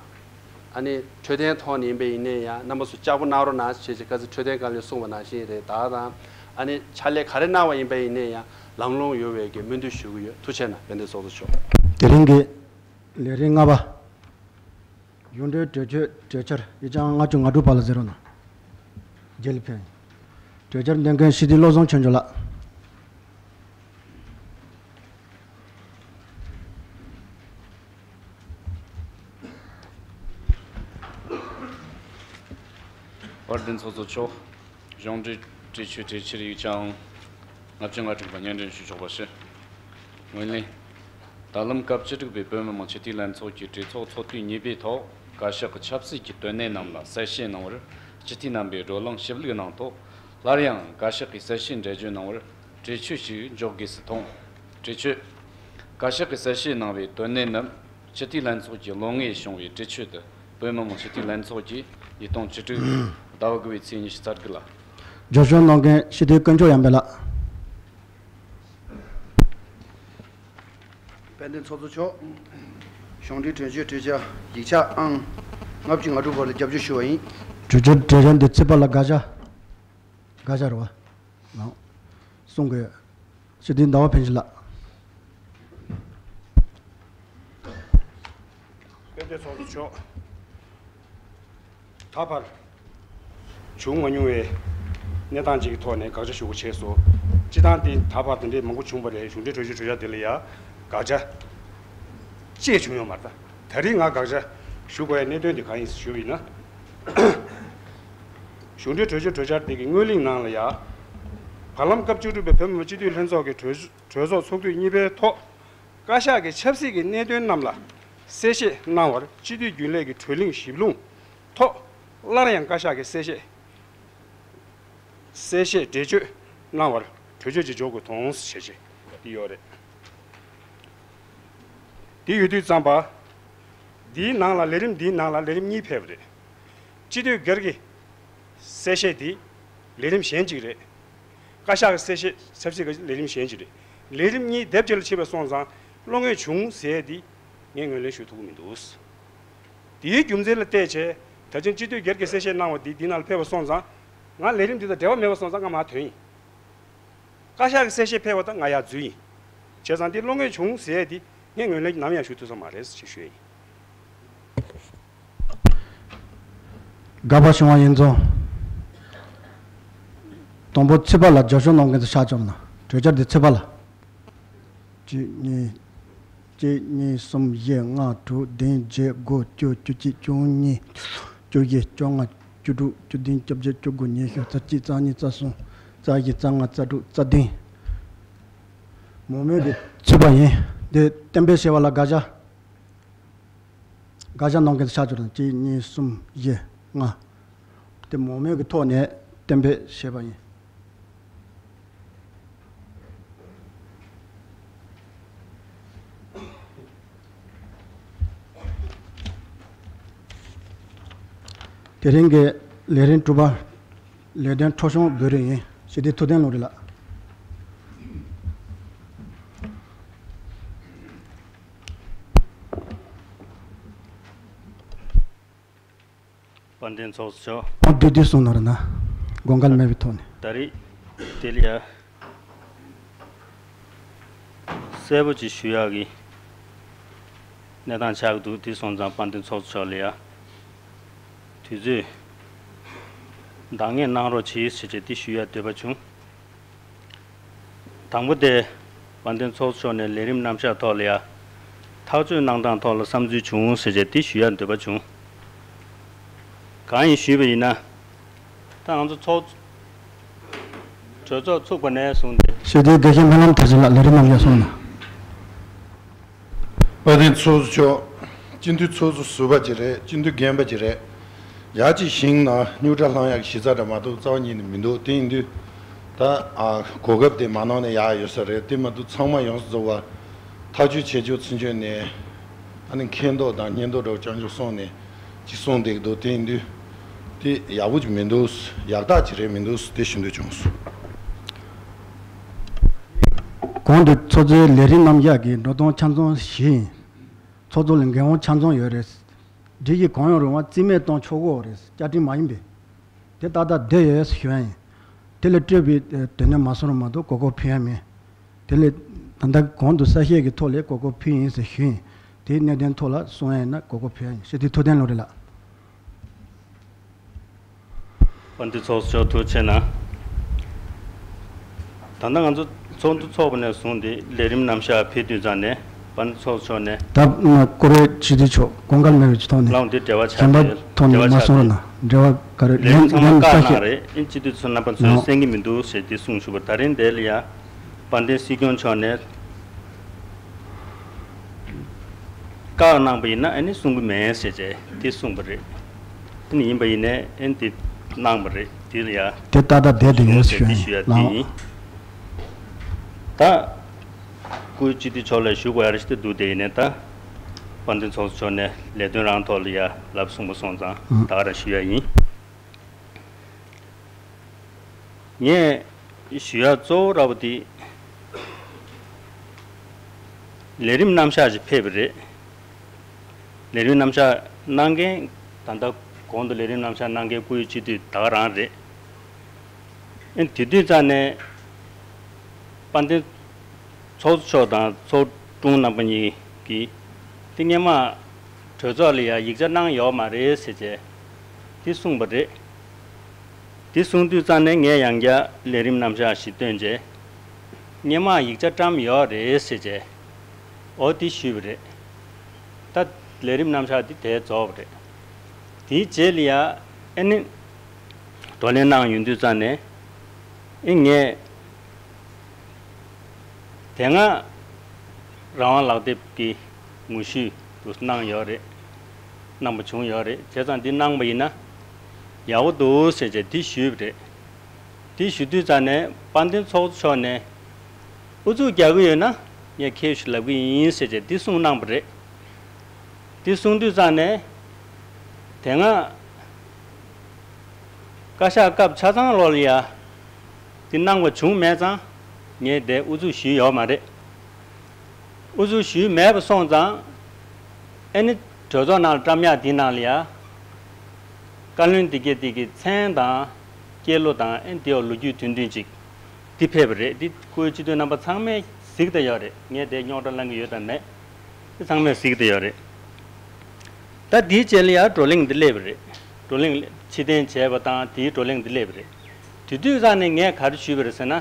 ཨ་ནི་འཕྲོད་བསྟེན་ཐོག་ནས་ཡིན་པ་ཡིན་ནའི་ཡང་རྣམ་པ་ཚོ་ལྕགས་པོ་གནང་རོགས་གནང་ཞེས་བྱས་ཁ་སང་འཕྲོད་བསྟེན་བཀའ་བློན་གསུངས་པ་ནང་བཞིན་རེད། ད་དང་ཨ་ནི་ཕྱག་ལས་ག་རེ་གནང་བ་ཡིན་པ་ཡིན་ནའི་ཡང་ལམ་ལྷོང་ཡོང་བའི་གི་སྨོན་འདུན་ཞུ་གི་ཡོད། ཐུགས་རྗེ་གནང་དཔལ་ལྡན་ཚོགས་གཙོ་མཆོག་དེ་རིང་གི་ལས་རིམ་ལྔ་པ། གཞུང་འབྲེལ་གྲོས་ཆོད་གྲོས་འཆར་ཡིག་ཆ་ལྔ་བཅུ་ང་དྲུག་པ་ལ་གཟིགས་རོགས་གནང་། རྒྱལ་ཕན། གྲོས་འཆར་འདོན་མཁན་སྤྱི་འཐུས་བློ་བཟང་ཆོས་འབྱོར་ལགས། དཔལ་ལྡན་ཚོགས་གཙོ་མཆོག་གཞུང་འབྲེལ་གྲོས་ཆོད་གྲོས་འཆར་ཡིག་ཆ་ལྔ་བཅུ་ང་དྲུག་པ་སྙན་སྒྲོན་ཞུ་ཆོག་པ་ཞུ། ངོས་ལེན། ད་ལམ་སྐབས་བཅུ་དྲུག་པའི་བོད་མི་མང་སྤྱི་འཐུས་ལྷན་ཚོགས་ཀྱི་གྲོས་ཚོགས་ཚོགས་དུས་གཉིས་པའི་ཐོག་བཀའ་ཤག་གི་ཆབ་སྲིད་ཀྱི་དོན་གནད་རྣམས་ལ་གསལ་བཤད་གནང་བར་སྤྱི་འཐུས་རྣམ་པས་བགྲོ་གླེང་ཞིབ་ལྷུག་གནང་ཐོག་སླར་ཡང་བཀའ་ཤག་གིས་གསལ་བཤད་འགྲེལ་བརྗོད་གནང་བར་གྲོས་ཆོད་ཞིག་འཇོག་དགོས་སུ་མཐོང་། གྲོས་ཆོད། བཀའ་ཤག་གིས་གསལ་བཤད་གནང་བའི་དོན་གནད་རྣམས་སྤྱི་འཐུས་ལྷན་ཚོགས་ཀྱི་ལོ་ལྔའི་བྱུང་བའི་གྲོས་ཆོད་དུ་བོད་མི་མང་སྤྱི་འཐུས་ལྷན་ཚོགས་ཀྱིས་ཉིས་སྟོང་བཅུ་དྲུག་ཟླ་བ་དགུ་པའི་ཚེས་ཉི་ཤུ་རྩ་དགུ་ལ། རྒྱབ་སྐྱོར་གནང་མཁན་སྤྱི་འཐུས་དཀོན་མཆོག་ཡར་འཕེལ་ལགས། དཔལ་ལྡན་ཚོགས་གཙོ་མཆོག་གཞུང་འབྲེལ་གྲོས་ཆོད་གྲོས་འཆར་ཡིག་ཆ་ཨང་ལྔ་བཅུ་ང་དྲུག་པ་ལ་རྒྱབ་སྐྱོར་ཞུ་བ་ཡིན། གྲོས་ཆོད་གྲོས་འཆར་འདི་ཚེས་པ་ལ་དགག་བྱ། དགག་བྱ་རེད་བ། ནང་། གསུང་དགོས། སྤྱི་འཐུས་ཟླ་བ་ཕུན་སྐྱིད་ལགས། དཔལ་ལྡན་ཚོགས་གཙོ་མཆོག་ད་བར་བྱུང་མ་མྱོང་བའི་གནས་སྟངས་ཅིག་གི་ཐོག་ནས་དགག་བྱ་ཞུ་དགོས་བྱས་སོང་། སྤྱིར་བཏང་དེ་ད་བར་དེ་འདྲའི་མང་པོ་བྱུང་བ་རེད། གཞུང་འབྲེལ་གྲོས་ཆོད་གྲོས་འཆར་དེ་ལ་ཡང་དགག་བྱ་ཅི་བྱུང་ཡོད་མ་རེད། ད་རེས་ང་དགག་བྱ་ཞུ་དགོས་ཡའི་གནད་དོན་དེ་གང་ཡིན་ཞུས་པ་ཡིན་ན། གཞུང་འབྲེལ་གྲོས་ཆོད་གྲོས་འཆར་དེ་གི་སྔོན་གླེང་ནང་ལ་ཡང་། བར་ལམ་སྐབས་བཅུ་དྲུག་པའི་བོད་མི་མང་སྤྱི་འཐུས་ལྷན་ཚོགས་ཀྱི་གྲོས་གྲོས་ཚོགས་ཚོགས་དུས་གཉིས་པའི་ཐོག་བཀའ་ཤག་གི་ཆབ་སྲིད་ཀྱི་གནད་དོན་རྣམས་ལ་གསལ་བཤད་གནང་བར་སྤྱི་འཐུས་རྒྱུན་ལས་ཀྱི་གྲོས་གླེང་ཞིབ་ལྷུང་ཐོག་སླར་ཡང་བཀའ་ཤག་གིས་གསལ་བཤད་གསལ་བཤད་འགྲེལ་བརྗོད་གནང་བར་གྲོས་ཆོད་ཅིག་འཇོག་དགོས་མཐོང་ཞེས་བྱས་འདི་ཡོད་རེད། དེ་ཡོད་དུས་ཙམ་པ། འདིའི་ནང་ལ་ལས་རིམ་འདིའི་ནང་ལ་ལས་རིམ་གཉིས་ཕེབས་རེད། སྤྱི་འཐུས་སྒེར་གྱི་གསལ་བཤད་འདི་ལས་རིམ་གཞན་གཅིག་རེད། བཀའ་ཤག་གི་གསལ་བཤད་ཆབ་སྲིད་ཀྱི་ལས་རིམ་གཞན་ཞིག་རེད། ལས་རིམ་གཉིས་སྡེབ་གཅིག་ལ་ཕྱིན་པ་སོང་ཙང་བློ་ངེས་བྱུང་ཟེར་ཡས་འདི་ངས་ངོས་ལེན་ཞུ་ཐུབ་ཀྱི་མི་འདུག། དེའི་རྒྱུ་མཚན་ལ་བལྟས་བྱས་ད་ཕྱིན་སྤྱི་འཐུས་སྒེར་གྱི་གསལ་བཤད་གནང་བ་འདི་འདི་ནང་ལ་ཕེབས་པ་སོང་ཙང་ང་ལས་རིམ་འདི་དང་འབྲེལ་བ་མེད་པ་སོང་ཙང་ང་མར་ཐོན་ཡིན། བཀའ་ཤག་གི་གསལ་བཤད་ཕེབས་པ་དང་ང་ཡར་འཛུལ་ཡིན། བྱས་ཙང་འདི་བློ་ངེས་བྱུང་ཟེར་ཡས་འདི་ངས་ངོས་ལེན་ནམ་ཡང་ཞུ་ཐུབ་ས་མ་རེད་ཅེས་ཞུ་ཡས་ཡིན། དགའ་བ་བྱུང་བ་ཡིན་ཙང་། དང་པོ་ཚོད་དཔག་ལ་རྒྱབ་སྐྱོར་གནང་མཁན་ཚོ་ཕྱག་བཅོམ་ན་གྲོས་འཆར་འདི་ཚོད་དཔག་ལ། གཅིག་གཉིས། གཅིག་གཉིས་གསུམ་བཞི་ལྔ་དྲུག་བདུན་བརྒྱད་དགུ་བཅུ་བཅུ་གཅིག་བཅུ་གཉིས་བཅུ་བཞི་བཅོ་ལྔ་བཅུ་དྲུག་བཅུ་བདུན་བཅོ་བརྒྱད་བཅུ་དགུ་ཉི་ཤུ་རྩ་གཅིག་རྩ་གཉིས་རྩ་གསུམ་རྩ་བཞི་རྩ་ལྔ་རྩ་དྲུག་རྩ་བདུན། མང་མོས་ཀྱི་ཚོད་དཔག་ཡིན། འདི་གཏན་འབེབས་བྱས་པ་ལ་དགག་བྱ། དགག་བྱ་གནང་མཁན་ཚོ་ཕྱག་བཅོམ་དང་གཅིག་གཉིས་གསུམ་བཞི་ལྔ། དེ་མང་མོས་ཀྱི་ཐོག་ནས་གཏན་འབེབས་བྱས་པ་ཡིན། དེ་རིང་གི་ལས་རིམ་དྲུག་པ། ལས་དོན་འཕྲོ་སྐྱོང་བོད་རིགས་ཡིན། སྤྱི་འཐུས་ཐུབ་བསྟན་བློ་གྲོས་ལགས། དཔལ་ལྡན་ཚོགས་གཙོ་མཆོག་ཨ་བསྡུས་བསྡུས་གསུངས་གནང་རོགས་གནང་། དགོངས་འགལ་མེད་པའི་ཐོག་ནས། ད་རེས་དེ་ལ་ཡ་གསལ་པོ་ཅིག་ཞུ་ཡག་གི་གནས་སྟངས་ཆགས་ཀྱི་འདུག། དེ་སོང་ཙང་དཔལ་ལྡན་ཚོགས་གཙོ་མཆོག་ལ་ཡ་དུས་ཚོད་འདང་ངེས་གནང་རོགས་གྱིས་ཟེར་བྱས་དེ་ཞུ་ཡ་འདོད་པ་བྱུང་། དང་པོ་དེ། དཔལ་ལྡན་ཚོགས་གཙོ་མཆོག་ནས་ལས་རིམ་རྣམ་གཞག་ཐོག་ལ་ཡ། ཐག་གཅོད་གནང་སྟངས་ཐོག་ལ་བསམ་ཚུལ་བྱུང་ཟེར་བྱས་དེ་ཞུ་ཡ་འདོད་པ་བྱུང་། གང་ཡིན་ཞུས་པ་ཡིན་ན། ད་ང་ཚོ་ཚོགས་གྲོས་ཚོགས་ཚུགས་པ་ནས་བཟུང་སྟེ། ཞི་བདེའི་དགེ་བཤེས་སྨོན་ལམ་དར་ཞིང་ལགས་ལས་རིམ་རྣམ་གཞག་སོང་ན། དཔལ་ལྡན་ཚོགས་གཙོ་མཆོག་སྤྱི་འཐུས་ཚོགས་གཙོ་ཟུར་པ་ཅིག་རེད། སྤྱི་འཐུས་རྒན་པ་ཅིག་རེད། ཡག་ཅིག་ཞིང་ན་རྙོག་དྲ་ལྷང་ཡག་གི་གཞི་རྩ་འདྲ་མ་གཏོགས་རྩ་བ་ཉིད་ནས་མི་འདུག། དེ་ཡིན་དུས་ད་ཨ་གོ་སྐབས་དེ་མ་གནང་ནས་ཡག་ཡོད་ས་རེད། དེ་མ་གཏོགས་ཚང་མ་ཡོངས་སུ་རྫོགས་པ་ཐག་གཅོད་བྱེད་ཕྱོགས་ཚུན་ཆོད་ནས་ཨ་ནི་མཁྱེན་རྟོགས་དང་སྙན་རྟོག་འདྲ་བོ་རྐྱང་རྐྱང་སོང་ནས་ཅིག་གསུངས་བསྡད་ཀྱི་འདུག། དེ་ཡིན་དུས་དེ་ཡག་པོ་ཅིག་མི་འདུག། ཡག་རྟགས་ཅིག་རེད་མི་འདུག། དེ་ཞུ་འདོད་བྱུང་སོང་། གོང་དུ་ཚོགས་གཙོའི་ལས་རིམ་རྣམ་གཞག་གི་འགྲོ་སྟངས་ཆ་ཚང་བཞི་ཡིན། ཚོགས་གཙོ་ལ་འགན་དབང་ཆ་ཚང་ཡོད་རེད། སྒྲིག་གཞི་གང་ཡང་རུང་བ་རྩིས་མེད་གཏོང་ཆོག་གི་རེད། བསྐྱར་སྒྲིག་མ་ཡིན་པས། དེ་ཏག་ཏག་བསྡད་ཡོད་ཟེར་ཞུ་ཡ་ཡིན། དེ་ལས་སྤྲོས་པའི་དོན་ནས་མ་གསུངས་རུང་མ་གཏོགས་གོ་སྐབས་ཕུལ་ཡ་མེད། དེ་ལས་ད་ལྟ་གོང་དུ་གསལ་བཤད་ཀྱི་ཐོག་ལས་གོ་སྐབས་ཕུལ་ཡིན་ཟེར་ཞུ་ཡིན། དེའི་གནད་དོན་ཐོག་ལ་གསུང་ཡ་ཡིན་ན་གོ་སྐབས་ཕུལ་ཡ་ཡིན། སྤྱི་འཐུས་ཐུབ་བསྟན་བློ་གྲོས་ལགས། དཔལ་ལྡན་ཚོགས་གཙོ་མཆོག་ཐུགས་རྗེ་གནང་། ད་ལྟ་ང་ཚོ་ཚོགས་འདུ་འཚོགས་པ་ནས་བཟུང་སྟེ་ལས་རིམ་རྣམ་གཞག་ཕེབས་དུས་ཙང་ནས་དཔལ་ལྡན་ཚོགས་གཙོ་མཆོག་ནས། ད་བཀུར་འོས་སྤྱི་འཐུས་མཆོག་དགོངས་འགལ་མེད་པའི་ཐོག་ནས། ལའང་འདི་འབྲེལ་བ་ཆགས་གཞན་པ་ཡོད། ཐོག་ནས་འབྲེལ་བ་མ་ཆགས་གསུང་རོགས་གནང་། འབྲེལ་བ་ག་རེ་ལས་རིམ་ཚང་མ་ལན་བཀག་གནང་བཤད་རེད། ཨིན་སྤྱི་འཐུས་ཚོ་རྣམ་པ་ཚོས་ནོ། གསན་གྱི་མི་འདུག་ཟེར་འདི་གསུངས་བཞུགས་པ། ད་རིང་འདི་ལ་ཡ་དཔལ་ལྡན་སྲིད་སྐྱོང་མཆོག་ནས་བཀག་གནང་པ་ཡིན་ན་ཨ་ནི་གསུང་གི་མེད་ཟེར་བྱས་འདི་གསུངས་པ་རེད། ཨ་ནི་ཡིན་པ་ཡིན་ནའི་ཨ་ནི་འདི་གནང་བ་རེད། འདི་ལ་ཡ་དེ་ཏག་ཏག་བསྡད་དེ་ཡོད་ཟེར་ཞུ་ཡ་ཡིན་ཟེར་འདི་ཞུ་ཡ་ལའང་འདི་ཡིན། ད་སྐུའི་སྤྱི་འཐུས་མཆོག་ལ་ཞུ་དགོས་ཡ་རེ་ཞིག་འདུག། དེ་ཡིན་ནའི་ད་དཔལ་ལྡན་ཚོགས་གཙོ་མཆོག་ནས་ལས་དོན་རང་ཐོག་ལ་ཡ་ལབ་གསུངས་པ་སོང་ཙང་ད་ག་རང་ཞུ་ཡ་ཡིན། ངས་ཞུ་ཡ་གཙོ་བོ་ར་བ་དེ་ལས་རིམ་རྣམ་གཞག་ཅིག་ཕེབས་པ་རེད། ལས་རིམ་རྣམ་གཞག་གནང་མཁན་ད་ལྟ་གོང་དུ་ལས་རིམ་རྣམ་གཞག་གནང་མཁན་སྐུའི་སྤྱི་འཐུས་ད་ག་རང་རེད། ཨེ་དེ་དུས་ཙང་ནས་དཔལ་ལྡན་ཚོགས་གཙོ་མཆོག་དང་ཚོགས་དྲུང་རྣམ་པ་གཉིས་ཀྱིས་དེ་སྔོན་མ་གྲོས་ཚོགས་ལ་ཡང་ཡིག་ཆ་གནང་ཡོད་མ་རེད་ཟེར་བྱས་དེ་གསུངས་པ་རེད། དེ་གསུངས་དུས་ཙང་ནས་ངས་ཡང་བསྐྱར་ལས་རིམ་རྣམ་གཞག་ཞིག་བཏོན་རྗེས། སྔོན་མ་ཡིག་ཆ་བཀྲམ་ཡོད་རེད་ཟེར་བྱས། འོ་དེ་ཞུས་པ་རེད། ད་ལས་རིམ་རྣམ་གཞག་འདི་དེ་རྫོགས་པ་རེད། དེའི་རྗེས་ལ་ཡ་ཨེ་ནི། བགྲོ་གླེང་གནང་ཡོང་དུས་ཙང་ནས། ཨེ་ངས། དེ་སྔ་རང་དབང་ལག་དེབ་ཀྱི་ངོ་བཤུས་དུ་གནང་ཡོད་རེད། གནང་པ་བྱུང་ཡོད་རེད། བྱས་ཙང་འདི་གནང་པ་ཡིན་ན་ཡག་པོ་འདུག་ཟེར་བྱས་འདི་ཞུས་པ་རེད། འདི་ཞུ་དུས་ཙང་ནས་དཔལ་ལྡན་ཚོགས་གཙོ་མཆོག་ནས་ཨུ་ཚུགས་རྒྱག་གི་ཡོད་ན་ངས་ཁྱེད་ཞུ་ལབ་གི་ཡིན་ཟེར་བྱས་འདི་གསུངས་གནང་པ་རེད། འདི་གསུངས་དུས་ཙང་ནས་དེ་སྔ་བཀའ་ཤག་སྐབས་ཆ་ཚང་ལོག་ལ་ཡ། དེ་གནང་བ་བྱུང་མེད་ཙང་ངས་དེ་ཨུ་ཚུགས་ཞུས་ཡོད་མ་རེད། ཨུ་ཚུགས་ཞུས་མེད་པ་སོང་ཙང་ཨེ་ནི་གྲོས་ཚོགས་ནང་ལ་བཀྲམ་ཡག་དེའི་ནང་ལ་ཡ། བཀའ་བློན་དེ་གས་དེ་གི་མཚན་དང་། སྐྱེས་ལོ་དང་ཨེ་དེའོ་ལོ་རྒྱུས་དོན་མཐུན་ཅིག་དེ་ཕེབས་པ་རེད། དེ་སྐུའི་སྤྱི་འཐུས་རྣམ་པ་ཚང་མས་གཟིགས་བསྡད་ཡོད་རེད། ངས་དེ་རྙོག་དྲ་བསླང་གི་ཡོད་དམ་མེད། དེ་ཚང་མས་གཟིགས་བསྡད་ཡོད་རེད། ད་དེའི་རྗེས་ལ་ཡང་བགྲོ་གླེང་འདི་སླེབས་པ་རེད། བགྲོ་གླེང་ཕྱིར་འཐེན་བྱས་པ་དང་དེའི་བགྲོ་གླེང་འདི་སླེབས་པ་རེད། དེ་དུས་ཙང་ནས་ངས་ག་རེ་ཞུས་པ་རེད་ཟེར་ན།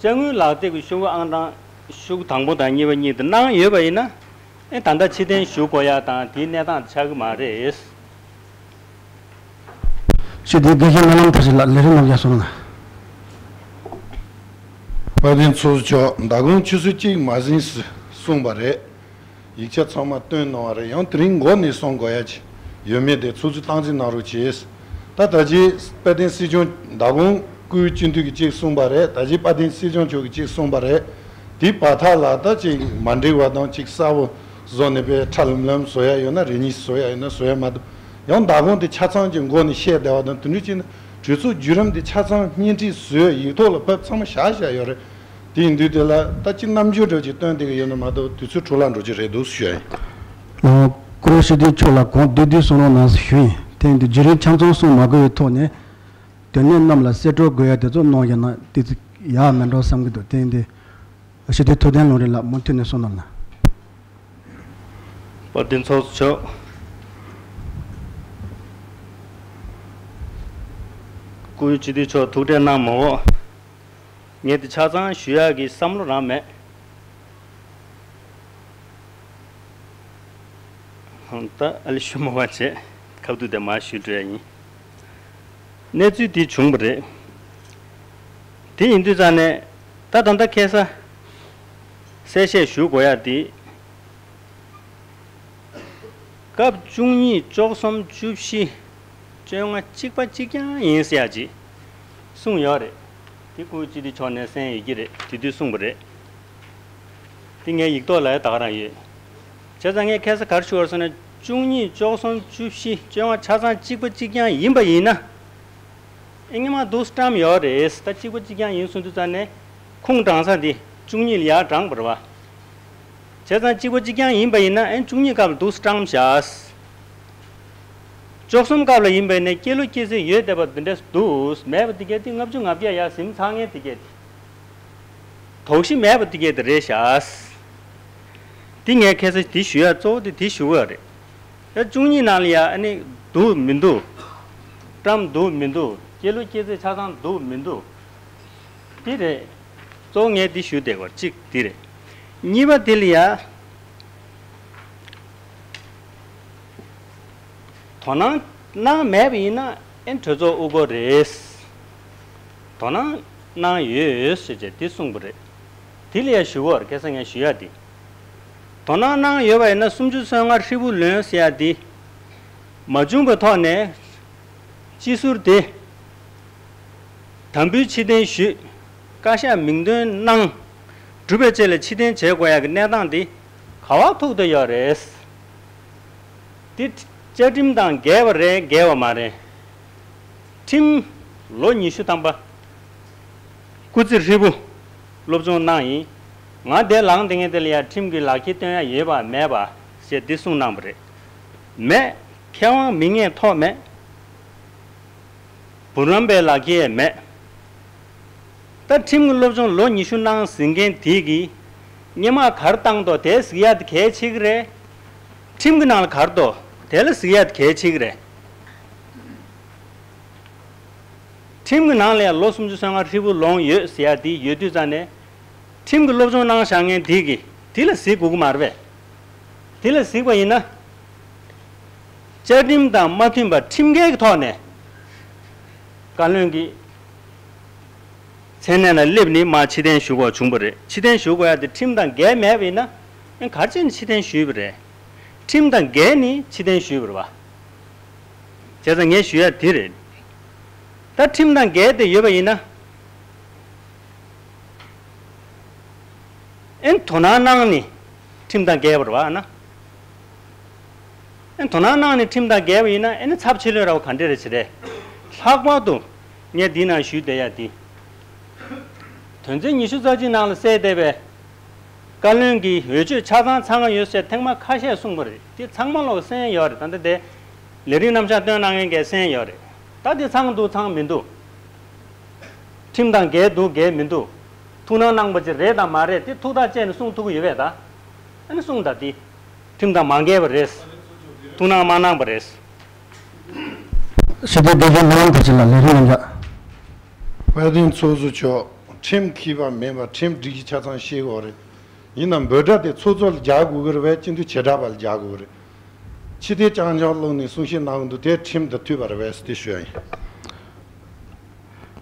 དཔྱ་དངུལ་ལག་དེབ་ཀྱི་ཤོག་གུ་ཨང་གྲངས་ཤོག་གུ་དང་པོ་དང་གཉིས་པ་གཉིས་དེ་གནང་ཡོད་པ་ཡིན་ན། ཨེ་ད་ལྟ་ཕྱིར་འཐེན་ཞུ་དགོས་ཡ་དང་དེའི་གནས་སྟངས་ཆགས་ཀྱི་མ་རེད། ཞུ་དེ་དགེ་བཤེས་སྨོན་ལམ་མཐར་ཕྱིན་ལགས། ལས་རིམ་ནང་ཡར་སོང་ན། དཔལ་ལྡན་ཚོགས་གཙོ་མཆོག་མདང་དགོང་ཆུ་ཚོད་གཅིག་མ་ཟིན་ཙམ་གསུངས་པ་རེད། ཡིག་ཆ་ཚང་མ་བཏོན་གནང་བ་རེད། ཡང་དེ་རིང་མགོ་ནས་གསུང་དགོས་ཡ་ཅིག་ཡོད་མེད་དེ་ཚོགས་གཙོས་སྟངས་འཛིན་གནང་རོགས་གྱིས། ད་ད་ཅི་དཔལ་ལྡན་སྲིད་སྐྱོང་མདང་དགོང་སྐུའི་སྤྱི་འཐུས་ཀྱིས་གཅིག་གསུངས་པ་རེད། ད་ཅི་དཔལ་ལྡན་སྲིད་སྐྱོང་མཆོག་གིས་གཅིག་གསུངས་པ་རེད། དེའི་བར་ཐག་ལ་ད་ཅིག་མ་འགྲིག་པ་དང་ཅིག་གསལ་པོ་བཟོ་ནས་པའི་ཁྲ་ལམ་ལམ་བཟོ་ཡ་ཡོད་ན་རེ་གཉིས་བཟོ་ཡ་ཡོད་ན་བཟོ་ཡ་མ་གཏོགས། ཡང་མདང་དགོང་དེ་ཆ་ཚང་གི་མགོ་ནས་བཤད་བསྡད་པ་དང་དེ་འདྲ་བྱས་ན་གྲོས་ཚོགས་བརྒྱུད་རིམ་དེ་ཆ་ཚང་བརྙན་འཕྲིན་བཟོས་ཡིག་ཐོག་ལ་ཕབ་ཚང་མ་བཞག་བཞག་ཡོད་རེད། དེ་ཡིན་དུས་དེ་ལ་ད་ཅི་རྣམ་འགྱུར་འདྲ་ཅིག་སྟོན་བསྡད་ཀྱི་ཡོད་ན་མ་གཏོགས་དུས་ཚོད་འཕྲོ་བརླག་འགྲོ་རྒྱུ་རེད་འདུག་ཞུ་ཡ་ཡིན། ཨོ། སྐུ་ངོ་སྤྱི་འཐུས་མཆོག་ལ་དགོངས་བསྡུས་བསྡུས་གསུང་རོགས་གནང་ཞུ་ཡིན། དེ་ཡིན་དུས་བརྒྱུད་རིམ་ཆ་ཚང་གསུང་མ་དགོས་པའི་ཐོག་ནས། དོན་གནད་རྣམས་ལ་གསལ་བཀྲོལ་དགོས་ཡ་དེ་ཚོ་གནང་བཞག་ན་དེ་ཚོ་ཡག་མེད་འགྲོ་བསམ་གྱི་འདུག་དེ་ཡིན་དུས། སྤྱི་འཐུས་ཐུབ་བསྟན་ལུང་རིགས་ལགས་མུ་མཐུད་ནས་གསུང་གནང་ལ། དཔལ་ལྡན་ཚོགས་གཙོ་མཆོག་སྐུའི་སྤྱི་འཐུས་མཆོག་ཐུགས་ཁྲལ་གནང་མ་འོ། ངས་དེ་ཆ་ཚང་ཞུ་ཡག་གི་བསམ་བློ་རང་མེད། ད་ཨ་ལེ་ཞུ་མ་བ་བྱས། ཁ་ཐུག་དེ་མར་ཞུ་འགྲོ་ཡ་ཡིན། གནས་ཚུལ་འདི་བྱུང་བ་རེད། དེ་ཡིན་དུས་ཙང་ནས་ད་ད་ལྟ་ཁ་སང་གསལ་བཤད་ཞུ་དགོས་ཡ་དེ། སྐབས་བཅུ་གཉིས་བཅུ་གསུམ་བཅུ་བཞི་བཅོ་ལྔ་གཅིག་པ་གཅིག་རྐྱང་ཡིན་ཟེར་ཡ་ཅིག་གསུངས་ཡོད་རེད། དེ་སྐུ་ངོ་སྤྱི་འཐུས་མཆོག་ནས་གསན་ཡོད་ཀྱི་རེད། དེ་དུས་གསུངས་པ་རེད། དེ་ངས་ཡིག་ཐོག་ལ་ཡ་ད་ག་རང་ཡོད། བྱས་ཙང་ངས་ཁ་སང་ག་རེ་ཞུ་བར་སོང་ན་བཅུ་གཉིས་བཅུ་གསུམ་བཅུ་བཞི་བཅོ་ལྔ་ཆ་ཚང་གཅིག་པ་གཅིག་རྐྱང་ཡིན་པ་ཡིན་ན། ཨེ་སྔོན་མ་འདུག་སེ་བཀྲམ་ཡོད་རེད། ད་གཅིག་པ་གཅིག་རྐྱང་ཡིན་གསུང་དུས་ཙང་ནས་ཁུངས་དྲངས་ས་འདི་བཅུ་གཉིས་ལ་ཡར་དྲངས་པ་རེད་བ། བྱས་ཙང་གཅིག་པ་གཅིག་རྐྱང་ཡིན་པ་ཡིན་ན་ཨེ་བཅུ་གཉིས་སྐབས་ལ་འདུག་སེ་བཀྲམ་བཞག་བཅུ་གསུམ་སྐབས་ལ་ཡིན་པ་ཡིན་ན་སྐྱེས་ལོ་སྐྱེས་ཚེས་ཡོད་བསྡད་པ་འདི་འདྲས་འདུག་མེད་པ་འདི་གས་དེ་ལྔ་བཅུ་ང་བརྒྱད་ཡར་ཟིན་ཚར་མཁན་དེ་གས་དེ། དོགས་གཞི་མེད་པ་དེ་གས་དེ་རེད་ཤག་དེ་ངས་ཁ་སང་དེ་ཞུ་ཡ་གཙོ་བོ་དེ་དེ་ཞུ་གི་ཡོད་རེད། ད་བཅུ་གཉིས་ནང་ལ་ཡ་ཨ་ནི་འདུག་མི་འདུག་བཀྲམ་འདུག་མི་འདུག་སྐྱེས་ལོ་སྐྱེས་ཚེས་ཆ་ཚང་འདུག་མི་འདུག་དེ་རེད། གཙོ་བོ་ངས་འདི་ཞུ་བསྡད་པ་གཅིག་འདི་རེད། གཉིས་པ་དེ་ལ་ཡ། དོ་སྣང་གནང་མེད་པ་ཡིན་ན་ཨེ་གྲོས་ཚོགས་དབུ་སྐོར་རེད། དོ་སྣང་གནང་ཡོད་ཟེར་བྱས་འདི་གསུངས་པ་རེད། དེ་ལ་ཡ་ཞུ་བར་ཁ་སང་ངས་ཞུ་ཡ་འདི། དོ་སྣང་གནང་ཡོད་པ་ཡིན་ན་སུམ་ཅུ་སོ་ལྔ་ཧྲིལ་པོ་ལོན་ཟེར་ཡ་འདི། མ་བྱུང་བའི་ཐོག་ནས། སྤྱི་ཟུར་དེ། དམ་འབུལ་ཕྱིར་འཐེན་ཞུས། བཀའ་ཤག་མིང་འདོན་གནང་། གྲུབ་པའི་རྗེས་ལ་ཕྱིར་འཐེན་བྱེད་དགོས་ཡག་གི་གནས་སྟངས་འདི་ག་བ་ཐུག་བསྡད་ཡོད་རེད། འདི་བཅའ་ཁྲིམས་དང་འགལ་བ་རེད་འགལ་བ་མ་རེད། ཁྲིམས་ལོ་ཉི་ཤུ་ཐམ་པ། སྐུ་ཚེ་ཧྲིལ་པོ་སློབ་སྦྱོང་གནང་ཡིན། ང་དེ་ལངས་དེ་ངས་དེ་ལ་ཡ་ཁྲིམས་ཀྱི་ལག་ཁྱེར་སྟོན་ཡ་ཡོད་པ་མེད་པ་ཞེས་འདི་གསུངས་གནང་བ་རེད། མེད། ཁེ་དབང་མི་ངས་ཐོབ་མེད། འབུམ་རམས་པའི་ལག་ཁྱེར་མེད། ད་ཁྲིམས་ཀྱི་སློབ་སྦྱོང་ལོ་ཉི་ཤུ་གནང་ཟིན་མཁན་དེ་གིས་སྔོན་མ་ག་རེ་བཏང་འདུག་དེ་གཟིགས་ཡ་དེ་གལ་ཆེ་གི་རེད། ཁྲིམས་ཀྱི་ནང་ལ་ག་རེ་འདུག་དེ་ལ་གཟིགས་ཡ་དེ་གལ་ཆེ་གི་རེད། ཁྲིམས་ཀྱི་ནང་ལ་ཡང་ལོ་སུམ་ཅུ་སོ་ལྔ་ཧྲིལ་པོ་ལོངས་ཡོད་ཟེར་ཡ་དེ་ཡོད་དུས་ཙང་ནས། ཁྲིམས་ཀྱི་སློབ་སྦྱོང་གནང་བཞག་མཁན་དེ་གིས་དེ་ལ་གཟིགས་དགོས་ཀྱི་མ་རེད་པས། དེ་ལ་གཟིགས་པ་ཡིན་ན། བཅའ་ཁྲིམས་དང་མ་མཐུན་པར་ཁྲིམས་འགལ་གྱི་ཐོག་ནས། བཀའ་བློན་གྱི་མཚན་གནས་ལ་སླེབས་ནས་མར་ཕྱིར་འཐེན་ཞུ་དགོས་བྱུང་བ་རེད། ཕྱིར་འཐེན་ཞུ་དགོས་ཡ་དེ་ཁྲིམས་དང་འགལ་མེད་པ་ཡིན་ན། ཨེ་ག་རེ་བྱས་ནས་ཕྱིར་འཐེན་ཞུས་པ་རེད། ཁྲིམས་དང་འགལ་ནས་ཕྱིར་འཐེན་ཞུས་པ་རེད་བ། བྱས་ཙང་ངས་ཞུ་ཡ་དེ་རེད། ད་ཁྲིམས་དང་འགལ་ཏེ་ཡོད་པ་ཡིན་ན། ཨེ་དོ་སྣང་གནང་ནས་ཁྲིམས་དང་འགལ་བ་རེད་བ་ན། ཨེ་དོ་སྣང་གནང་ནས་ཁྲིམས་དང་འགལ་བ་ཡིན་ན་ཨེ་ནི་ཚབས་ཆེ་ལོས་ར་བ་ག་འདྲ་རེད་ཟེར་རེད། ལྷག་པར་དུ་ངས་འདི་ནང་ཞུས་བསྡད་ཡ་འདི། དོན་ཚན་ཉི་ཤུ་རྩ་གཅིག་ནང་ལ་གསལ་བསྡད་པའི་བཀའ་བློན་གྱི་འོས་ཆོས་ཆ་ཚང་ཚང་གི་ཡོད་ཟེར་ཐེངས་མ་ཁ་ཤས་གསུངས་པ་རེད། དེ་ཚང་མ་ལོག་གསན་ཡོད་རེད། ད་ལྟ་དེ་ལས་རིམ་རྣམ་གཞག་སྟོན་གནང་མཁན་གྱིས་གསན་ཡོད་རེད། ད་དེ་ཚང་འདུག་ཚང་མི་འདུག་ཁྲིམས་དང་འགལ་འདུག་འགལ་མི་འདུག་ཐུགས་སྣང་གནང་པ་ཅིག་རེད་དང་མ་རེད་དེ་ཐུགས་ཐག་བཅད་ནས་གསུང་ཐུབ་ཀྱི་ཡོད་པས་ད། ཨ་ནི་གསུང་ད་དེ། ཁྲིམས་དང་མ་འགལ་བ་རེད། ཐུགས་སྣང་མ་གནང་པ་རེད། ཞི་བདེ་སྡེ་ཚན་ནང་དུ་ཕྱིན་ལ་ལས་རིམ་ཡང་འཇགས། དཔལ་ལྡན་ཚོགས་གཙོ་མཆོག་ཁྲིམས་འཁྱེར་བ་མིན་པར་ཁྲིམས་སྒྲིག་གཞི་ཆ་ཚང་ཤེས་དགོས་རེད། ཡིན་ནའང་འབོད་སྒྲ་དེ་ཚོགས་གཙོ་ལ་རྒྱག་དགོས་ཀྱི་རེད་པས་སྤྱི་འཐུས་བྱེ་བྲག་པ་ལ་རྒྱག་དགོས་ཀྱི་རེད། ཕྱི་དེ་རྐྱང་རྐྱང་བླངས་ནས་གསུང་བཤད་གནང་གི་འདུག་དེ་ཁྲིམས་དང་མཐུན་པ་རེད་པས་དེ་ཞུ་ཡ་ཡིན།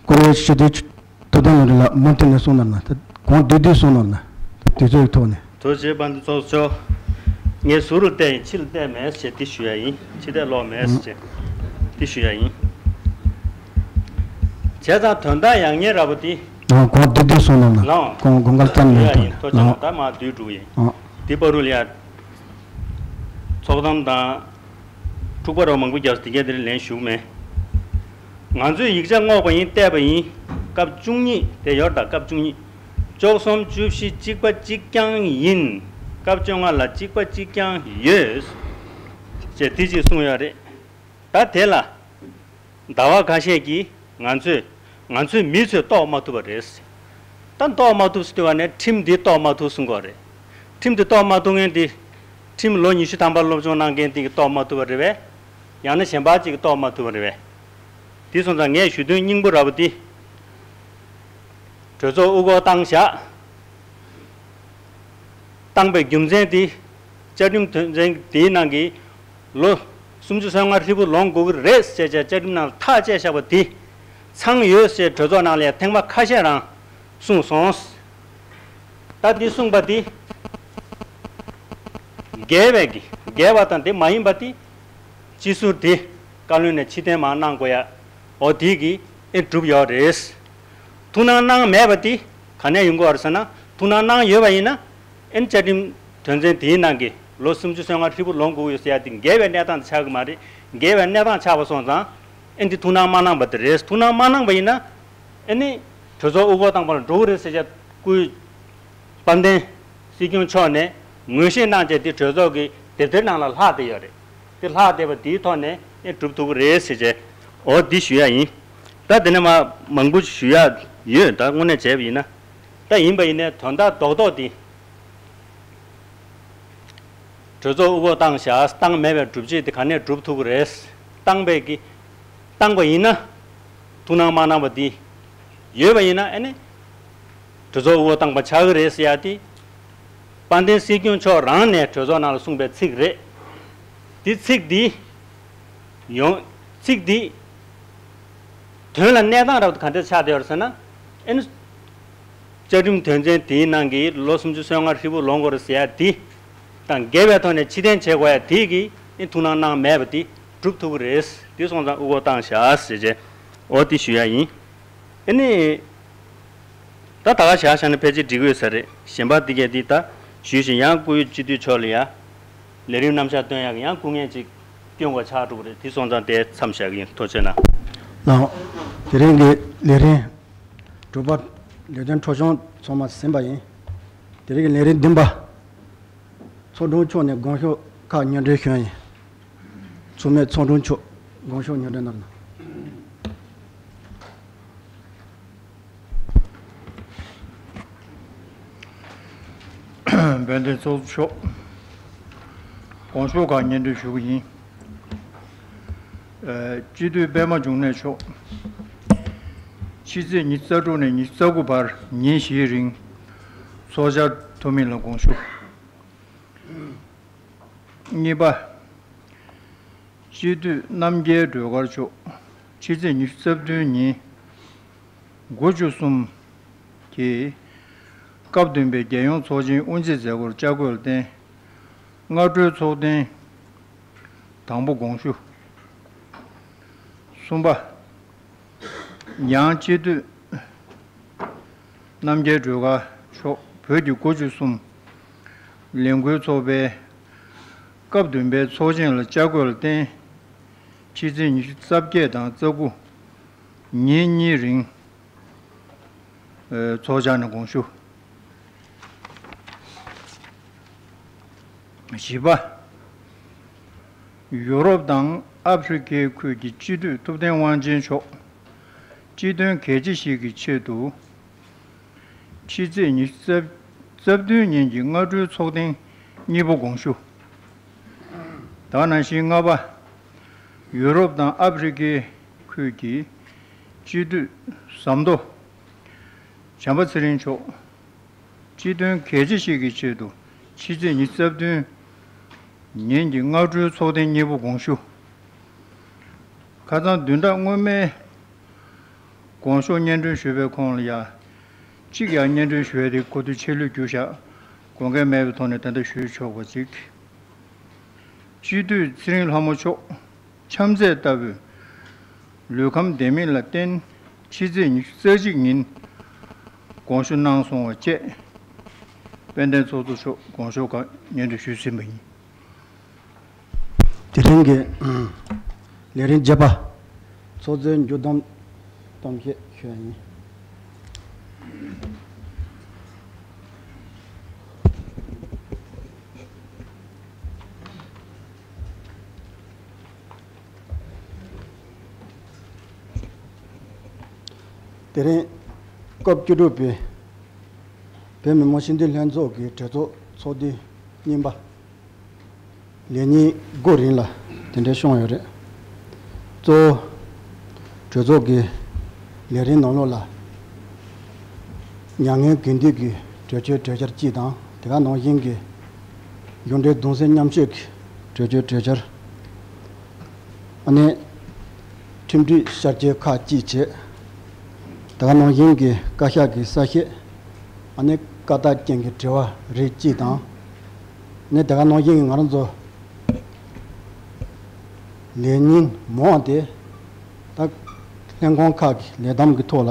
སྐུ་ངོ་ཞི་བདེ་ཐུབ་བསྟན་ཉི་སྒྲོན་ལགས་མུ་མཐུད་ནས་གསུང་གནང་རོགས་གནང་། གོང་བསྡུས་བསྡུས་གསུང་གནང་རོགས་གནང་། དུས་ཚོད་ཀྱི་ཐོག་ནས། ཐུགས་རྗེ་ཆེ། དཔལ་ལྡན་ཚོགས་གཙོ། ངས་ཟུར་དུ་བལྟས་ཡིན། ཕྱི་ལ་བལྟས་མེད་ཞེས་འདི་ཞུ་ཡ་ཡིན། ཕྱི་བལྟས་ལོག་མེད་ཞེས་འདི་ཞུ་ཡ་ཡིན། བྱས་ཙང་དོན་དག་ཡག་ཉེས་ར་བ་འདི། ཨ། གོང་བསྡུས་བསྡུས་གསུང་གནང་རོགས་གནང་། ལགས། གོང་གོང་ཁ་ལ་བལྟས་ཞུ་ཡ་མེད་ཡིན། ཐོག་ཐོག་ཐུགས་རྗེ་ཆེ་གནང་། ད་མར་བསྡུས་འགྲོ་གི་ཡིན། ཨ། འདི་བར་དུ་ལ་ཡ། ཚོགས་གཏམ་དང་། འཁྲུག་པ་ར་བ་མང་པོ་བརྒྱབ་སོང་། དེ་གས་དེ་ལན་ཞུ་གི་མེད། ང་ཚོས་ཡིག་ཆ་བསྔོགས་པ་ཡིན། བལྟས་པ་ཡིན། སྐབས་བཅུ་གཉིས་དེ་ཡོད་ད། སྐབས་བཅུ་གཉིས། བཅུ་གསུམ། བཅུ་བཞི། གཅིག་པ་གཅིག་རྐྱང་ཡིན། སྐབས་བཅོ་ལྔ་ལ་གཅིག་པ་གཅིག་རྐྱང་ཡོད། ཅེས་དེ་གཅིག་གསུངས་ཡོད་རེད། ད་དེ་ལ། ཟླ་བ་ཁ་ཤས་ཀྱིས་ང་ཚོས། ང་ཚོའི་མི་ཚོས་རྟོགས་མ་ཐུབ་པ་རེད། ད་རྟོགས་མ་ཐུབ་ཟེར་དུས་བ་ནས་ཁྲིམས་འདི་རྟོགས་མ་ཐུབ་གསུང་གི་རེད། ཁྲིམས་འདི་རྟོགས་མ་ཐུབ་མཁན་དེ། ཁྲིམས་ལོ་ཉི་ཤུ་ཐམ་པ་སློབ་སྦྱོང་གནང་མཁན་དེ་གིས་རྟོགས་མ་ཐུབ་པ་རེད་པས། ཡང་ན་གཞན་པ་ཅིག་གིས་རྟོགས་མ་ཐུབ་པ་རེད་པས། དེ་སོང་ཙང་ངས་ཞུ་དོན་སྙིང་པོ་ར་བ་འདི། གྲོས་ཚོགས་དབུ་སྐོར་བཏང་བཞག་བཏང་པའི་རྒྱུ་མཚན་དེ། བཅའ་ཁྲིམས་དོན་ཚན་དེའི་ནང་གི་ལོ་སུམ་ཅུ་སོ་ལྔ་ཧྲིལ་པོ་ལོངས་དགོས་ཀྱི་རེད་ཟེར་བྱས་བཅའ་ཁྲིམས་ནང་ལ་ཐག་བཅད་བཞག་པ་དེ་ཚང་ཡོད་ཟེར་གྲོས་ཚོགས་ནང་ལ་ཡང་ཐེངས་མ་ཁ་ཤས་རང་གསུངས་སོང་། ད་དེ་གསུངས་པ་དེ་འགལ་བའི་གི་འགལ་བ་དང་དེ་མ་ཡིན་པ་དེ་སྤྱི་ཟུར་དེ་བཀའ་བློན་ནས་ཕྱིར་འཐེན་མར་གནང་དགོས་ཡ། འོ་དེ་གི་ཨེ་གྲུབ་ཡོད་རེད། ཐུགས་སྣང་གནང་མེད་པ་དེ་ག་ནས་ཡོང་གི་ཡོད་རེད་ཟེར་ན། ཐུགས་སྣང་གནང་ཡོད་པ་ཡིན་ན། ཨེ་བཅའ་ཁྲིམས་དོན་ཚན་དེའི་ནང་གི་ལོ་སུམ་ཅུ་སོ་ལྔ་ཧྲིལ་པོ་ལོངས་དགོས་ཀྱི་ཡོད་ཟེར་ཡ་དེ་འགལ་བའི་གནས་སྟངས་དེ་ཆགས་ཀྱི་མ་རེད། འགལ་བའི་གནས་སྟངས་ཆགས་པ་སོང་ཙང་། ཨེ་འདི་ཐུགས་སྣང་མ་གནང་པ་དེ་རེད། ཐུགས་སྣང་མ་གནང་པ་ཡིན་ན། ཨེ་ནི་གྲོས་ཚོགས་དབུ་སྐོར་བཏང་པ་ལ་འགྲོ་གི་རེད་ཟེར་བྱས་སྐུའི་དཔལ་ལྡན་སྲིད་སྐྱོང་མཆོག་ནས་ངོས་བཞེས་གནང་བྱས་དེ་གྲོས་ཚོགས་ཀྱི་དེབ་ཐེར་ནང་ལ་ལྷག་བསྡད་ཡོད་རེད། དེ་ལྷག་བསྡད་པ་དེའི་ཐོག་ནས་ཨེ་གྲུབ་ཐུབ་ཀྱི་རེད་ཟེར་བྱས། འོ་འདི་ཞུ་ཡ་ཡིན། ད་དེ་ནས་མ་མང་པོ་ཞུ་ཡ་ཡོད། ད་དངོས་གནས་བྱས་པ་ཡིན་ན། ད་ཡིན་པ་ཡིན་ནའི་དོན་དག་རྡོག་རྡོག་འདི། གྲོས་ཚོགས་དབུ་སྐོར་བཏང་བཞག་བཏང་མེད་པའི་སྒྲུབ་བྱེད་དེ་ག་ནས་སྒྲུབ་ཐུབ་ཀྱི་རེད། བཏང་པའི་གི། བཏང་པ་ཡིན་ན། ཐུགས་སྣང་མ་གནང་པ་འདི། ཡོད་པ་ཡིན་ན་ཨ་ནི། གྲོས་ཚོགས་དབུ་སྐོར་བཏང་པ་ཆགས་ཀྱི་རེད་ཟེར་ཡ་དེ། དཔལ་ལྡན་སྲིད་སྐྱོང་མཆོག་རང་ནས་གྲོས་ཚོགས་ནང་ལ་གསུངས་པའི་ཚིག་རེད། འདི་ཚིག་འདི། ཡོང་། ཚིག་འདི། དོན་ལ་གནས་སྟངས་རབ་ཏུ་ག་འདྲ་ཆགས་བསྡད་ཡོད་རེད་ཟེར་ན། ཨེ་ནི། བཅའ་ཁྲིམས་དོན་ཚན་དེའི་ནང་གི་ལོ་སུམ་ཅུ་སོ་ལྔ་ཧྲིལ་པོ་ལོངས་དགོས་རེད་ཟེར་ཡ་དེ། དང་འགལ་བའི་ཐོག་ནས་ཕྱིར་འཐེན་བྱེད་དགོས་ཡ་དེ་གིས་ཨེ་ཐུགས་སྣང་གནང་མེད་པ་དེ་གྲུབ་ཐུབ་ཀྱི་རེད། དེ་སོང་ཙང་དབུ་སྐོར་བཏང་བཞག་ཟེར་བྱས། འོ་དེ་ཞུ་ཡ་ཡིན། ཨེ་ནི། ད་ད་ག་བཞག་བཞག་ན་ཕལ་ཆེར་འགྲིག་གི་ཡོད་ས་རེད། གཞན་པ་དེ་གས་དེ་ད་ཞུས་ཤིང་ཡང་སྐུ་ཡོད་སྤྱི་འཐུས་མཆོག་ལ་ཡ། ལས་རིམ་རྣམ་གཞག་སྟོན་ཡག་གི་ཡང་སྐུ་ངལ་ཅིག་སྐྱོན་དགོས་ཆགས་འགྲོ་གི་རེད། དེ་སོང་ཙང་དེ་མཚམས་བཞག་གི་ཡིན། ཐུགས་རྗེ་གནང་། ལགས། དེ་རིང་གི་ལས་རིམ་དྲུག་པ་ལས་དོན་འཕྲོ་སྐྱོང་ཚང་མ་ཟིན་པ་ཡིན། དེ་རིང་གི་ལས་རིམ་བདུན་པ། ཚོགས་དྲུང་མཆོག་ནས་དགོངས་ཞུ་ཁག་སྙན་སྒྲོན་ཞུ་ཡ་ཡིན། ཚོགས་མི་ཚོགས་དྲུང་མཆོག་དགོངས་ཞུ་སྙན་སྒྲོན་གནང་རོགས་གནང་། དཔལ་ལྡན་ཚོགས་གཙོ་མཆོག་དགོངས་ཞུ་ཁག་སྙན་སྒྲོན་ཞུ་གི་ཡིན། ཨ། སྤྱི་འཐུས་པད་མ་འབྱུང་གནས་མཆོག་ཕྱི་ཚེས་ཉི་ཤུ་རྩ་དྲུག་ནས་ཉི་ཤུ་རྩ་དགུ་བར་ཉིན་བཞིའི་རིང་ཚོགས་བཅར་ཐུབ་མིན་ལ་དགོངས་ཞུ། གཉིས་པ། སྤྱི་འཐུས་རྣམ་རྒྱལ་སྒྲོལ་དཀར་མཆོག་ཕྱི་ཚེས་ཉི་ཤུ་རྩ་བདུན་ཉིན་དགུ་བཅུ་གསུམ་གྱི་སྐབས་བདུན་པའི་རྒྱལ་ཡོངས་ཚོགས་ཆེན་དབུ་འབྱེད་མཛད་སྒོར་བཅར་དགོས་ལ་བརྟེན། སྔ་དྲོའི་ཚོགས་ཐེངས་དང་པོ་དགོངས་ཞུ། གསུམ་པ། ཡང་སྤྱི་འཐུས་རྣམ་རྒྱལ་སྒྲོལ་དཀར་མཆོག་བོད་ཀྱི་དགུ་བཅུ་གསུམ་ལས་འགུལ་ཚོགས་པའི་ སྐབས་བདུན་པའི་ཚོགས་ཆེན་ལ་བཅར་དགོས་ལ་བརྟེན། ཕྱི་ཚེས་ཉི་ཤུ་རྩ་བརྒྱད་དང་རྩ་དགུ་ཉིན་གཉིས་རིང་ཚོགས་བཅར་ནས་དགོངས་ཞུ། བཞི་པ། ཡུ་རོབ་དང་ཨ་ཧྥེ་རི་ཁའི་ཁུལ་གྱི་སྤྱི་འཐུས་ཐུབ་བསྟན་དབང་ཆེན་མཆོག་སྤྱི་དོན་གལ་ཆེ་ཞིག་གི་ཆེད་དུ། ཕྱི་ཚེས་ཉི་ཤུ་རྩ་བདུན་ཉིན་གྱི་སྔ་དྲོའི་ཚོགས་ཐེངས་གཉིས་པ་དགོངས་ཞུ། ད་ག་ནང་བཞིན་ལྔ་པ། ཡུ་རོབ་དང་ཨ་ཧྥེ་རི་ཁའི་ཁུལ་གྱི་སྤྱི་འཐུས་ཟམ་མདོ་བྱམས་པ་ཚེ་རིང་མཆོག་སྤྱི་དོན་གལ་ཆེ་ཞིག་གི་ཆེད་དུ་ཕྱི་ཚེས་ཉི་ཤུ་རྩ་བདུན་ཉིན་གྱི་སྔ་དྲོའི་ཚོགས་ཐེངས་གཉིས་པ་དགོངས་ཞུ། ཁ་སང་བདུན་ཕྲག་སྔོན་མའི་དགོངས་ཞུ་སྙན་སྒྲོན་ཞུས་པའི་ཁོངས་ལ་ཡ། གཅིག་ཡང་སྙན་སྒྲོན་ཞུ་ཡ་དེ་གོ་དུས་ཆད་ལུས་གྱུར་བཞག་དགོངས་འགལ་མེད་པའི་ཐོག་ནས་ད་ལྟ་ཞུས་ཆོག་པ་ཅིག་སྤྱི་འཐུས་ཚེ་རིང་ལྷ་མོ་མཆོག་ཆམ་ཚད་ལྟ་བུའི་ལུས་ཁམས་བདེ་མིན་ལ་བརྟེན། ཕྱི་ཚེས་ཉི་ཤུ་རྩ་གཅིག་ཉིན་དགོངས་ཞུ་གནང་སོང་བ་བཅས། དཔལ་ལྡན་ཚོགས་གཙོ་མཆོག་དགོངས་ཞུ་ཁག་སྙན་སྒྲོན་ཞུས་ཟིན་པ་ཡིན། དེ་རིང་གི་ལས་རིམ་བརྒྱད་པ། ཚོགས་གཙོའི་མཇུག་བསྡོམས་གཏམ་བཤད་ཞུ་ཡ་ཡིན། དེ་རིང་སྐབས་བཅུ་དྲུག་པའི་བོད་མི་མང་སྤྱི་འཐུས་ལྷན་ཚོགས་ཀྱི་གྲོས་ཚོགས་ཚོགས་དུས་གཉིས་པ། ལས་ཉིན་དགུ་རིང་ལ་དེ་འདྲའི་བྱུང་ཡོད་རེད། གཙོ་བོ་གྲོས་ཚོགས་ཀྱི་ལས་རིམ་ནང་ལོགས་ལ་མྱ་ངན་གུས་འདུད་ཀྱི་གྲོས་ཆོད་གྲོས་འཆར་གཅིག་དང་དེ་ག་ནང་བཞིན་གྱི་གཞུང་འབྲེལ་གདུང་སེམས་མཉམ་སྐྱོད་ཀྱི་གྲོས་ཆོད་གྲོས་འཆར། ཨ་ནི་ཁྲིམས་སྒྲིག་བསྐྱར་བཅོས་ཁག་གཅིག་བྱས། དེ་ག་ནང་བཞིན་གྱི་བཀའ་ཤག་གི་གསལ་བཤད། ཨ་ནི་བཀའ་རྟགས་ཅན་གྱི་དྲི་བ་རིགས་གཅིག་དང་། ཨ་ནི་དེ་ག་ནང་བཞིན་གྱི་ང་རང་ཚོ་ལས་ཉིན་མང་བ་དེ་ད་ལྷན་ཁང་ཁག་གི་ལས་བསྡོམས་ཀྱི་ཐོག་ལ་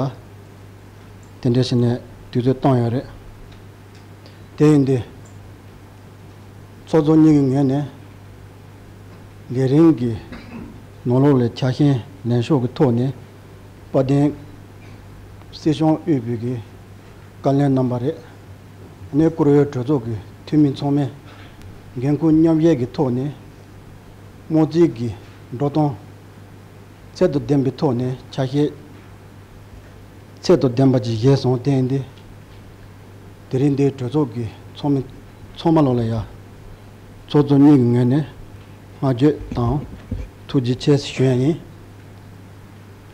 དེ་འདྲ་བྱས་ནས་དུས་ཚོད་བཏང་ཡོད་རེད། དེ་ཡིན་དུས། ཚོགས་གཙོ་གཉིས་ཀྱི་ངོས་ནས་ལས་རིམ་གྱི་ནང་ལོགས་ལ་ཆ་ཤས་ལེན་ཕྱོགས་ཀྱི་ཐོག་ནས་དཔལ་ལྡན་སྲིད་སྐྱོང་དབུས་པའི་གི་བཀའ་བློན་རྣམ་པ་རེད། ཨ་ནི་བཀུར་འོས་གྲོས་ཚོགས་ཀྱི་འཐུས་མི་ཚང་མས་འགན་འཁུར་མཉམ་བཞེས་ཀྱི་ཐོག་ནས་དམངས་གཙོའི་གི་འགྲོ་སྟངས། ཚད་དང་ལྡན་པའི་ཐོག་ནས་ཆ་ཤས་ཚད་དང་ལྡན་པ་ཅིག་བཞེས་སོང་། དེ་ཡིན་དུས་དེ་རིང་འདིའི་གྲོས་ཚོགས་ཀྱི་ཚོགས་མི་ཚང་མ་ལོག་ལ་ཡ་ཚོགས་གཙོ་གཉིས་ཀྱི་ངོས་ནས་བསྔགས་བརྗོད་དང་ཐུགས་རྗེ་ཆེ་ཞུ་ཡ་ཡིན།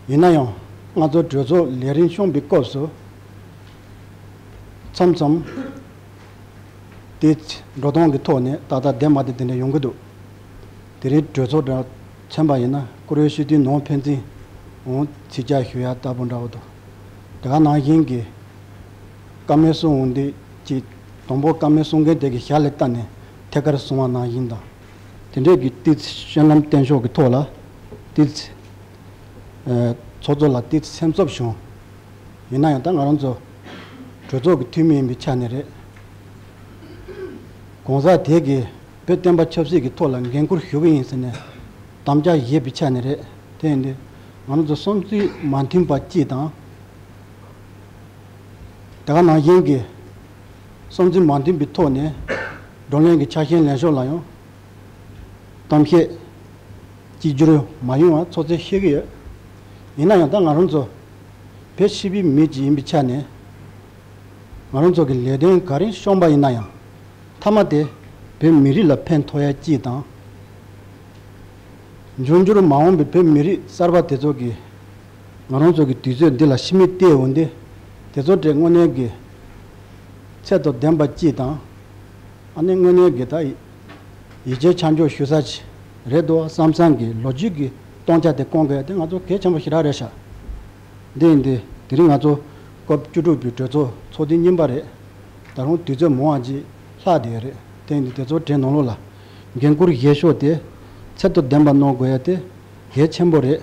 ཡིན་ན་ཡང་ང་ཚོ་གྲོས་ཚོགས་ལས་རིམ་སྐྱོང་བའི་སྐབས་སུ། མཚམས་མཚམས་དེ་འགྲོ་སྟངས་ཀྱི་ཐོག་ནས་ཏག་ཏག་བསྡད་མ་བསྡད་དེ་འདྲ་ཡོང་གི་འདུག་དེ་རིང་གྲོས་ཚོགས་འདྲ་མཚོན་པ་ཡིན་ན་བཀུར་འོས་སྤྱི་འཐུས་ནོར་ཕན་ཚུན་འོང་ཚིག་རྒྱག་ཞུ་ཡ་ལྟ་བུ་འདྲ་བོ་འདུག་དེ་ག་ནང་བཞིན་གྱི་བཀའ་མོལ་གསུང་འོང་དུས་ཀྱི་དང་པོ་བཀའ་མོལ་གསུང་མཁན་དེ་གི་ཞལ་ལ་བལྟས་ནས་ཐད་ཀར་གསུང་བ་ནང་བཞིན་དང་། དེ་འདྲས་ཀྱི་ཏིས་སྤྱན་ལམ་བསྟན་ཕྱོགས་ཀྱི་ཐོག་ལ་ཏིས། ཚོགས་གཙོ་ལ་ཏིས་སེམས་འཚབ་བྱུང་། ཡིན་ན་ཡང་ད་ང་རང་ཚོ་གྲོས་ཚོགས་ཀྱི་འཐུས་མི་ཡིན་པའི་ཆ་ནས་རེད། གང་ཟག་དེ་གིས་བོད་བསྟན་པ་ཆབ་སྲིད་ཀྱི་ཐོག་ལ་འགན་འཁུར་ཞུ་གི་ཡིན་ཟེར་ནས་དམ་བཅའ་བཞེས་པའི་ཆ་ནས་རེད། དེ་ཡིན་དུས་ང་རང་ཚོ་བསམ་ཚུལ་མ་མཐུན་པ་གཅིག་དང་། དེ་ག་ནང་བཞིན་གྱི་བསམ་ཚུལ་མ་མཐུན་པའི་ཐོག་ནས་བགྲོ་གླེང་གི་ཆ་ཤས་ལེན་ཕྱོགས་ལ་ཡང་གཏམ་བཤད་གཅིག་གྱུར་མ་ཡོང་བ་ཚོད་འཛིན་ཤེས་ཀྱི་ཡོད། ཡིན་ན་ཡང་ད་ང་རང་ཚོ་བོད་ཕྱི་པའི་མི་ཅིག་ཡིན་པའི་ཆ་ནས་ང་རང་ཚོ་གི་ལས་དོན་ག་རེ་བཤོམས་པ་ཡིན་ན་ཡང་མཐའ་མ་དེ་བོད་མི་རིགས་ལ་ཕན་ཐོགས་ཡ་གཅིག་དང་། འབྱུང་འགྱུར་མ་འོངས་པའི་བོད་མི་རིགས་གསར་པ་དེ་ཚོ་གི་ང་རང་ཚོ་གི་དུས་ཚོད་འདི་ལ་ཕྱི་མིག་བལྟས་འོང་དུས་དེ་ཚོ་གྲས་དངོས་གནས་ཀྱི་ཚད་དང་ལྡན་པ་གཅིག་དང་། ཨ་ནི་དངོས་གནས་ཀྱི་ད་ཡིད་ཆེས་ཆ་འཇོག་ཞུ་ས་ཅིག་རེད་འདུག་བསམ་བསམ་གྱི་ལོ་རྒྱུས་ཀྱི་སྟོང་ཆ་དེ་སྐོང་དགོས་དེ་ང་ཚོ་གལ་ཆེན་པོ་ཞེ་དྲག་རེད་ཤག་འདི་ཡིན་དུས་དེ་རིང་ང་ཚོ་སྐབས་བཅུ་དྲུག་པའི་གྲོས་ཚོགས་ཚོགས་དུས་གཉིས་པ་རེད། ད་རུང་དུས་ཚོད་མང་བ་ཅིག་ལྷག་བསྡད་ཡོད་རེད། དེ་ཡིན་དུས་དེ་ཚོ་གྲས་ནང་ལོགས་ལ་འགན་འཁུར་བཞེས་ཕྱོགས་དེ་ཚད་དང་ལྡན་པ་གནང་དགོས་ཡ་དེ་གལ་ཆེན་པོ་རེད།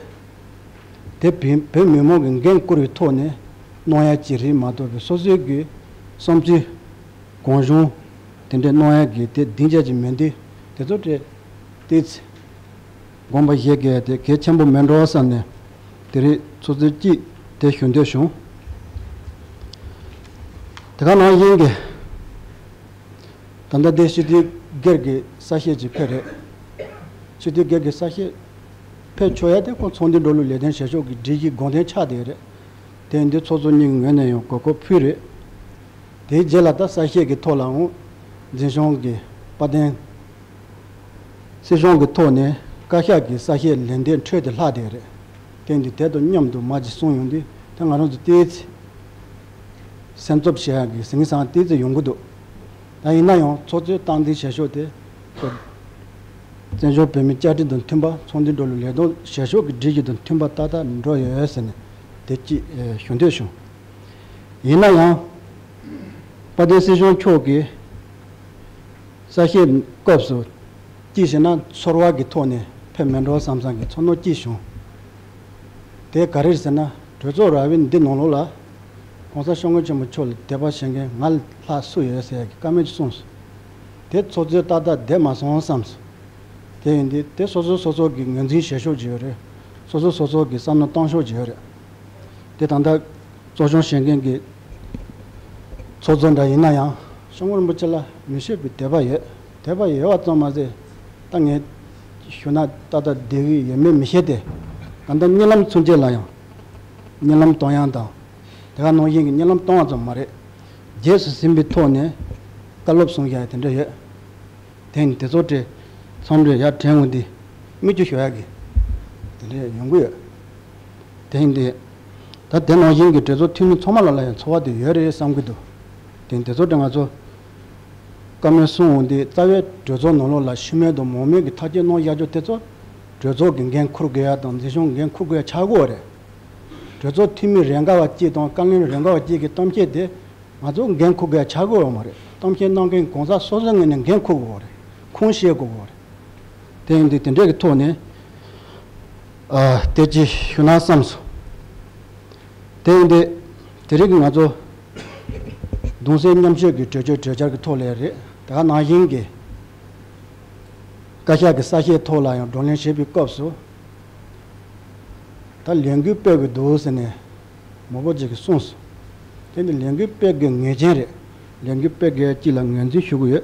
དེ་བོད་བོད་མི་མང་གི་འགན་བཀུར་བའི་ཐོག་ནས་གནང་ཡ་ཅིག་རེད་མ་གཏོགས་པའི་སོ་སོའི་གི་བསམ་ཚུལ་གང་བྱུང་དེ་འདྲས་གནང་ཡ་གི་དེ་སྡིངས་ཆ་ཅིག་མེད་དུས་དེ་ཚོ་གྲས་ ཏོག་ཙམ་དགོངས་པ་བཞེས་དགོས་དེ་གལ་ཆེན་པོ་མེད་འགྲོ་བསམ་ནས་དེ་རིང་ཚོགས་གཙོ་གཅིག་དེ་ཞུ་འདོད་བྱུང་། དེ་ག་ནང་བཞིན་གྱི་ད་ལྟ་དེ་སྤྱི་འཐུས་སྒེར་གྱི་གསལ་བཤད་ཅིག་ཕེབས་རེད། སྤྱི་འཐུས་སྒེར་གྱི་གསལ་བཤད་ཕེབས་ཆོག་ཡ་དེ་ཁོ་ཚོགས་འདུ་འགྲོ་ལུགས་ལས་དོན་བྱེད་ཕྱོགས་ཀྱི་སྒྲིག་གཞི་དགོངས་དོན་ཆགས་བསྡད་རེད། དེ་ཡིན་དུས་ཚོགས་གཙོ་གཉིས་ཀྱི་ངོས་ནས་ཡང་གོ་སྐབས་ཕུལ་རེད། དེའི་རྗེས་ལ་ད་གསལ་བཤད་ཀྱི་ཐོག་ལའང་འཛིན་སྐྱོང་གི་དཔལ་ལྡན་སྲིད་གཞུང་གི་ཐོག་ནས་བཀའ་ཤག་གི་གསལ་བཤད་ལན་འདེབས་འཕྲོས་ཏེ་ལྷག་བསྡད་རེད། དེ་འདི་དེ་དང་མཉམ་དུ་མ་ཅིག་གསུངས་ཡོང་དུས་ད་ང་རང་ཚོ་ཏོག་ཙམ་སེམས་འཚབ་བྱེད་ཡག་གི་ཟིང་ཟིང་ཏོག་ཙམ་ཡོང་གི་འདུག་ད་ཡིན་ན་ཡང་ཚོགས་གཙོས་སྟངས་འཛིན་བྱེད་ཕྱོགས་དེ་བཙན་བྱོལ་བོད་མིའི་བཅའ་ཁྲིམས་དང་མཐུན་པ་ཚོགས་འདུ་འགྲོ་ལུགས་ལས་དོན་བྱེད་ཕྱོགས་ཀྱི་སྒྲིག་གཞི་དང་མཐུན་པ་ཏག་ཏག་འགྲོ་ཡོད་ཟེར་ནས་དེ་གཅིག་ཞུ་འདོད་བྱུང་། ཡིན་ན་ཡང་དཔལ་ལྡན་སྲིད་གཞུང་མཆོག་གིས་གསལ་བཤད་སྐབས་སུ་གཅིག་བྱས་ན་ཚོར་བ་གི་ཐོག་ནས་ཕེབས་མེད་འགྲོ་བསམ་བསམ་གྱི་ཚོར་སྣང་གཅིག་བྱུང་། དེ་ག་རེ་རེད་ཟེར་ན་གྲོས་ཚོགས་ར་བའི་འདི་ནང་ལོགས་ལ་༸གོང་ས་སྐྱབས་མགོན་ཆེན་པོ་མཆོག་ལ་དད་པ་བྱེད་མཁན་ང་ལས་ལྷག་སུ་ཡོད་ཟེར་ཡ་གི་བཀའ་མོལ་གསུངས་སོང་། དེ་ཚོགས་གཙོས་ཏག་ཏག་བསྡད་མ་སོང་བསམ་སོང་། དེ་ཡིན་དུས་དེ་སོ་སོ་སོ་སོ་གི་ངོས་འཛིན་བྱེད་ཕྱོགས་ཅིག་ཡོད་རེད། སོ་སོ་སོ་སོ་གི་བསམ་བློ་གཏོང་ཕྱོགས་ཅིག་ཡོད་རེད། དེ་ད་ལྟ་གཙོ་སྐྱོང་བྱེད་མཁན་གྱི་ཚོགས་གཙོ་འདྲ་ཡིན་ན་ཡང་སྐྱབས་མགོན་རིན་པོ་ཆེ་ལ་མི་ཤེས་པའི་དད་པ་ཡོད། དད་པ་ཡོད་པ་ཙམ་མ་ཟད་ད་ངས་ཞུ་ན་ཏག་ཏག་བསྡད་ཀྱི་ཡོད་མེད་མི་ཤེས་ཏེ། ད་ལྟ་གཉིད་ལམ་ཚུན་ཆད་ལ་ཡང་གཉིད་ལམ་གཏོང་ཡག་དང་དེ་ག་ནང་བཞིན་གྱི་གཉིད་ལམ་གཏོང་བ་ཙམ་མ་རེད། རྗེས་སུ་ཟིན་པའི་ཐོག་ནས་བཀའ་སློབ་གསུང་བཞག་ཡ་དེ་འདྲ་ཡོད། དེ་ཡིན་དེ་ཚོ་དེ་ཚང་མ་ཡར་དྲན་འོང་དུས་མིག་ཆུ་ཤོར་ཡག་གི་དེ་འདྲ་ཡོང་གི་ཡོད། དེ་ཡིན་དེ་ད་དེ་ནང་བཞིན་གྱི་གྲོས་ཚོགས་འཐུས་མི་ཚང་མ་ལ་ལ་ཡང་ཚོར་བ་དེ་ཡོད་རེད་བསམ་གྱི་འདུག་དེ་ཡིན་དེ་ཚོ་དེ་ང་ཚོ་བཀའ་མོལ་གསུང་འོང་དུས་རྩ་བའི་གྲོས་ཚོགས་ནང་ལོགས་ལ་ཤི་རྨས་དང་མང་རྨས་ཀྱི་ཐག་གཅོད་གནང་བཞག་རྒྱུ་དེ་ཚོ་གྲོས་ཚོགས་ཀྱི་འགན་འཁུར་དགོས་ཡ་དང་འཛིན་སྐྱོང་འགན་འཁུར་དགོས་ཡ་ཆགས་ཀྱི་ཡོད་རེད། གྲོས་ཚོགས་འཐུས་མི་རེ་འགའ་བ་གཅིག་དང་བཀའ་བློན་རེ་འགའ་བ་གཅིག་གི་གཏམ་བཤད་དེ་ང་ཚོ་འགན་འཁུར་དགོས་ཡ་ཆགས་ཀྱི་ཡོད་མ་རེད། གཏམ་བཤད་གནང་མཁན་གོང་ས་སོ་སོའི་ངོས་ནས་འགན་འཁུར་དགོས་པ་རེད། ཁུངས་བཤད་དགོས་པ་རེད། དེ་ཡིན་དུས་དེ་འདྲས་ཀྱི་ཐོག་ནས་ཨ་དེ་ཅི་ཞུ་ན་བསམ་སོང་། དེ་ཡིན་དུས་དེ་རིང་གི་ང་ཚོ་གདུང་སེམས་མཉམ་སྐྱེད་ཀྱི་གྲོས་ཆོད་གྲོས་འཆར་གྱི་ཐོག་ལས་རེད། དེ་ག་ནང་བཞིན་གྱི་བཀའ་ཤག་གི་གསལ་བཤད་ཐོག་ལ་ཡང་བགྲོ་གླེང་བྱེད་པའི་སྐབས་སུ་ད་ལས་འགུལ་སྤེལ་དགོས་འདུག་ཟེར་ནས་མང་པོ་ཅིག་གིས་གསུངས་སོང་། དེ་ནི་ལས་འགུལ་སྤེལ་དགོས་ངེས་ཅན་རེད། ལས་འགུལ་སྤེལ་དགོས་ཅིག་ལ་ངོས་འཛིན་ཞུ་གི་ཡོད།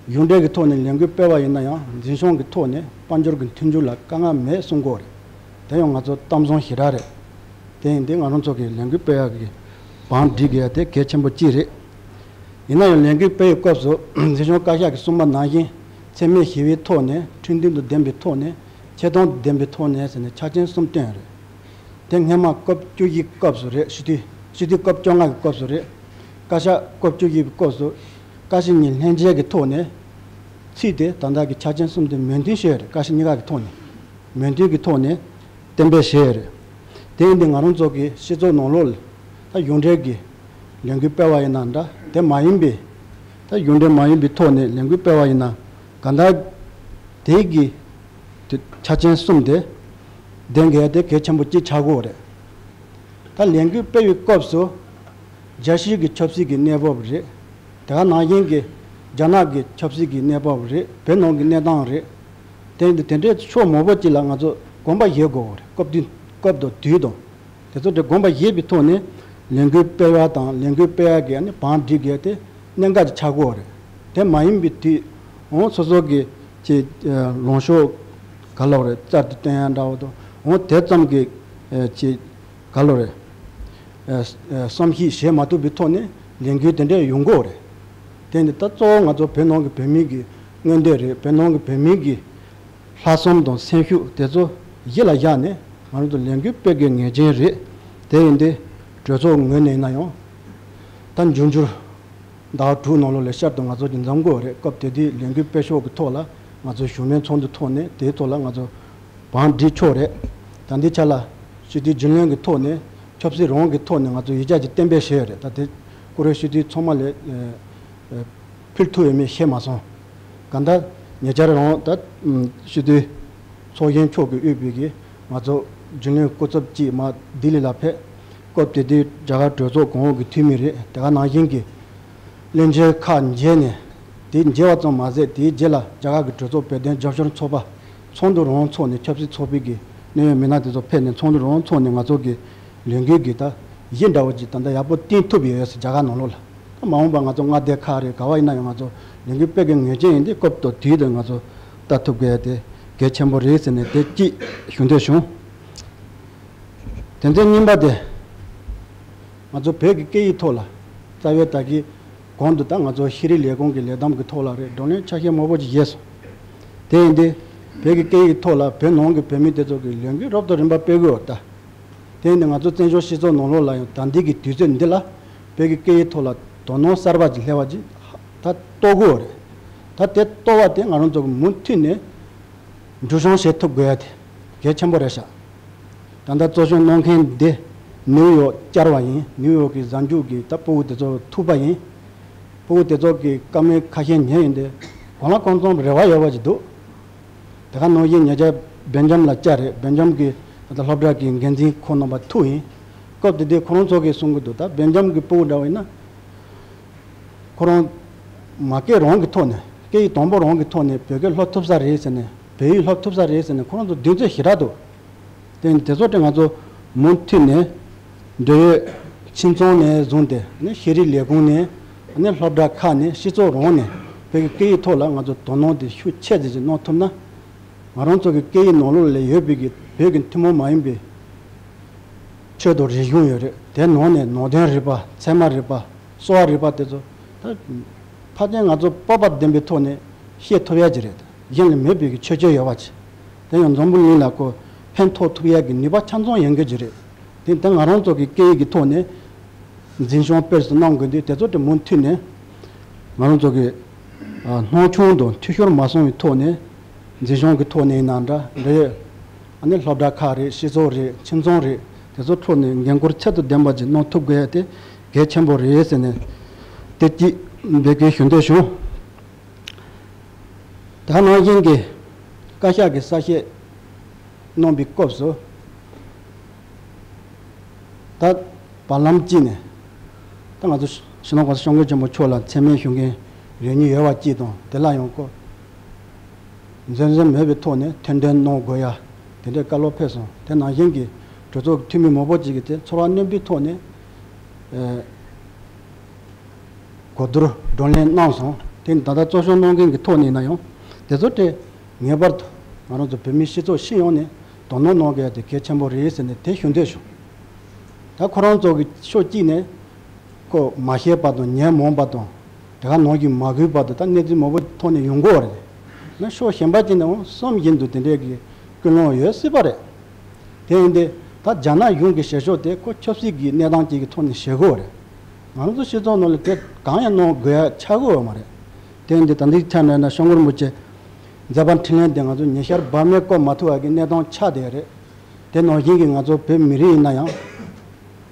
གཞུང་འབྲེལ་གྱི་ཐོག་ནས་ལས་འགུལ་སྤེལ་བ་ཡིན་ན་ཡང་འཛིན་སྐྱོང་གི་ཐོག་ནས་དཔལ་འབྱོར་གྱི་མཐུན་འགྱུར་ལ་དཀའ་ངལ་མེད་གསུང་གི་ཡོད་རེད། དེ་ཡང་ང་ཚོ་གཏམ་བཟང་ཞེ་དྲག་རེད། དེ་ཡིན་དུས་ང་རང་ཚོ་གིས་ལས་འགུལ་སྤེལ་ཡག་གི་བང་སྒྲིག་དགོས་ཡ་དེ་གལ་ཆེན་པོ་གཅིག་རེད། ཡིན་ན་ཡང་ལས་འགུལ་སྤེལ་བའི་སྐབས་སུ་འཛིན་སྐྱོང་བཀའ་ཤག་གིས་གསུངས་པ་ནང་བཞིན་འཚེ་མེད་ཞི་བའི་ཐོག་ནས་ཁྲིམས་མཐུན་དང་ལྡན་པའི་ཐོག་ནས་ཆེ་མཐོང་ལྡན་པའི་ཐོག་ནས་ཟེར་ནས་ཆ་རྐྱེན་གསུམ་བཏོན་ཡོད་རེད། དེ་སྔོན་མ་སྐབས་བཅུ་བཞི་སྐབས་སུ་རེད། སྤྱི་འཐུས་སྤྱི་འཐུས་སྐབས་བཅོ་ལྔ་གི་སྐབས་སུ་རེད། བཀའ་ཤག་སྐབས་བཅུ་བཞི་པའི་སྐབས་སུ་བཀའ་ཞབས་གཉིས་ལྷན་རྒྱས་ཀྱི་ཐོག་ནས་ཚིག་དེ་ད་ལྟ་གི་ཆ་རྐྱེན་གསུམ་དེ་མོས་མཐུན་བྱས་ཡོད་རེད། བཀའ་ཞབས་གཉིས་ཀ་གི་ཐོག་ནས་མོས་མཐུན་གྱི་ཐོག་ནས་གཏན་འབེབས་བྱས་ཡོད་རེད། དེ་ཡིན་དུས་ང་རང་ཚོ་གི་སྤྱི་ཚོགས་ནང་ལོགས་ལ་ད་གཞུང་འབྲེལ་གྱི་ལས་འགུལ་སྤེལ་བ་ཡིན་ན་འདྲ། དེ་མ་ཡིན་པའི་ད་གཞུང་འབྲེལ་མ་ཡིན་པའི་ཐོག་ནས་ལས་འགུལ་སྤེལ་བ་ཡིན་ན་གང་ལྟར་དེ་གི་དེ་ཆ་རྐྱེན་གསུམ་དེ་ལྡན་དགོས་ཡ་དེ་གལ་ཆེན་པོ་གཅིག་ཆགས་ཀྱི་ཡོད་རེད། ད་ལས་འགུལ་སྤེལ་བའི་སྐབས་སུ་རྒྱལ་སྤྱིའི་གི་ཆབ་སྲིད་ཀྱི་གནས་བབ་རེད། དེ་ག་ནང་བཞིན་གྱི་རྒྱ་ནག་གི་ཆབ་སྲིད་ཀྱི་གནས་བབ་རེད། བོད་ནང་གི་གནས་སྟངས་རེད། དེ་དེ་འདྲའི་ཕྱོགས་མང་པོ་ཅིག་ལ་ང་ཚོ་དགོངས་པ་བཞེས་དགོས་པ་རེད། སྐབས་དུས་སྐབས་དང་དུས་དང་། དེ་ཚོ་དེ་དགོངས་པ་བཞེས་པའི་ཐོག་ནས་ལས་འགུལ་སྤེལ་བ་དང་ལས་འགུལ་སྤེལ་ཡག་གི་ཨ་ནི་བང་སྒྲིག་དགོས་དེ་གནད་འགག་ཅིག་ཆགས་ཀྱི་ཡོད་རེད། དེ་མ་ཡིན་པའི་དུས་འོང་སོ་སོ་གི་ཅིག་ལངས་ཕྱོགས་ག་ལབ་རེད། རྩལ་དུ་བཏོན་ཡག་འདྲ་བོ་དང་འོང་དེ་ཙམ་གྱི་ཅིག་ག་ལབ་རེད། བསམ་གཞིག་བྱེད་མ་ཐུབ་པའི་ཐོག་ནས་ལས་འགུལ་དེ་འདྲ་ཡོང་གི་ཡོད་རེད། དེ་ནི་ད་གཙོ་བོ་ང་ཚོ་བོད་ནང་གི་བོད་མི་གི་མངོན་འདོད་རེད། བོད་ནང་གི་བོད་མི་གི་ལྷག་བསམ་དང་སེམས་ཤུགས་དེ་ཚོ་གཞི་ལ་བཞག་ནས་ང་རང་ཚོ་ལས་འགུལ་སྤེལ་དགོས་ངེས་ཅན་རེད། དེ་ཡིན་ཏེ་གྲོས་ཚོགས་ངོས་ནས་ཡིན་ན་ཡང་ད་འབྱུང་འགྱུར་ཟླ་བ་དྲུག་ནང་ལོགས་ལ་བསྐྱར་དུ་ང་ཚོ་གི་འཛོམས་དགོས་རེད། སྐབས་དེ་དུས་ལས་འགུལ་སྤེལ་ཕྱོགས་ཀྱི་ཐོག་ལ་ང་ཚོ་བཞུགས་མོལ་ཚོགས་འདུ་ཐོག་ནས་དེའི་ཐོག་ལ་ང་ཚོ་བང་སྒྲིག་ཆོག་རེད། ད་འདི་ཆ་ལ་སྤྱི་འཐུས་རྒྱུན་ལས་ཀྱི་ཐོག་ནས་ཆབ་སྲིད་རང་གི་ཐོག་ནས་ང་ཚོ་ཡིག་ཆ་ཅིག་གཏན་འབེབས་བྱས་ཡོད་རེད། ད་དེ་ཀུ་རེ་སྤྱི་འཐུས་ཚང་མ་ལ་ཕུལ་ཐུབ་ཡོད་མེད་ཤེས་མ་སོང་། གང་ལྟར་ཉེ་ཆར་རང་ད་སྤྱི་འཐུས་ཚོགས་གཞོན་མཆོག་གིས་དབུས་པའི་གི་ང་ཚོ་རྒྱུན་ལས་སྐུ་ཚབ་ཅིག་མར་ལྡི་ལི་ལ་ཕེབས། སྐབས་དེ་དུས་རྒྱ་གར་གྲོས་ཚོགས་གོང་འོག་གི་འཐུས་མི་རེད། དེ་ག་ནང་བཞིན་གྱི་བློན་ཆེན་ཁག་མཇལ་ནས་ དེ་མཇལ་བ་ཙམ་མ་ཟད། དེའི་རྗེས་ལ་རྒྱ་གར་གྱི་གྲོས་ཚོགས་བོད་དོན་རྒྱབ་སྐྱོར་ཚོགས་པ་ཚོགས་འདུ་རང་འཚོགས་ནས། ཆབ་སྲིད་ཚོགས་པའི་གི་གནད་ཡོད་མི་སྣ་དེ་ཚོ་ཕེབས་ནས་ཚོགས་འདུ་རང་འཚོགས་ནས། ང་ཚོ་གི་ལས་འགུལ་གྱི་ད་གཞི་འདྲ་བོ་ཅིག་ད་ལྟ་ཡག་པོ་བཏིང་ཐུབ་ཡོད་ཟེར། རྒྱ་གར་ནང་ལོགས་ལ། ད་མ་འོངས་པ་ང་ཚོ་མངའ་སྡེ་ཁག་རེད། ག་བ་ཡིན་ན་ཡང་ང་ཚོ་ལས་འགུལ་སྤེལ་དགོས་ངེས་ཅན་ཡིན་དུས། སྐབས་དང་དུས་དེ་ང་ཚོ་ལྟ་ཐུབ་དགོས་ཡ་དེ་གལ་ཆེན་པོ་རེད་ཟེར་ནས་དེ་གཅིག་ཞུ་འདོད་བྱུང་། དོན་ཚན་གཉིས་པ་དེ། ང་ཚོ་བོད་ཀྱི་སྐད་ཡིག་ཐོག་ལ། རྩ་བའི་ད་གི་གོང་དུ་ད་ང་ཚོ་ཤེས་རིག་ལས་ཁུངས་ཀྱི་ལས་བསྡོམས་ཀྱི་ཐོག་ལ་རེད། བགྲོ་གླེང་ཆ་ཤས་མང་པོ་ཅིག་བྱས་སོང་། དེ་ཡིན་དུས་བོད་ཀྱི་སྐད་ཡིག་ཐོག་ལ་བོད་ནང་གི་བོད་མི་དེ་ཚོ་གི་ལས་འགུལ་རབ་དང་རིམ་པ་སྤེལ་དགོས་པ་ད། དེ་ཡིན་དུས་ང་ཚོ་བཙན་བྱོལ་སྤྱི་ཚོགས་ནང་ལོགས་ལ་ཡང་ད་ལྟའི་གི་དུས་ཚོད་འདི་ལ་བོད་ཀྱི་སྐད་ཡིག་ཐོག་ལ་དོ་སྣང་གསར་པ་ཅིག་སླེབས་པ་ཅིག་ད་གཏོད་དགོས་པ་རེད། ད་དེ་གཏོད་པ་དེ་ང་རང་ཚོ་གི་མུ་མཐུད་ནས་འགྲོ་སོང་བྱེད་ཐུབ་དགོས་ཡ་དེ་གལ་ཆེན་པོ་རེད་ཤག་ད་ལྟ་གཙོ་སྐྱོང་གནང་མཁན་འདི་ནིའུ་ཡོག་བཅར་བ་ཡིན། ནིའུ་ཡོག་གི་གཟའ་མཇུག་གི་ད་ཕྲུ་གུ་དེ་ཚོ་ཐུག་པ་ཡིན། ཕྲུ་གུ་དེ་ཚོ་གི་བཀའ་མོལ་ཁ་ཤས་ཉན་ཡིན་ཏེ། གང་ལ་གང་འཚམ་རེ་བ་ཡོད་པ་ཅིག་འདུག་དེ་ག་ནང་བཞིན་ཉེ་ཆར་སྦེལ་ཇམ་ལ་བཅར་རེད། སྦེལ་ཇམ་གི་ད་ལྟ་སློབ་གྲྭ་གི་འགན་འཛིན་ཁོང་རྣམ་པ་ཐུག་ཡིན། སྐབས་དེ་དུས་ཁོ་རང་ཚོ་གིས་གསུང་གི་འདུག་ད་སྦེལ་ཇམ་གི་ཕྲུ་གུ་འདྲ་བ་ཡིན་ན། ཁོ་རང་མ་སྐད་རང་གི་ཐོག་ནས། སྐད་ཡིག་དང་པོ་རང་གི་ཐོག་ནས་བོད་སྐད་སློབ་ཐུབ་ས་རེད་ཟེར་ནས། བོད་ཡིག་སློབ་ཐུབ་ས་རེད་ཟེར་ནས་ཁོ་རང་ཚོ་གདེང་ཚོད་ཞེ་དྲག་འདུག་དེ་དེ་ཚོ་དེ་ང་ཚོ་མུ་མཐུད་ནས་འབྲེལ་ཡོད་ཁྱིམ་ཚང་ནས་བཟུང་སྟེ། ནས་ཤེས་རིག་ལས་ཁུངས་ནས། ནས་སློབ་གྲྭ་ཁག་ནས། སྤྱི་ཚོགས་རང་ནས་བོད་ཀྱི་སྐད་ཡིག་ཐོག་ལ་ང་ཚོ་དོ་སྣང་དེ་ཤུགས་ཆེ་ཙམ་ཅིག་གནང་ཐུབ་ན། ང་རང་ཚོ་གི་སྐད་ཡིག་ནང་ལོགས་ལ་ཡོད་པའི་གི་བོད་ཀྱི་ཐུན་མོང་མ་ཡིན་པའི་ཆོས་དང་རིག་གཞུང་ཡོད་རེད། དེ་ནང་ནས་ནང་དོན་རིག་པ། ཚད་མ་རིག་པ། གསོ་བ་རིག་པ་དེ་ཚོ་ད་ཕལ་ཆེར་ང་ཚོ་སྤོབས་པ་ལྡན་པའི་ཐོག་ནས་བཤད་ཐུབ་ཡ་ཅིག་རེད། གཞན་ལ་མེད་པའི་གི་ཁྱད་ཆོས་ཡོད་པ་ཅིག་དེ་ཡང་འཛམ་བུ་གླིང་ལ་ཁོ་ཕན་ཐོགས་ཐུབ་ཡ་གི་ནུས་པ་ཆ་ཚང་ཡོང་གི་ཅིག་རེད། དེ་ད་ང་རང་ཚོ་གི་སྐད་ཡིག་གི་ཐོག་ནས་འཛིན་སྐྱོང་སྤེལ་གསུམ་གནང་དགོས་དུས། དེ་ཚོ་དེ་མུ་མཐུད་ནས་ང་རང་ཚོ་གི་ཨ་སྣང་ཆུང་དང་འཐུས་ཤོར་མ་སོང་བའི་ཐོག་ནས། འཛིན་སྐྱོང་གི་ཐོག་ནས་ཡིན་ན་འདྲ། འབྲེལ་ཡོད་ཨ་ནི་སློབ་གྲྭ་ཁག་རེད། སྤྱི་ཚོགས་རེད། ཁྱིམ་ཚང་རེད། དེ་ཚོ་ཐོག་ནས་འགན་ཁུར་ཚད་དང་ལྡན་པ་ཅིག་གནང་ཐུབ་དགོས་ཡ་དེ་གལ་ཆེན་པོ་རེད་ཟེར་ནས་དེ་གཅིག་འབོད་སྐུལ་ཞུ་འདོད་བྱུང་། ད་ནང་བཞིན་གྱི་བཀའ་ཤག་གི་གསལ་བཤད་གནང་བའི་སྐབས་སུ། ད་བར་ལམ་གཅིག་ནས་ད་ང་ཚོ་སྤྱི་ནོར་གོང་ས་སྐྱབས་མགོན་ཆེན་པོ་མཆོག་ལ་མཚན་སྨད་ཞུ་མཁན་རེ་གཉིས་ཡོད་པ་གཅིག་དང་། དེ་ལ་ཡང་ཁོ་འཛེམ་ཟོན་མེད་པའི་ཐོག་ནས་ཐེར་འདོན་གནང་དགོས་ཡ་དེ་འདྲའི་བཀའ་སློབ་ཕེབས་སོང་། དེ་ནང་བཞིན་གྱི་གྲོས་ཚོགས་ཀྱི་འཐུས་མི་མང་པོ་ཅིག་གིས་དེ་ཚོར་བ་རྣོན་པོའི་ཐོག་ནས། ཨེ། གོ་བསྡུར་བགྲོ་གླེང་གནང་སོང་། དེ་ད་ལྟ་གཙོ་སྐྱོང་གནང་མཁན་གྱི་ཐོག་ནས་ཡིན་ན་ཡང་། དེ་ཚོ་དེ་ངེས་པར་དུ་ང་རང་ཚོ་བོད་མིའི་སྤྱི་ཚོགས་སྤྱི་ཡོངས་ནས་དོ་སྣང་གནང་དགོས་ཡ་དེ་གལ་ཆེན་པོ་རེད་ཟེར་ནས་དེ་ཞུ་འདོད་བྱུང་། ད་ཁོ་རང་ཚོ་གི་ཕྱོགས་གཅིག་ནས་ཁོ་མ་ཤེས་པ་དང་ཉོན་མོངས་པ་དང་། དེ་ག་ནང་བཞིན་མ་གུས་པ་དང་། ད་གནས་ཚུལ་མང་པོ་ཐོག་ནས་ཡོང་གི་ཡོད་རེད། ན་ཕྱོགས་གཞན་པ་ཅིག་ནས་འོང་བསམ་བཞིན་དུ་དེ་འདྲའི་གི་ཀུན་སློང་ཡོད་སྲིད་པ་རེད། དེ་ཡིན་ཏེ། ད་རྒྱ་ནག་གཞུང་གི་བྱེད་ཕྱོགས་དེ་ཁོ་ཆབ་སྲིད་ཀྱི་གནས་སྟངས་ཅིག་གི་ཐོག་ནས་བྱེད་དགོས་རེད། ང་རང་ཚོ་སྤྱི་ཚོགས་ནང་ལ་དེ་གང་ཡང་གནང་དགོས་ཡ་ཆགས་ཀྱི་ཡོད་མ་རེད། དེ་ཡིན་ཏེ་ད་ལྟའི་ཆ་ནས་ན་སྐྱབས་མགོན་རིན་པོ་ཆེ་མཛད་པ་འཕྲིན་ལས་དེ་ང་ཚོ་ཉི་ཤར་བར་མའི་སྐོར་མ་ཐུབ་པ་གི་གནས་སྟངས་ཆགས་བསྡད་ཡོད་རེད། དེ་ནང་བཞིན་གྱི་ང་ཚོ་བོད་མི་རིགས་ཡིན་ན་ཡང་།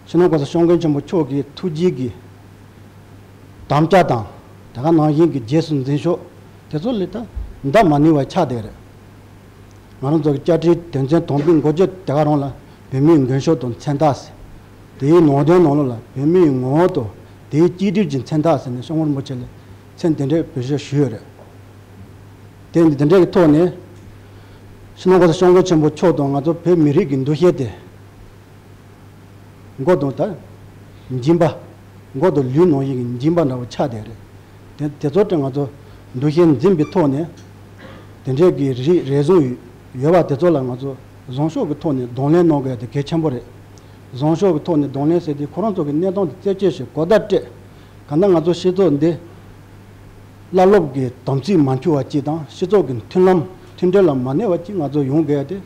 སྤྱི་ནོར་གོང་ས་སྐྱབས་མགོན་ཆེན་པོ་མཆོག་གི་ཐུགས་རྗེ་གི་དམ་བཅའ་དང་། དེ་ག་ནང་བཞིན་གྱི་རྗེས་སུ་འཛིན་ཕྱོགས་དེ་ཚོ་ལ་ད་འདའ་མ་ནུས་པ་ཆགས་བསྡད་རེད། ང་རང་ཚོ་གི་བཅའ་ཁྲིམས་དོན་ཚན་དང་པོའི་འགོ་བརྗོད་དེ་ག་རང་ལ་བོད་མིའི་མགོན་སྐྱབས་དང་མཚན་རྟགས་ཟེར། དེའི་ནང་དོན་ནང་ལོགས་ལ་བོད་མིའི་ངོ་བོ་དང་དེའི་གཅིག་སྒྲིལ་གྱི་མཚན་རྟགས་ཟེར་ནས་སྐྱབས་མགོན་རིན་པོ་ཆེ་ལ་མཚན་དེ་འདྲའི་བེད་སྤྱོད་ཞུས་ཡོད་རེད། དེ་འདི་དེ་འདྲའི་གི་ཐོག་ནས་སྤྱི་ནོར་གོང་ས་སྐྱབས་མགོན་ཆེན་པོ་མཆོག་དང་ང་ཚོ་བོད་མི་རིགས་ཀྱི་འདུ་ཤེས་དེ། མགོ་དང་ད་སྦྱིན་པ། མགོ་དང་ལུས་ནང་བཞིན་གྱི་སྦྱིན་པ་འདྲ་བོ་ཆགས་བསྡད་རེད། དེ་དེ་ཚོ་དེ་ང་ཚོ་འདུ་ཤེས་འཛིན་པའི་ཐོག་ནས། དེ་འདྲའི་གི་རིགས་རེ་ཟུང་ཡོད་པ་དེ་ཚོ་ལ་ང་ཚོ་བཟང་ཕྱོགས་ཀྱི་ཐོག་ནས་གདོང་ལེན་གནང་དགོས་ཡ་དེ་གལ་ཆེན་པོ་རེད། བཟང་ཕྱོགས་ཀྱི་ཐོག་ནས་གདོང་ལེན་ཟེར་དུས་ཁོ་རང་ཚོ་གི་གནས་སྟངས་དེ་རྩད་གཅོད་བྱེད་གོ་བརྡ་སྤྲད། གང་ལྟར་ང་ཚོ་སྤྱི་ཚོགས་འདི་བླ་སློབ་ཀྱི་དམ་ཚིག་མ་འཆུག་པ་ཅིག་དང་། སྤྱི་ཚོགས་ཀྱི་མཐུན་ལམ་མཐུན་སྒྲིལ་ལ་མ་གནས་པ་ཅིག་ང་ཚོ་ཡོང་དགོས་ཡ་དེ།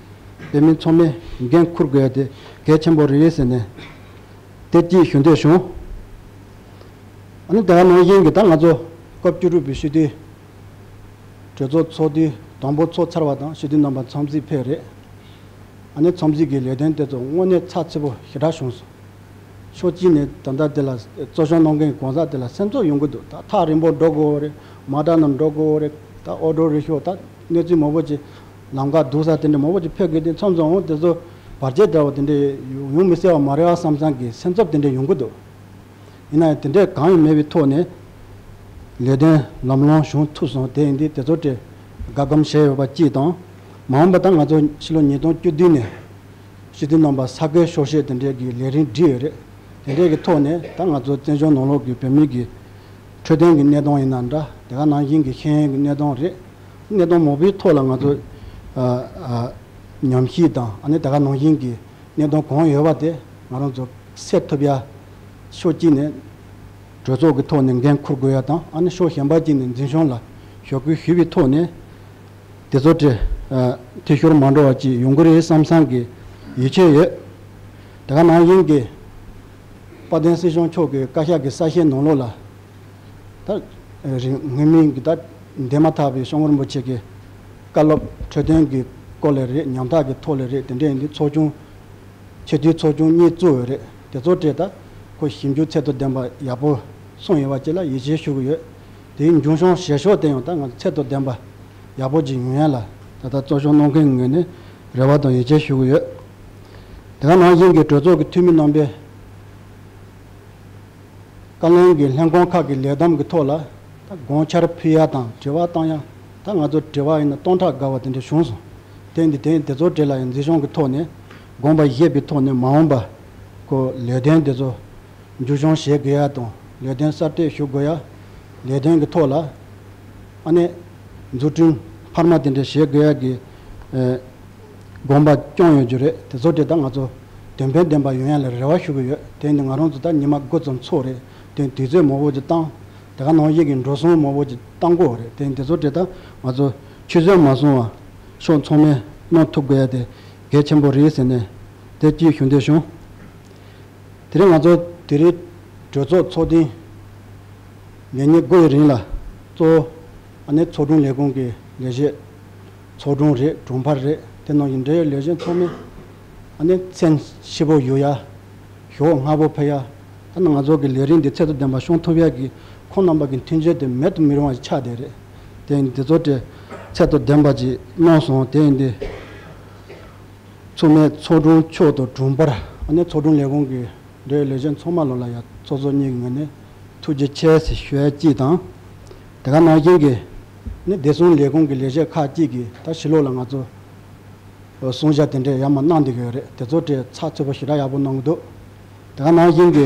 བོད་མི་ཚང་མས་འགན་འཁུར་དགོས་ཡ་དེ་གལ་ཆེན་པོ་རེད་ཟེར་ནས་དེ་གཅིག་ཞུ་འདོད་བྱུང་། ཨ་ནི་དེ་ག་ནང་བཞིན་གྱི་ད་ང་ཚོ་སྐབས་བཅུ་དྲུག་པའི་སྤྱི་འཐུས་གྲོས་ཚོགས་ཚོགས་དུས་དང་པོ་ཚོགས་ཚར་བ་དང་། སྤྱི་འཐུས་རྣམ་པ་འཚམས་གཟིགས་ཕེབས་རེད། ཨ་ནི་འཚམས་གཟིགས་ཀྱི་ལས་དོན་དེ་ཚོ་དངོས་གནས་ཚགས་ཚུད་པོ་ཞེ་དྲག་བྱུང་སོང་། ཕྱོགས་གཅིག་ནས་ད་ལྟ་དེ་ལ་གཙོ་སྐྱོང་གནང་མཁན་གང་ཟག་དེ་ལ་སེམས་འཚབ་ཡོང་གི་འདུག་ད་ཐག་རིང་པོ་འགྲོ་དགོས་རེད། མ་འདྲ་ན་འགྲོ་དགོས་རེད། ད་ཨོ་ཌར་རེ་ཤོག་ད་གནས་ཚུལ་མང་པོ་ཅིག་ལམ་ཁ་སྡུག་ས་དེ་འདྲ་མང་པོ་ཅིག་ཕེབས་དགོས་དུས། མཚམས་མཚམས་འོང་དེ་ཚོ་བར་ཆད་འདྲ་བོ་དེ་འདྲ་ཡོང་མི་སྲིད་པ་མ་རེད་པ་བསམ་བསམ་གྱི་སེམས་འཚབ་དེ་འདྲ་ཡོང་གི་འདུག་ཡིན་ན་ཡང་དེ་འདྲ་གང་ཡང་མེད་པའི་ཐོག་ནས། ལས་དོན་ལམ་ལྷོང་བྱུང་ཐུབ་སོང་། དེ་ཡིན་དུས་དེ་ཚོ་དེ་དགའ་སྒོམ་བྱས་ཡོད་པ་གཅིག་དང་། མ་འོངས་པ་ད་ང་ཚོ་ཕྱི་ལོ་ཉིས་སྟོང་བཅུ་བདུན་ནས་སྤྱི་འཐུས་རྣམ་པ་ས་ཁུལ་ཤོག་ཤེས་དེ་འདྲས་ཀྱི་ལས་རིམ་བསྒྲིགས་ཡོད་རེད། དེ་འདྲས་ཀྱི་ཐོག་ནས་ད་ང་ཚོ་བཙན་བྱོལ་ནང་ལོགས་ཀྱི་བོད་མི་གི་འཕྲོད་བསྟེན་གྱི་གནས་སྟངས་ཡིན་ན་འདྲ། དེ་ག་ནང་བཞིན་གྱི་ཤེས་ཡོན་གྱི་གནས་སྟངས་རེད། གནས་སྟངས་མང་པོའི་ཐོག་ལ་ང་ཚོ་ཨ་ཨ་ཉམས་ཞིབ་དང་། ཨ་ནི་དེ་ག་ནང་བཞིན་གྱི་གནད་དོན་གང་ཡོད་པ་དེ་ང་རང་ཚོ་སེལ་ཐུབ་ཡ། ཕྱོགས་གཅིག་ནས་གྲོས་ཚོགས་ཀྱི་ཐོག་ནས་འགན་འཁུར་དགོས་ཡ་དང་། ཨ་ནི་ཕྱོགས་གཞན་པ་གཅིག་ནས་འཛིན་སྐྱོང་ལ་ཞུ་སྐུལ་ཞུས་པའི་ཐོག་ནས་དེ་ཚོ་དེ་ཨ་འཐུས་ཤོར་མ་འགྲོ་བ་ཅིག་ཡོང་གི་རེད་བསམ་བསམ་གྱི་ཡིད་ཆེས་ཡོད། དེ་ག་ནང་བཞིན་གྱི་དཔལ་ལྡན་སྲིད་སྐྱོང་མཆོག་གི་བཀའ་ཤག་གི་གསལ་བཤད་ནང་ལོགས་ལ། ད་རིང་སྔོན་མའི་གི་ད་འདས་མ་ཐག་པའི་སྐྱབས་མགོན་རིན་པོ་ཆེ་གི་བཀའ་སློབ་འཕྲོད་བསྟེན་གྱི་སྐོར་ལས་རེད། ཉམ་ཐག་གི་ཐོག་ལས་རེད། དེ་འདྲ་ཡིན་དུས་ཚོགས་ཆུང་། སྤྱི་འཐུས་ཚོགས་ཆུང་གཉིས་བཙུགས་ཡོད་རེད། དེ་ཚོ་གྲས་ད་ཁོ་ཞིབ་འཇུག་ཚད་དང་ལྡན་པ་ཡག་པོ་གསུངས་ཡོད་པ་བཅས་ལ་ཡིད་ཆེས་ཞུ་གི་ཡོད། དེའི་མཇུག་སྐྱོང་བྱེད་ཕྱོགས་དེ་ཡང་ད་ང་ཚོ་ཚད་དང་ལྡན་པ་ཡག་པོ་ཅིག་ཡོང་ཡ་ལ་ད་ལྟ་གཙོ་སྐྱོང་གནང་མཁན་ངོས་ནས་རེ་བ་དང་ཡིད་ཆེས་ཞུ་གི་ཡོད། དེ་ག་ནང་བཞིན་གྱི་གྲོས་ཚོགས་ཀྱི་འཐུས་མི་རྣམ་པས་བཀའ་བློན་གྱི་ལྷན་ཁང་ཁག་གི་ལས་བསྡོམས་ཀྱི་ཐོག་ལ་ད་དགོངས་འཆར་ཕུལ་ཡ་དང་དྲི་བ་བཏང་ཡ། ད་ང་ཚོ་དྲི་བ་ཡིན་ན་སྟོང་ཕྲག་བརྒལ་བ་དེ་འདྲ་བྱུང་སོང་། དེ་འདི་དེ་དེ་ཚོ་གྲས་ལ་ཡང་འཛིན་སྐྱོང་གི་ཐོག་ནས་དགོངས་པ་བཞེས་པའི་ཐོག་ནས་མ་འོངས་པ་ཁོ་ལས་དོན་དེ་ཚོ་མཇུག་སྐྱོང་བྱེད་དགོས་ཡ་དང་། ལས་དོན་གསར་གཏོད་ཞུ་དགོས་ཡ། ལས་དོན་གྱི་ཐོག་ལ་ཨ་ནི་འཛུགས་སྐྲུན་འཕར་མ་དེ་འདྲ་བྱེད་དགོས་ཡ་གི་ཨེ་དགོངས་པ་བསྐྱངས་ཡོད་རྒྱུ་རེད། དེ་ཚོ་དེ་ད་ང་ཚོ་དོན་ཕན་ལྡན་པ་ཡོང་ཡ་ལ་རེ་བ་ཞུ་གི་ཡོད། དེ་ནི་ང་རང་ཚོ་ད་ཉི་མ་དགུ་ཙམ་ཚོགས་རེད། དེ་དུས་ཚོད་མང་པོ་ཅིག་བཏང་། དེ་ག་ནང་བཞིན་གྱི་འགྲོ་སོང་མང་པོ་ཅིག་བཏང་དགོས་རེད། དེ་དེ་ཚོ་དེ་ད་ང་ཚོ་ཆུད་ཟོས་མ་སོང་བ་ཕྱོགས་ཚང་མས་གནང་ཐུབ་དགོས་ཡ་དེ་གལ་ཆེན་པོ་རེད་ཟེར་ནས་དེ་གཅིག་ཞུ་འདོད་བྱུང་། དེ་རིང་ང་ཚོ་དེ་རིང་གྲོས་ཚོགས་ཚོགས་ཐེངས་ལས་ཉིན་དགུ་ཡི་རིང་ལ་གཙོ་བོ་ཨ་ནི་ཚོགས་དྲུང་ལས་ཁུངས་ཀྱི་ལས་བྱེད། ཚོགས་དྲུང་རེད། དྲུང་འཕར་རེད། དེ་ནང་བཞིན་འབྲེལ་ཡོད་ལས་བྱེད་ཚང་མས་ཨ་ནི་མཚན་ཞིབ་པོ་ཞུ་ཡ། ཞུ་བ་སྔ་པོ་ཕུལ་ཡ། ཨ་ནི་ང་ཚོ་གི་ལས་རིམ་འདི་ཚད་དང་ལྡན་པ་སྐྱོང་ཐུབ་ཡ་གི་ཁོང་རྣམ་པ་གི་མཐུན་རྐྱེན་དེ་མེད་དུ་མི་རུང་བ་ཆགས་བསྡད་རེད། དེ་འདི་ཚོ་དེ་ཚད་དང་ལྡན་པ་ཅིག་གནང་སོང་། དེ་ཡིན་དུས། ཚང་མས་ཚོགས་དྲུང་མཆོག་དང་དྲུང་འཕར། ཨ་ནི་ཚོགས་དྲུང་ལས་ཁུངས་ཀྱི་འབྲེལ་ཡོད་ལས་བྱེད་ཚང་མ་ལོ་ལ་ཡ་ཚོགས་གཙོ་གཉིས་ཀྱི་ངོས་ནས་ཐུགས་རྗེ་ཆེ་ཞེས་ཞུ་ཡ་གཅིག་དང་། དེ་ག་ནང་བཞིན་གྱི་ནི་བདེ་སྲུང་ལས་ཁུངས་ཀྱི་ལས་བྱེད་ཁག་ཅིག་གིས་ད་ཕྱི་ལོགས་ལ་ང་ཚོ་གསུང་བཤད་དེ་འདྲས་ཡར་མར་གནང་བསྡད་ཀྱི་ཡོད་རེད། དེ་ཚོ་དེ་ཚགས་ཚུད་པོ་ཞེ་དྲག་ཡག་པོ་གནང་གི་འདུག་དེ་ག་ནང་བཞིན་གྱི་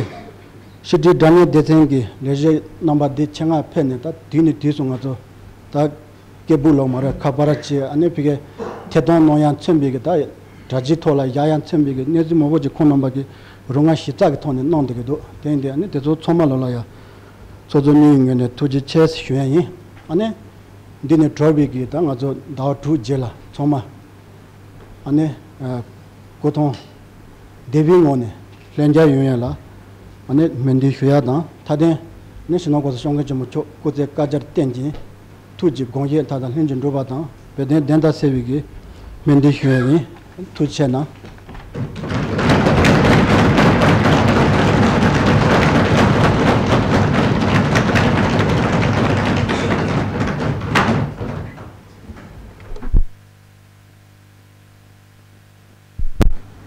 ཕྱི་དྲིལ་དྲ་བརྙན་སྡེ་ཚན་གྱི་ལས་བྱེད་རྣམ་པ་འདི་ཆེད་མངགས་ཕེབས་ནས་ད་དུས་ནས་དུས་སུ་ང་ཚོ་ད། སྐད་སྦུག་ལོག་མ་རེད། ཁ་པར་བྱས། ཨ་ནི་ཕ་གིའི་ཐད་གཏོང་གནང་ཡ་མཚོན་པའི་གི་ད་དྲ་རྒྱའི་ཐོག་ལ་བཞག་ཡ་མཚོན་པའི་གི་གནས་ཚུལ་མང་པོ་ཅིག་ཁོང་རྣམ་པ་གིས་རུ་སྔ་ཞིབ་ཚགས་ཀྱི་ཐོག་ནས་གནང་བསྡད་ཀྱི་འདུག་དེ་ཡིན་དུས་ཨ་ནི་དེ་ཚོ་ཚང་མ་ལོ་ལ་ཡ་ཚོགས་གཙོ་གཉིས་ཀྱི་ངོས་ནས་ཐུགས་རྗེ་ཆེ་ཞུ་ཡ་ཡིན། ཨ་ནི་འདི་ནས་གྲོལ་བའི་གི་ད་ང་ཚོ་ཟླ་བ་དྲུག་རྗེས་ལ་ཚང་མ། ཨ་ནི། ཨ། སྐུ་ཐང་བདེ་བའི་ངང་ནས་ལྷན་མཇལ་ཡོང་ཡ་ལ། ཨ་ནི་སྨོན་འདུན་ཞུ་ཡ་དང་། མཐའ་དོན་ནི་སྤྱི་ནོར་༸གོང་ས་༸སྐྱབས་མགོན་ཆེན་པོ་མཆོག་སྐུ་ཚེ་བསྐལ་བརྒྱར་བརྟན་ཅིང་། ཐུགས་ཀྱི་དགོངས་བཞེད་མཐའ་དག་ལྷུན་གྱིས་འགྲུབ་པ་དང་བོད་དོན་བདེན་མཐའ་གསལ་བའི་གི་སྨོན་འདུན་ཞུ་ཡ་ཡིན། ཐུགས་རྗེ་ཆེ་གནང་།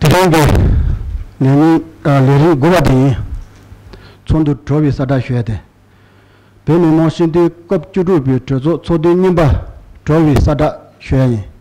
དེ་རིང་གི་ལས་རིམ། ཨ། ལས་རིམ་དགུ་པ་དེ་ཡིན། ཚོགས་འདུ་གྲོལ་བའི་གསལ་བསྒྲགས་ཞུ་ཡ་དེ། བོད་མི་མང་སྤྱི་འཐུས་སྐབས་བཅུ་དྲུག་པའི་གྲོས་ཚོགས་ཚོགས་དུས་གཉིས་པ་གྲོལ་བའི་གསལ་བསྒྲགས་ཞུ་ཡ་ཡིན།